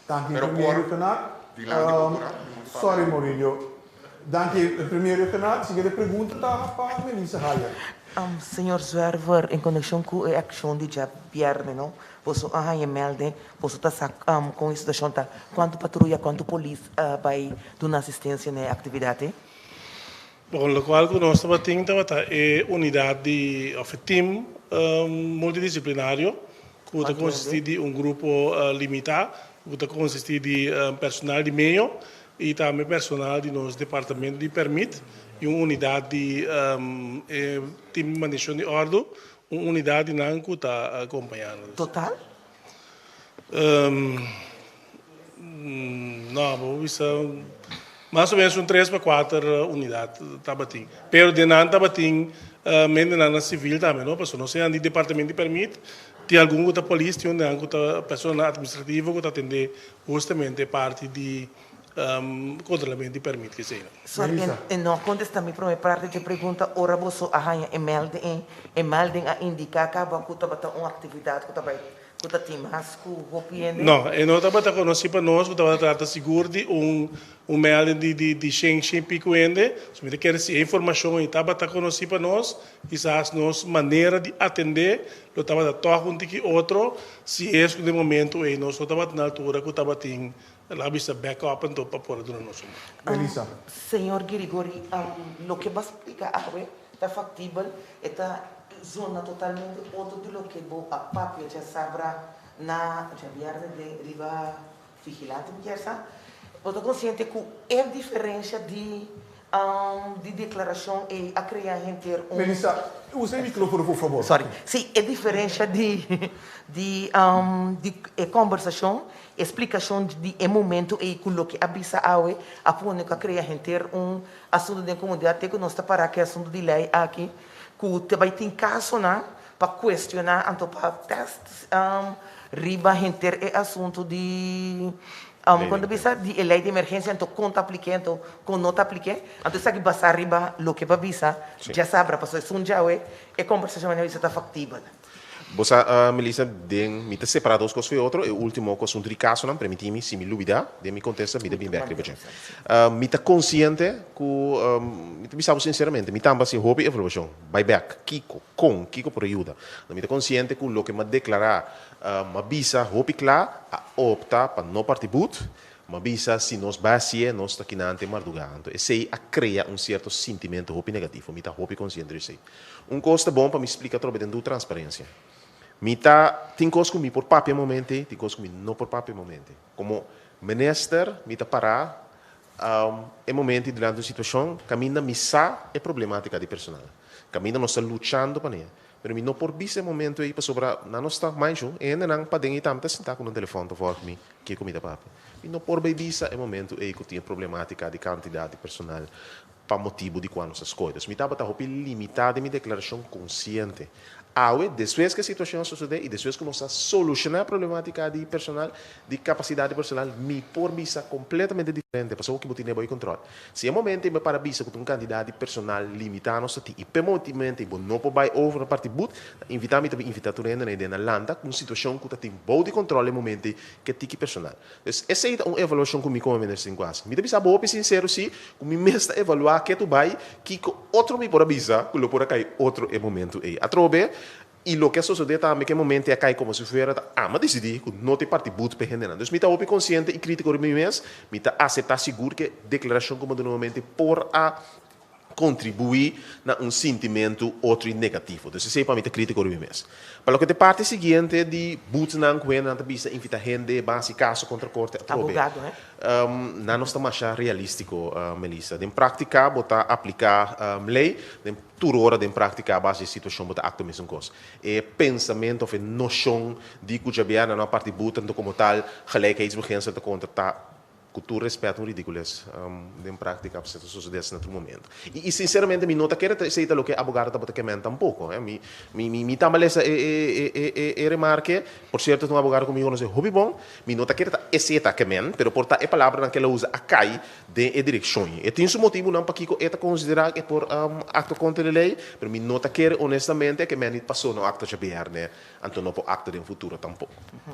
Danki Pero Premier por Reutenaar. dilanti bo kura, mi no ta Sorry papia. Maurilio. Danki Premier Reutenaar. Siguiente pregunta ta pa Melissa Hayer. Señor Zwerver, en konekshon ku e akshon di djabièrnè no, boso a haña mèlde, boso ta sa kon e situashon ta, kuantu patruya, kuantu polis a bai duna asistensia na e aktividat ei? Bon, lokual ku nos tabatin tabata e unidat di òf e tim multidisiplinario ku ta konsistí di un grupo limitá ku ta konsistí di personal di medio i tambe personal di nos departamento di pèrmit i un unidat di e tim di mantenshon di òrdu. un unidat di nan ku ta akompañá nos. Total? No, bo por bisa mas o menos un tres pa kuater unidat tabatin. Pero den nan tabatin mendenan na sivil tambe no, pasobra nos esnan di departamento di permit, tin algun ku ta polis, tin un ku ta personanan administrativo ku ta atendé hustamente e parti di kontrolamento di permit ku eseinan. Sorry, e no a kontestá mi promé parti dje pregunta. Ora boso a haña e melding ei, e melding a indiká kaba ku tabata un aktividat ku ta bai ku ta tin mas ku hopi hende? No, e no tabata konosí pa nos ku tabata trata sigur di un un melding di di di shen shen piku hende. So mi ta kere si e informashon ei tabata konosí pa nos, kisas nos manera di atendé lo tabata tòg un tiki otro si es ku den momento ei nos no tabata na altura ku tabatin El a bisa back up anto pa por a duna nos un man. Melissa. Señor Girigori, loke bo a splika awe ta factibel, e ta zona totalmente otro di loke bo a papia djasabra na djabièrnè den riba Vigilante mi kier sa. Bo ta konsiente ku e diferensha di di deklarashon ei a krea henter un. Melissa, usa e mikrofono por fabor. Sorry. Sí, e diferensha di di di e kombersashon, e splikashon di e momento ei ku loke a bisa awe a pone ku a krea henter un asuntu den komunidat te ku nos ta para ku e asuntu di lei aki ku ta bai tin kasonan pa kuestioná anto pa tèst riba henter e asuntu di kon ta bisa di e lei di emergensia anto kon ta aplik'é anto kon no ta aplik'é anto esaki basá riba loke bo a bisa djasabra pasobra esun djawe e kombersashon manera bisa ta faktibel. Bo sa, Melissa, den mi ta separá dos kos for e otro. E último ku asuntu di kasonan, permití mi, si mi lubidá den mi kontesta, mi ta bin bèk riba dje. Mi ta konsiente ku, mi ta bisa bo sinseramente, mi tambe a hasi hopi evaluashon. Bai bèk, kiko, kon, kiko por a yuda. Mi ta konsiente ku loke mi a deklará, mi a bisa hopi kla, a opta pa no parti but, mi a bisa si nos bai hasié, nos ta kinan te mardugá. Anto esei a krea un sierto sintimentu hopi negativo. Mi ta hopi konsiente di esei. Un kos ta bon pa mi splika atrobe den tur transparensia. Mi ta tin kos ku mi por papia momente, tin kos ku mi no por papia momente. Komo minister mi ta pará e momente durante un situashon kaminda mi sa e problematika di personal, kaminda nos ta luchando pa ne. Pero mi no por bisa e momento ei pasobra nan no sta manchu, e hendenan paden ei tambe ta sintá ku nan telefòn ta vòlg mi kiko mi ta papia. Mi no por bai bisa e momento ei ku tin e problematika di kantidat di personal. Pa motibu di kua nos a skohe. Dus mi tabata hopi limitá den mi deklarashon konsiente. Awe, despues ku e situashon a sosodé i despues ku nos a solushoná e problematika di personal, di kapasidat di personal, mi por bisa kompletamente diferente, pasobra ku bo tene bo e kontròl. Si e momento ei bo para bisa ku ta un kantidat di personal limitá nos ta tin i p'e momento ei bo no por bai over na parti but, ta invitá mi ta bin invitá tur hende na e den na lanta ku un situashon ku ta tin bou di kontròl e momento ei ku e tiki personal. Pues esei ta un evaluashon ku mi komo minister tin ku hasi. Mi ta bisa bo hopi sinsero si, ku mi mes ta evaluá ke tu bai, kiko otro mi por a bisa ku lo por a kai otro e momentu ei. Atrobe, i loke a sosodé tambe ku e momento ei a kai komo si fuera ta ama disidí ku no ta e parti but pa e hendenan. Dus mi ta hopi konsiente i krítiko riba mi mes, mi ta aseptá sigur ku e deklarashon ku mi a duna un momento ei por a kontribuí na un sintimentu otro i negativo. Dus esei pa mi ta krítiko riba mi mes. Pa loke ta e parti siguiente di butnan ku hendenan ta bisa invitá hende ban hasi kaso kontra korte atrobe. Abogado, he? Nan nos ta masha realístiko, Melissa. Den práktika bo ta apliká lei, den tur ora den práktika a base di e situashon bo ta aktua mesun kos. E pensamentu òf e noshon di ku djabièrnè no a parti but anto komo tal gelijkheidsbeginsel ta konta ta Ku tur respet un ridicules den practica pa ta sosode asina tur momento. Y y sinceramente mi no ta kere ta esey ta loke e abogado tabata kemen tampoco. Mi mi mi mi tamba lesa e e e e e remarke, por cierto ta un abogado ku mi conoce hopi bon, mi no ta kere ta esey ta kemen, pero por ta e palabranan ke el a usa a cay den e direccion. E tin su motibunan pakiko e ta considera ke por actua contra e ley, pero mi no ta kere honestamente ke men paso no actua djabierne, anto no por actua den futuro tampoco.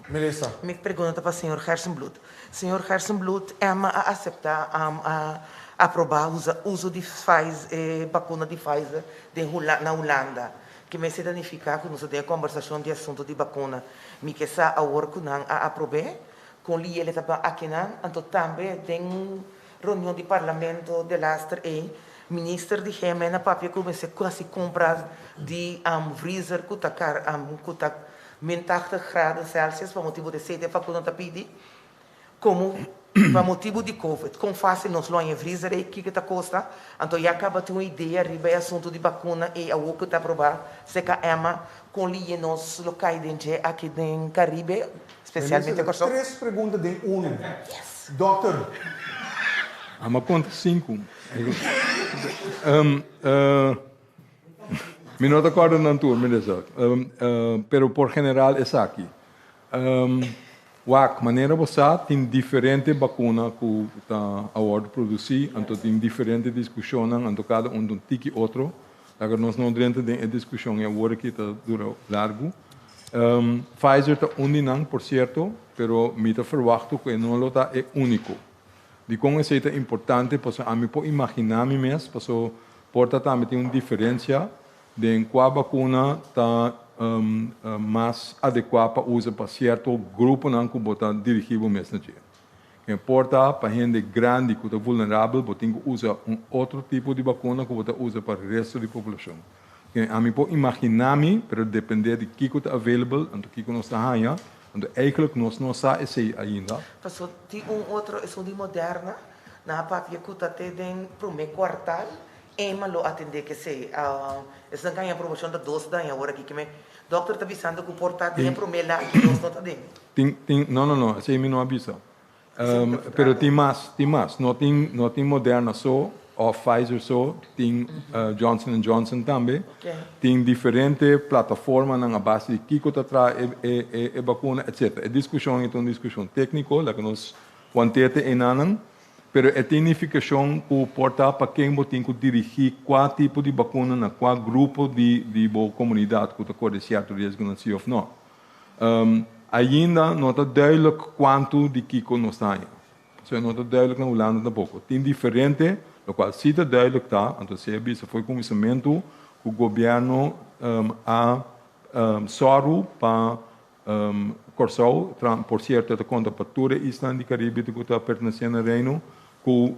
Melissa. Mi pregunta ta pa señor Gersenbloed. Señor Gersenbloed, EMA a acepta a aproba usa uso di Pfizer e bakuna di Pfizer den Hula na Hulanda. Ke mester ta nifica ku nos ta den e kombersashon di asuntu di bakuna. Mi ke sa awor ku nan a aprob'é, kon liel e ta ban akinan, anto tambe den reunion di parlamento delaster ei minister di GMN a papia ku mester hasi kompra di vriezer ku ta kar ku ta min tachtig graden Celsius pa motibu di esei ta e bakuna ta pidi. Komo. Pa motibu di Covid, kon fásil nos lo haña vriezer ei, kiko ta kosta? Anto ya kaba tin un idea riba e asuntu di bakuna ei awor ku ta aprobá CKM, kon liye nos lo kai den dje aki den Karibe, spesialmente Minister, Kòrsou? tres pregunta den unu. Dòkter. Ama konta sinku. Mi no ta kòrda nan tur, minister. Pero por general esaki. Wak, manera bo sa, tin diferente bakuna ku ta a wòrdu produsí, anto tin diferente diskushonnan, anto kada un ta un tiki otro. Laga nos no drenta den e diskushon e awor aki ta dura largu. Pfizer ta un di nan, por sierto, pero mi ta ferwachtu ku e no lo ta e úniko. Dikon esei ta importante? Pasobra ami por imaginá mi mes, pasobra por ta tambe tin un diferensia den kua bakuna ta mas adekuá pa usa pa sierto gruponan ku bo ta dirigí bo mes na dje. Ke por ta pa hende grandi ku ta vulnerabel bo tin ku usa un otro tipo di bakuna ku bo ta usa pa resto di populashon. Ke ami por imaginá mi, pero dependé di kiko ta available, anto kiko nos ta haña, anto eigenlijk nos no sa esei ainda. Paso tin un otro, esun di Moderna, nan a papia ku ta te den promé kuartal Emma lo atendé kesei. Esnan ka haña promocion ta dos daña awor aki. Keme dokter ta bisando ku por ta den e promé la aki nos no ta den. Tin, tin, no, no, no, esei mi no a bisa. Pero tin mas, tin mas. No tin, no tin Moderna so òf Pfizer so, tin Johnson and Johnson tambe. Tin diferente plataformanan a base di kiko ta traha e, e, e bakuna, etcetera. E diskushon ei ta un diskushon tékniko, laga nos want'é te einanan. Pero e tin nifikashon ku por ta pa ken bo tin ku dirigí kua tipo di bakuna na kua grupo di di bo komunidat ku ta kore sierto riesgonan si òf no. Ainda no ta duidelijk kuantu di kiko nos ta haña. Pasobra no ta duidelijk na Hulanda tampoko. Tin diferente, lokual si ta duidelijk ta, anto si a bisa for kuminsamentu ku gobièrnu a sòru pa Kòrsou, por sierto e ta konta pa tur e islanan di Karibe ku ta pertenesé na Reino, ku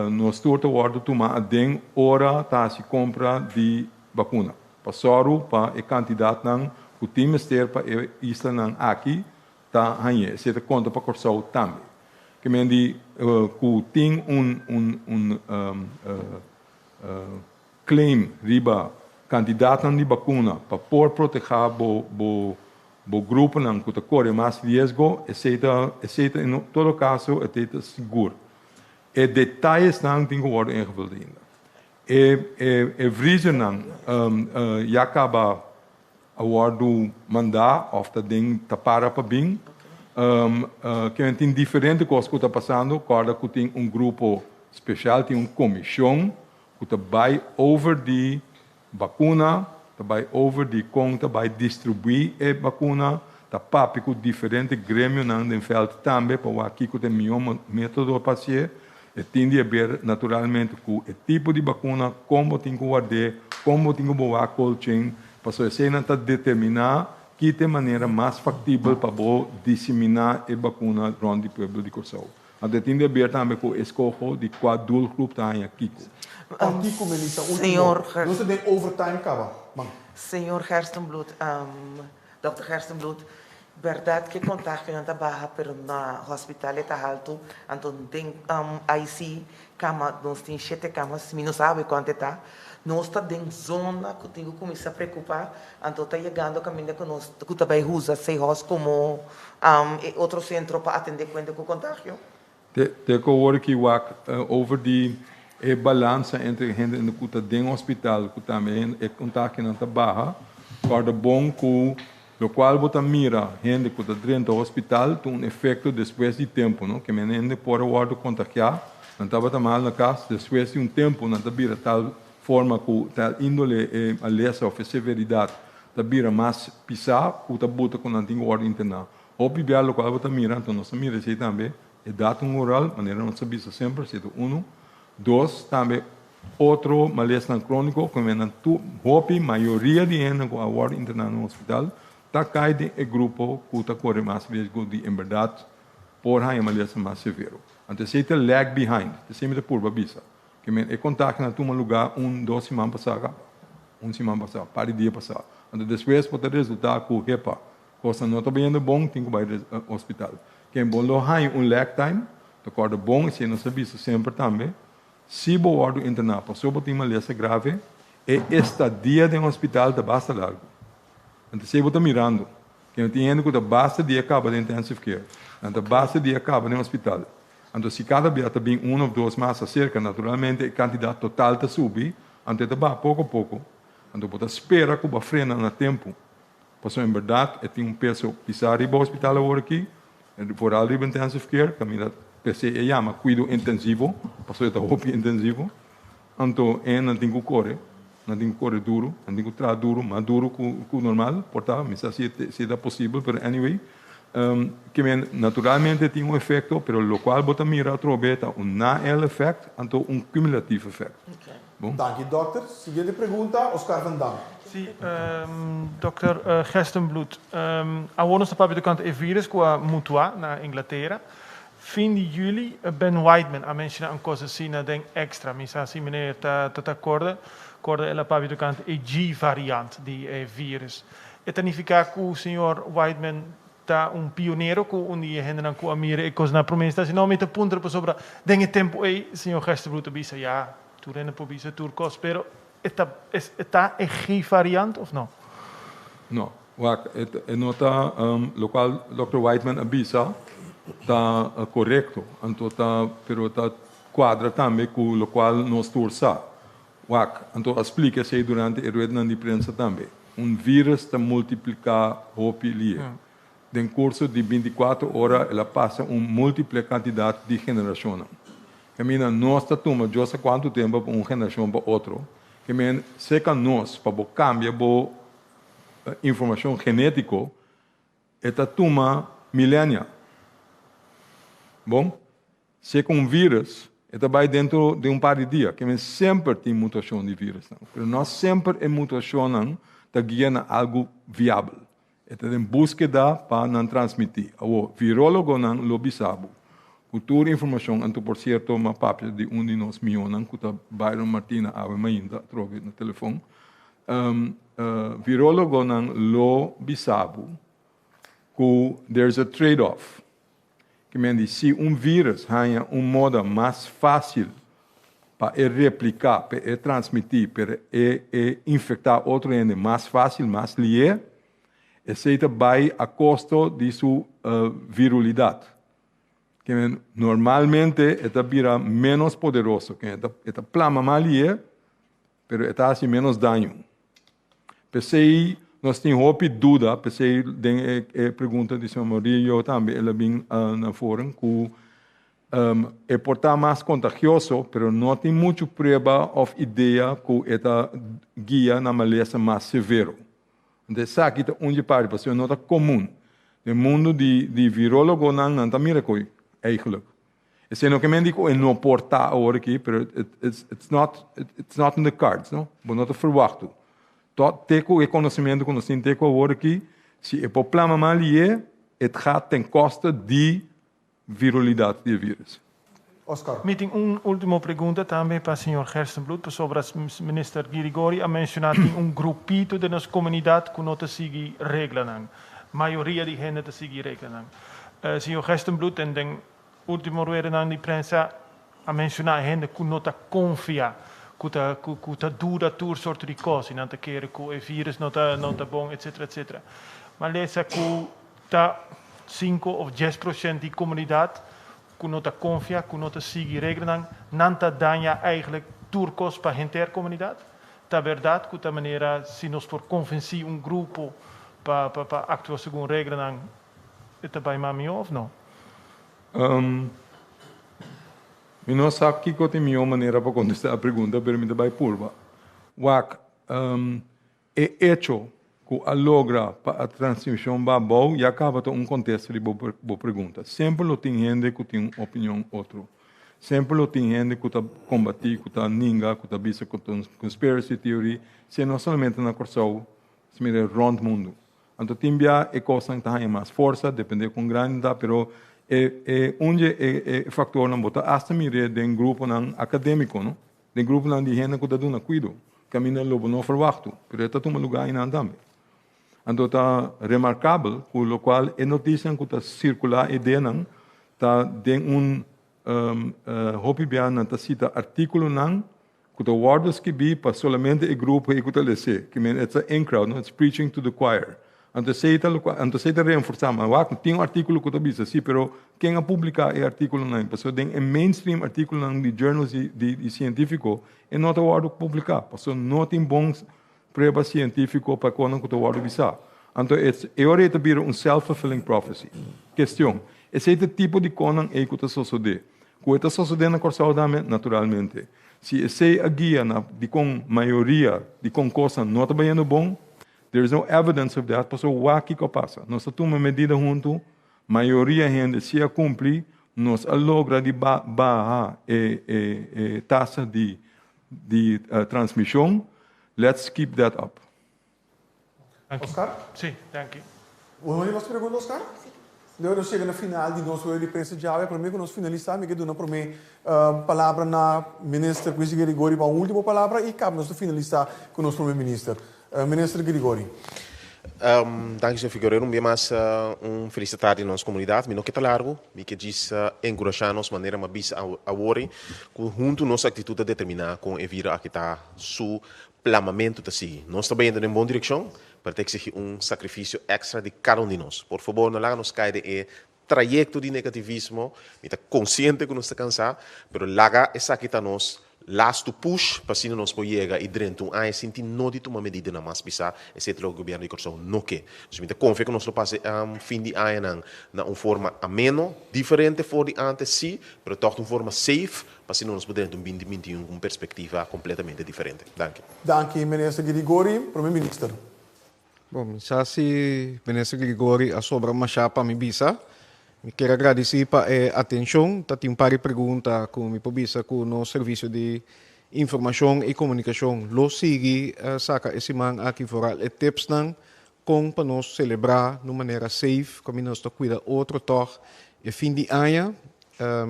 nos tur ta wòrdu tumá aden ora ta hasi kompra di bakuna. Pa sòru pa e kantidatnan ku tin mester pa e islanan aki ta hañ'é. Esei ta konta pa Kòrsou tambe. Ke men di ku tin un un Claim riba kandidatnan di bakuna pa por protehá bo bo bo gruponan ku ta kore mas riesgo, esei ta esei ta en todo kaso esei ta sigur. E detayesnan tin ku wòrdu ingevuld ainda. E e e vriezernan ya kaba a wòrdu mandá òf ta den ta para pa bin. Kimen tin diferente kos ku ta pasando, kòrda ku tin un grupo speshal, tin un komishon ku ta bai over di bakuna, ta bai over di kon ta bai distribuí e bakuna, ta papia ku diferente gremionan den vèlt tambe pa wak kiko ta e mihó método pa hasié. E tin di haber naturalmente ku e tipo di bakuna, kon bo tin ku ward'é, kon bo tin ku bo wak cold chain, pasobra eseinan ta determiná ki ta e manera mas faktibel pa bo diseminá e bakuna rònt di pueblo di Kòrsou. Anto e tin di haber tambe ku eskoho di kua doelgroep ta haña kiko. Kòrtiku, Melissa, último. Señor Nos ta den overtime kaba. Man. Señor Gerstenbluth, Dòkter Gerstenbluth, bèrdat ku e kontagionan ta baha pero na hospital e ta haltu, anto den IC kama nos tin shete kama, mi no sabi kuantu e ta, nos ta den zona ku tin ku kuminsá preokupá, anto ta yegando kaminda ku nos ku ta bai usa Seahorse komo e otro sentro pa atendé kuenta ku kontagio. Te ku awor ki wak over di e balansa entre hende ku ta den hospital ku tambe e kontagionan ta baha, kòrda bon ku lokual bo ta mira hende ku ta drenta hospital ta un efekto despues di tempu, no? Ke men hende por a wòrdu kontagiá, nan tabata mal na kas, despues di un tempu nan ta bira tal forma ku tal índole e malesa òf e severidat ta bira mas pisá ku ta buta ku nan tin ku wòrdu interná. Hopi bia lokual bo ta mira, anto nos ta mira esei tambe, e datum oral, manera nos ta bisa semper, esei ta unu. Dos, tambe otro malesnan króniko ku nan tur, hopi, mayoria di hende ku a wòrdu interná na hospital ta kai den e grupo ku ta kore mas riesgo di en bèrdat por haña malesa mas severo. Anto esei ta lag behind, esei mi ta purba bisa. Ke men e kontaktonan a tuma lugá un, dos siman pasá kaba, un siman pasá, par di dia pasá. Anto despues por ta resultá ku, hepa, Kosnan no ta bayendo bon, tin ku bai hospital. Ken bo lo haña un lag time, Ta kòrda bon, esei nos a bisa semper tambe, si bo wòrdu interná pasobra bo tin malesa grave, e estadia den hospital ta basta largu. Anto esei bo ta mirando, ke no tin hende ku ta basta dia kaba den intensive care, nan ta basta dia kaba den hospital. Anto si kada bia ta bin un òf dos mas aserka, naturalmente e kantidat total ta subi, anto e ta baha poko poko. Anto bo ta spera ku bo a frena na tempu. Pasobra en bèrdat e tin un peso pisá riba hospital awor aki, vooral riba intensive care, kaminda p'esei e yama kuido intensivo, pasobra e ta hopi intensivo. Anto e nan tin ku kore, nan tin ku kore duru, nan tin ku traha duru, mas duru ku normal, por ta, mi sa si e ta posibel, pero anyway, ke men naturalmente tin un efekto, pero lokual bo ta mira atrobe ta un na-el effect, anto un cumulatief effect. Bon. Danki dokter. Siguiente pregunta, Oscar van Dam. Si, dokter Gerstenbluth. Awor nos ta papia tokante e virus ku a mutuá na Inglatera. Fin di juli Ben Whiteman a menshoná un kos asina den Extra. Mi sa si meneer ta ta korda. Korda el a papia tokante e G-variant di e virus. E ta nifiká ku señor Whiteman ta un pionero ku un di e hendenan ku a mira e kos na promé instansia? No, mi ta puntra pasobra den e tempu ei señor Gerstenbluth a bisa ya. Tur hende por bisa tur kos, pero e ta e ta e G-variant of no? No. Wak, e no ta lokual Dòkter Whiteman a bisa ta korekto, anto ta pero ta kuadra tambe ku lokual nos tur sa. Wak, anto a splika esei durante e ruedanan di prensa tambe. Un vírus ta multipliká hopi lie. Den kurso di bintikuater ora el a pasa un múltiple kantidat di generashonnan. Kaminda nos ta tuma djosa kuantu tempu pa un generashon pa otro, ke men seka nos pa bo kambia bo informashon genétiko, e ta tuma milenia. Bon, seka un vírus, e ta bai dentro di un par di dia. Ke men semper tin mutashon di vírusnan, pero no semper e mutashonnan ta guia na algu viabel. E ta den búskeda pa nan transmití. Awor, virólogonan lo bisa bo ku tur informashon, anto por sierto m'a papia di un di nos mihónan ku ta Byron Martina awe mainta atrobe na telefon, virólogonan lo bisa bo ku there's a trade-off. Ki men di si un vírus haña un moda mas fásil pa e repliká, pa e transmití, pa e e infektá otro hende mas fásil, mas lié, esei ta bai a kosto di su virulidat. Ke men normalmente e ta bira ménos poderoso, ke e ta plama mas lié, pero e ta hasi ménos daño. P'esei nos tin hopi duda, p'esei den e e pregunta di señor Murillo tambe el a bin na voren ku e por ta mas kontagioso, pero no tin muchu prueba òf idea ku e ta guia na malesa mas severo. Entonces esaki ta un dje parti, pasobra no ta komun. Den mundu di di virologonan nan ta mira koe eigenlijk. Esei no ke men di ku e no por ta awor aki, pero it's not it's not in the cards, no? Bo no ta ferwachtu. Tot te ku e konosementu ku nos tin te ku awor aki, si e por plama mal lié, et gaat ten koste di virulidad di e virus. Oscar. Mi tin un ultimo pregunta tambe pa señor Gerstenbluth, pasobra Minister Girigori a menciona tin un grupito den nos comunidad cu no ta sigui reglanan. Mayoria di hende ta sigui reglanan. Señor Gerstenbluth en den Ultimo ruedanan di prensa a menshoná hende ku no ta konfia, ku ta ku ta duda tur sorto di kos i nan ta kere ku e vírus no ta no ta bon etsetera etsetera. Ma lesa ku ta sinku òf dies prosent di komunidat ku no ta konfia, ku no ta sigui reglanan, nan ta daña eigentlik tur kos pa henter komunidat. Ta bèrdat ku ta manera si nos por konvensí un grupo pa pa pa aktua segun reglanan E ta bai mas mihó of no? Mi no sa kiko ta e mihó manera pa kontestá e pregunta, pero mi ta bai purba. Wak, e echo ku a logra pa a transmishon ba abou ya kaba ta un kontesta di bo bo pregunta. Semper lo tin hende ku tin un opinion otro. Semper lo tin hende ku ta kombatí, ku ta ninga, ku ta bisa ku ta un conspiracy theory, si no solamente na Kòrsou, si mira rònt mundu. Anto tin bia e kosnan ta haña mas forsa, depende kon grandi ta, pero e e un dje e e faktornan bo ta asta mir'é den gruponan akadémiko, no? Den gruponan di hende ku ta duna kuido, kaminda lo bo no ferwachtu, pero e ta tuma lugá einan tambe. Anto ta remarkabel ku lokual e notisianan ku ta sirkulá e denan ta den un. Hopi bia nan ta sita artíkulonan ku ta wòrdu skibí pa solamente e grupo ei ku ta les'é. Ke men it's a in crowd, no? It's preaching to the choir. Anto esei ta loke, anto esei ta reenforsá. Ma wak, tin un artíkulo ku ta bisa si, pero ken a publiká e artíkulonan ei? Pasobra den e mainstream artíkulonan di journals di di sientífiko e no ta wòrdu publiká, pasobra no tin bon prueba sientífiko pa e kosnan ku ta wòrdu bisá. Anto e ora ei ta bira un self-fulfilling prophecy. Kestion, Esei ta e tipo di kosnan ei ku ta sosodé. Ku e ta sosodé na Kòrsou tambe? Naturalmente. Si esei a guia na dikon mayoria di kon kosnan no ta bayendo bon, there is no evidence of that, pasobra wak kiko a pasa. Nos a tuma medida huntu, mayoria hende si a kumpli, nos a logra di baha e e tasa di di transmishon, let's keep that up. Oscar? Sí, danki. Bo no tin mas pregunta, Oscar? Leo nos yega na final di nos rueda di prensa djawe. Prome ku nos finalisá, mi ke duna prome palabra na Minister Quincy Girigorie pa un ultimo palabra i kaba nos ta finalisá ku nos Prome Minister. Minister Girigorie. Danki señor Figueredo. Un bia mas un felis tardi na nos komunidat. Mi no ke ta largu, mi ke djis enkurashá nos manera mi a bisa awor ei ku huntu nos aktitut ta determiná kon e viro aki ta su plamamentu ta sigui. Nos ta bayendo den bon direkshon, pero ta eksigí un sakrifisio èkstra di kada un di nos. Por fabor, no laga nos kai den e trayekto di negativismo. Mi ta konsiente ku nos ta kansá, pero laga esaki ta nos lastu push pa asina nos por yega i drenta un aña sin tin no di tuma medidanan mas pisá. Esei ta loke gobièrnu di Kòrsou no ke. Dus mi ta konfia ku nos lo pasa e fin di añanan na un forma ameno, diferente for di ántes sí, pero tòg un forma safe Pa asina nos por drenta un binti binti un ku un perspektiva kompletamente diferente. Danki. Danki Minister Girigori. Prome Minister. Bon, mi sa si Minister Girigori a sobra mashá pa mi bisa. Mi kier a gradisí pa e atenshon. Ta tin un par di pregunta ku mi por bisa ku nos Servisio di Informashon i Komunikashon lo sigui saka e siman aki foral e tipsnan kon pa nos selebrá na un manera safe kaminda nos ta kuida otro tòg e fin di aña.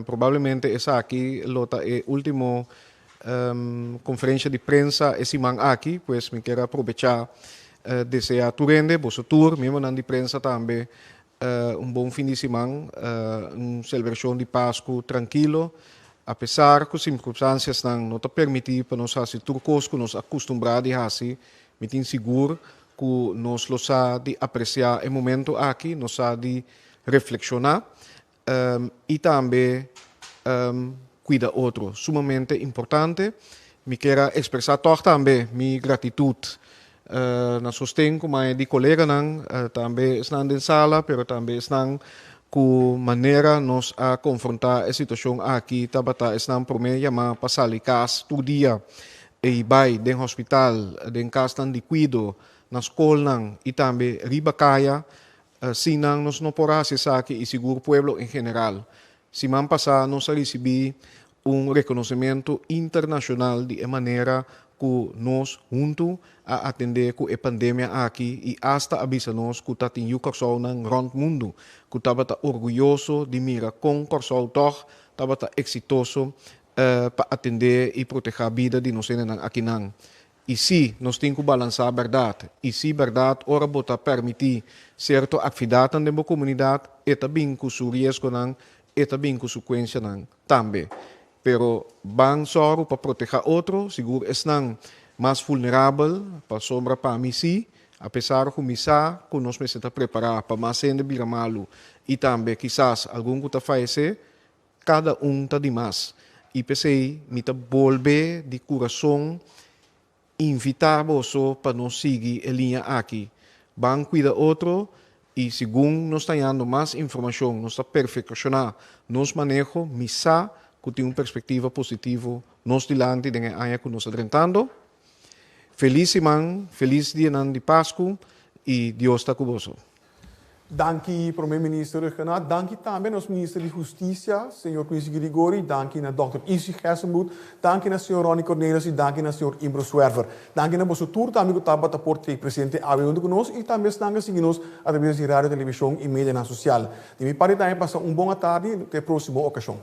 Probablemente esaki lo ta e ultimo conferencia di prensa e siman aki, pues mi kier a probecha desea tur hende, boso tur, miembronan di prensa tambe, un bon fin di siman, un celebracion di Pascu trankilo, apesar cu circunstanciasnan no ta permiti pa nos haci tur cos cu nos a custumbra di haci, mi tin sigur cu nos lo sa di aprecia e momento aki, nos sa di reflexiona. I tambe cuida otro, sumamente importante. Mi kier a expresa toch tambe mi gratitud na sosten cu mai di coleganan, tambe esnan den sala, pero tambe esnan cu manera nos a confronta e situacion aki tabata esnan prome yama pa sali cas tur dia y bay den hospital, den casnan di cuido, na scolnan y tambe riba caya. Sin nan nos no por hasi esaki i sigur pueblo en general. Siman pasá nos a risibí un rekonosementu internashonal di e manera ku nos huntu a atendé ku e pandemia aki i asta a bisa nos ku ta tin yu Kòrsounan rònt mundu ku tabata orguyoso di mira kon Kòrsou tòg tabata eksitoso pa atendé i protehá bida di nos hendenan akinan. I sí, nos tin ku balansá bèrdat. I sí, bèrdat, ora bo ta pèrmití sierto akvidatnan den bo komunidat, e ta bin ku su riesgonan, e ta bin ku su kuensianan tambe. Pero ban sòru pa protehá otro, sigur esnan mas vulnerabel, pasobra pa mi sí, apesar ku mi sa ku nos mester ta prepará pa mas hende bira malu i tambe kisas algun ku ta fayesé, Kada un ta di mas. I p'esei mi ta bolbe di kurason invitá boso pa nos sigui e liña aki. Ban kuida otro i segun nos ta hañando mas informashon, nos ta perfekshoná nos maneho, mi sa ku tin un perspektiva positivo nos dilanti den e aña ku nos ta drentando. Felis siman, felis dianan di Pasku i Dios ta ku boso. Danki Prome Minister Rhuggenaath, danki tambe nos Minister di Husticia, Señor Quincy Girigorie, danki na Dòkter Izzy Gerstenbluth, danki na Señor Ronnie Cornelius y danki na Señor Imbro Zwerver. Danki na boso tur tambe cu tabata por t'ey presente awe hunto cu nos y tambe esnan a sigui nos a traves di radio, television y medianan social. Di mi parti tambe pasa un bon atardi, te e proximo ocasion.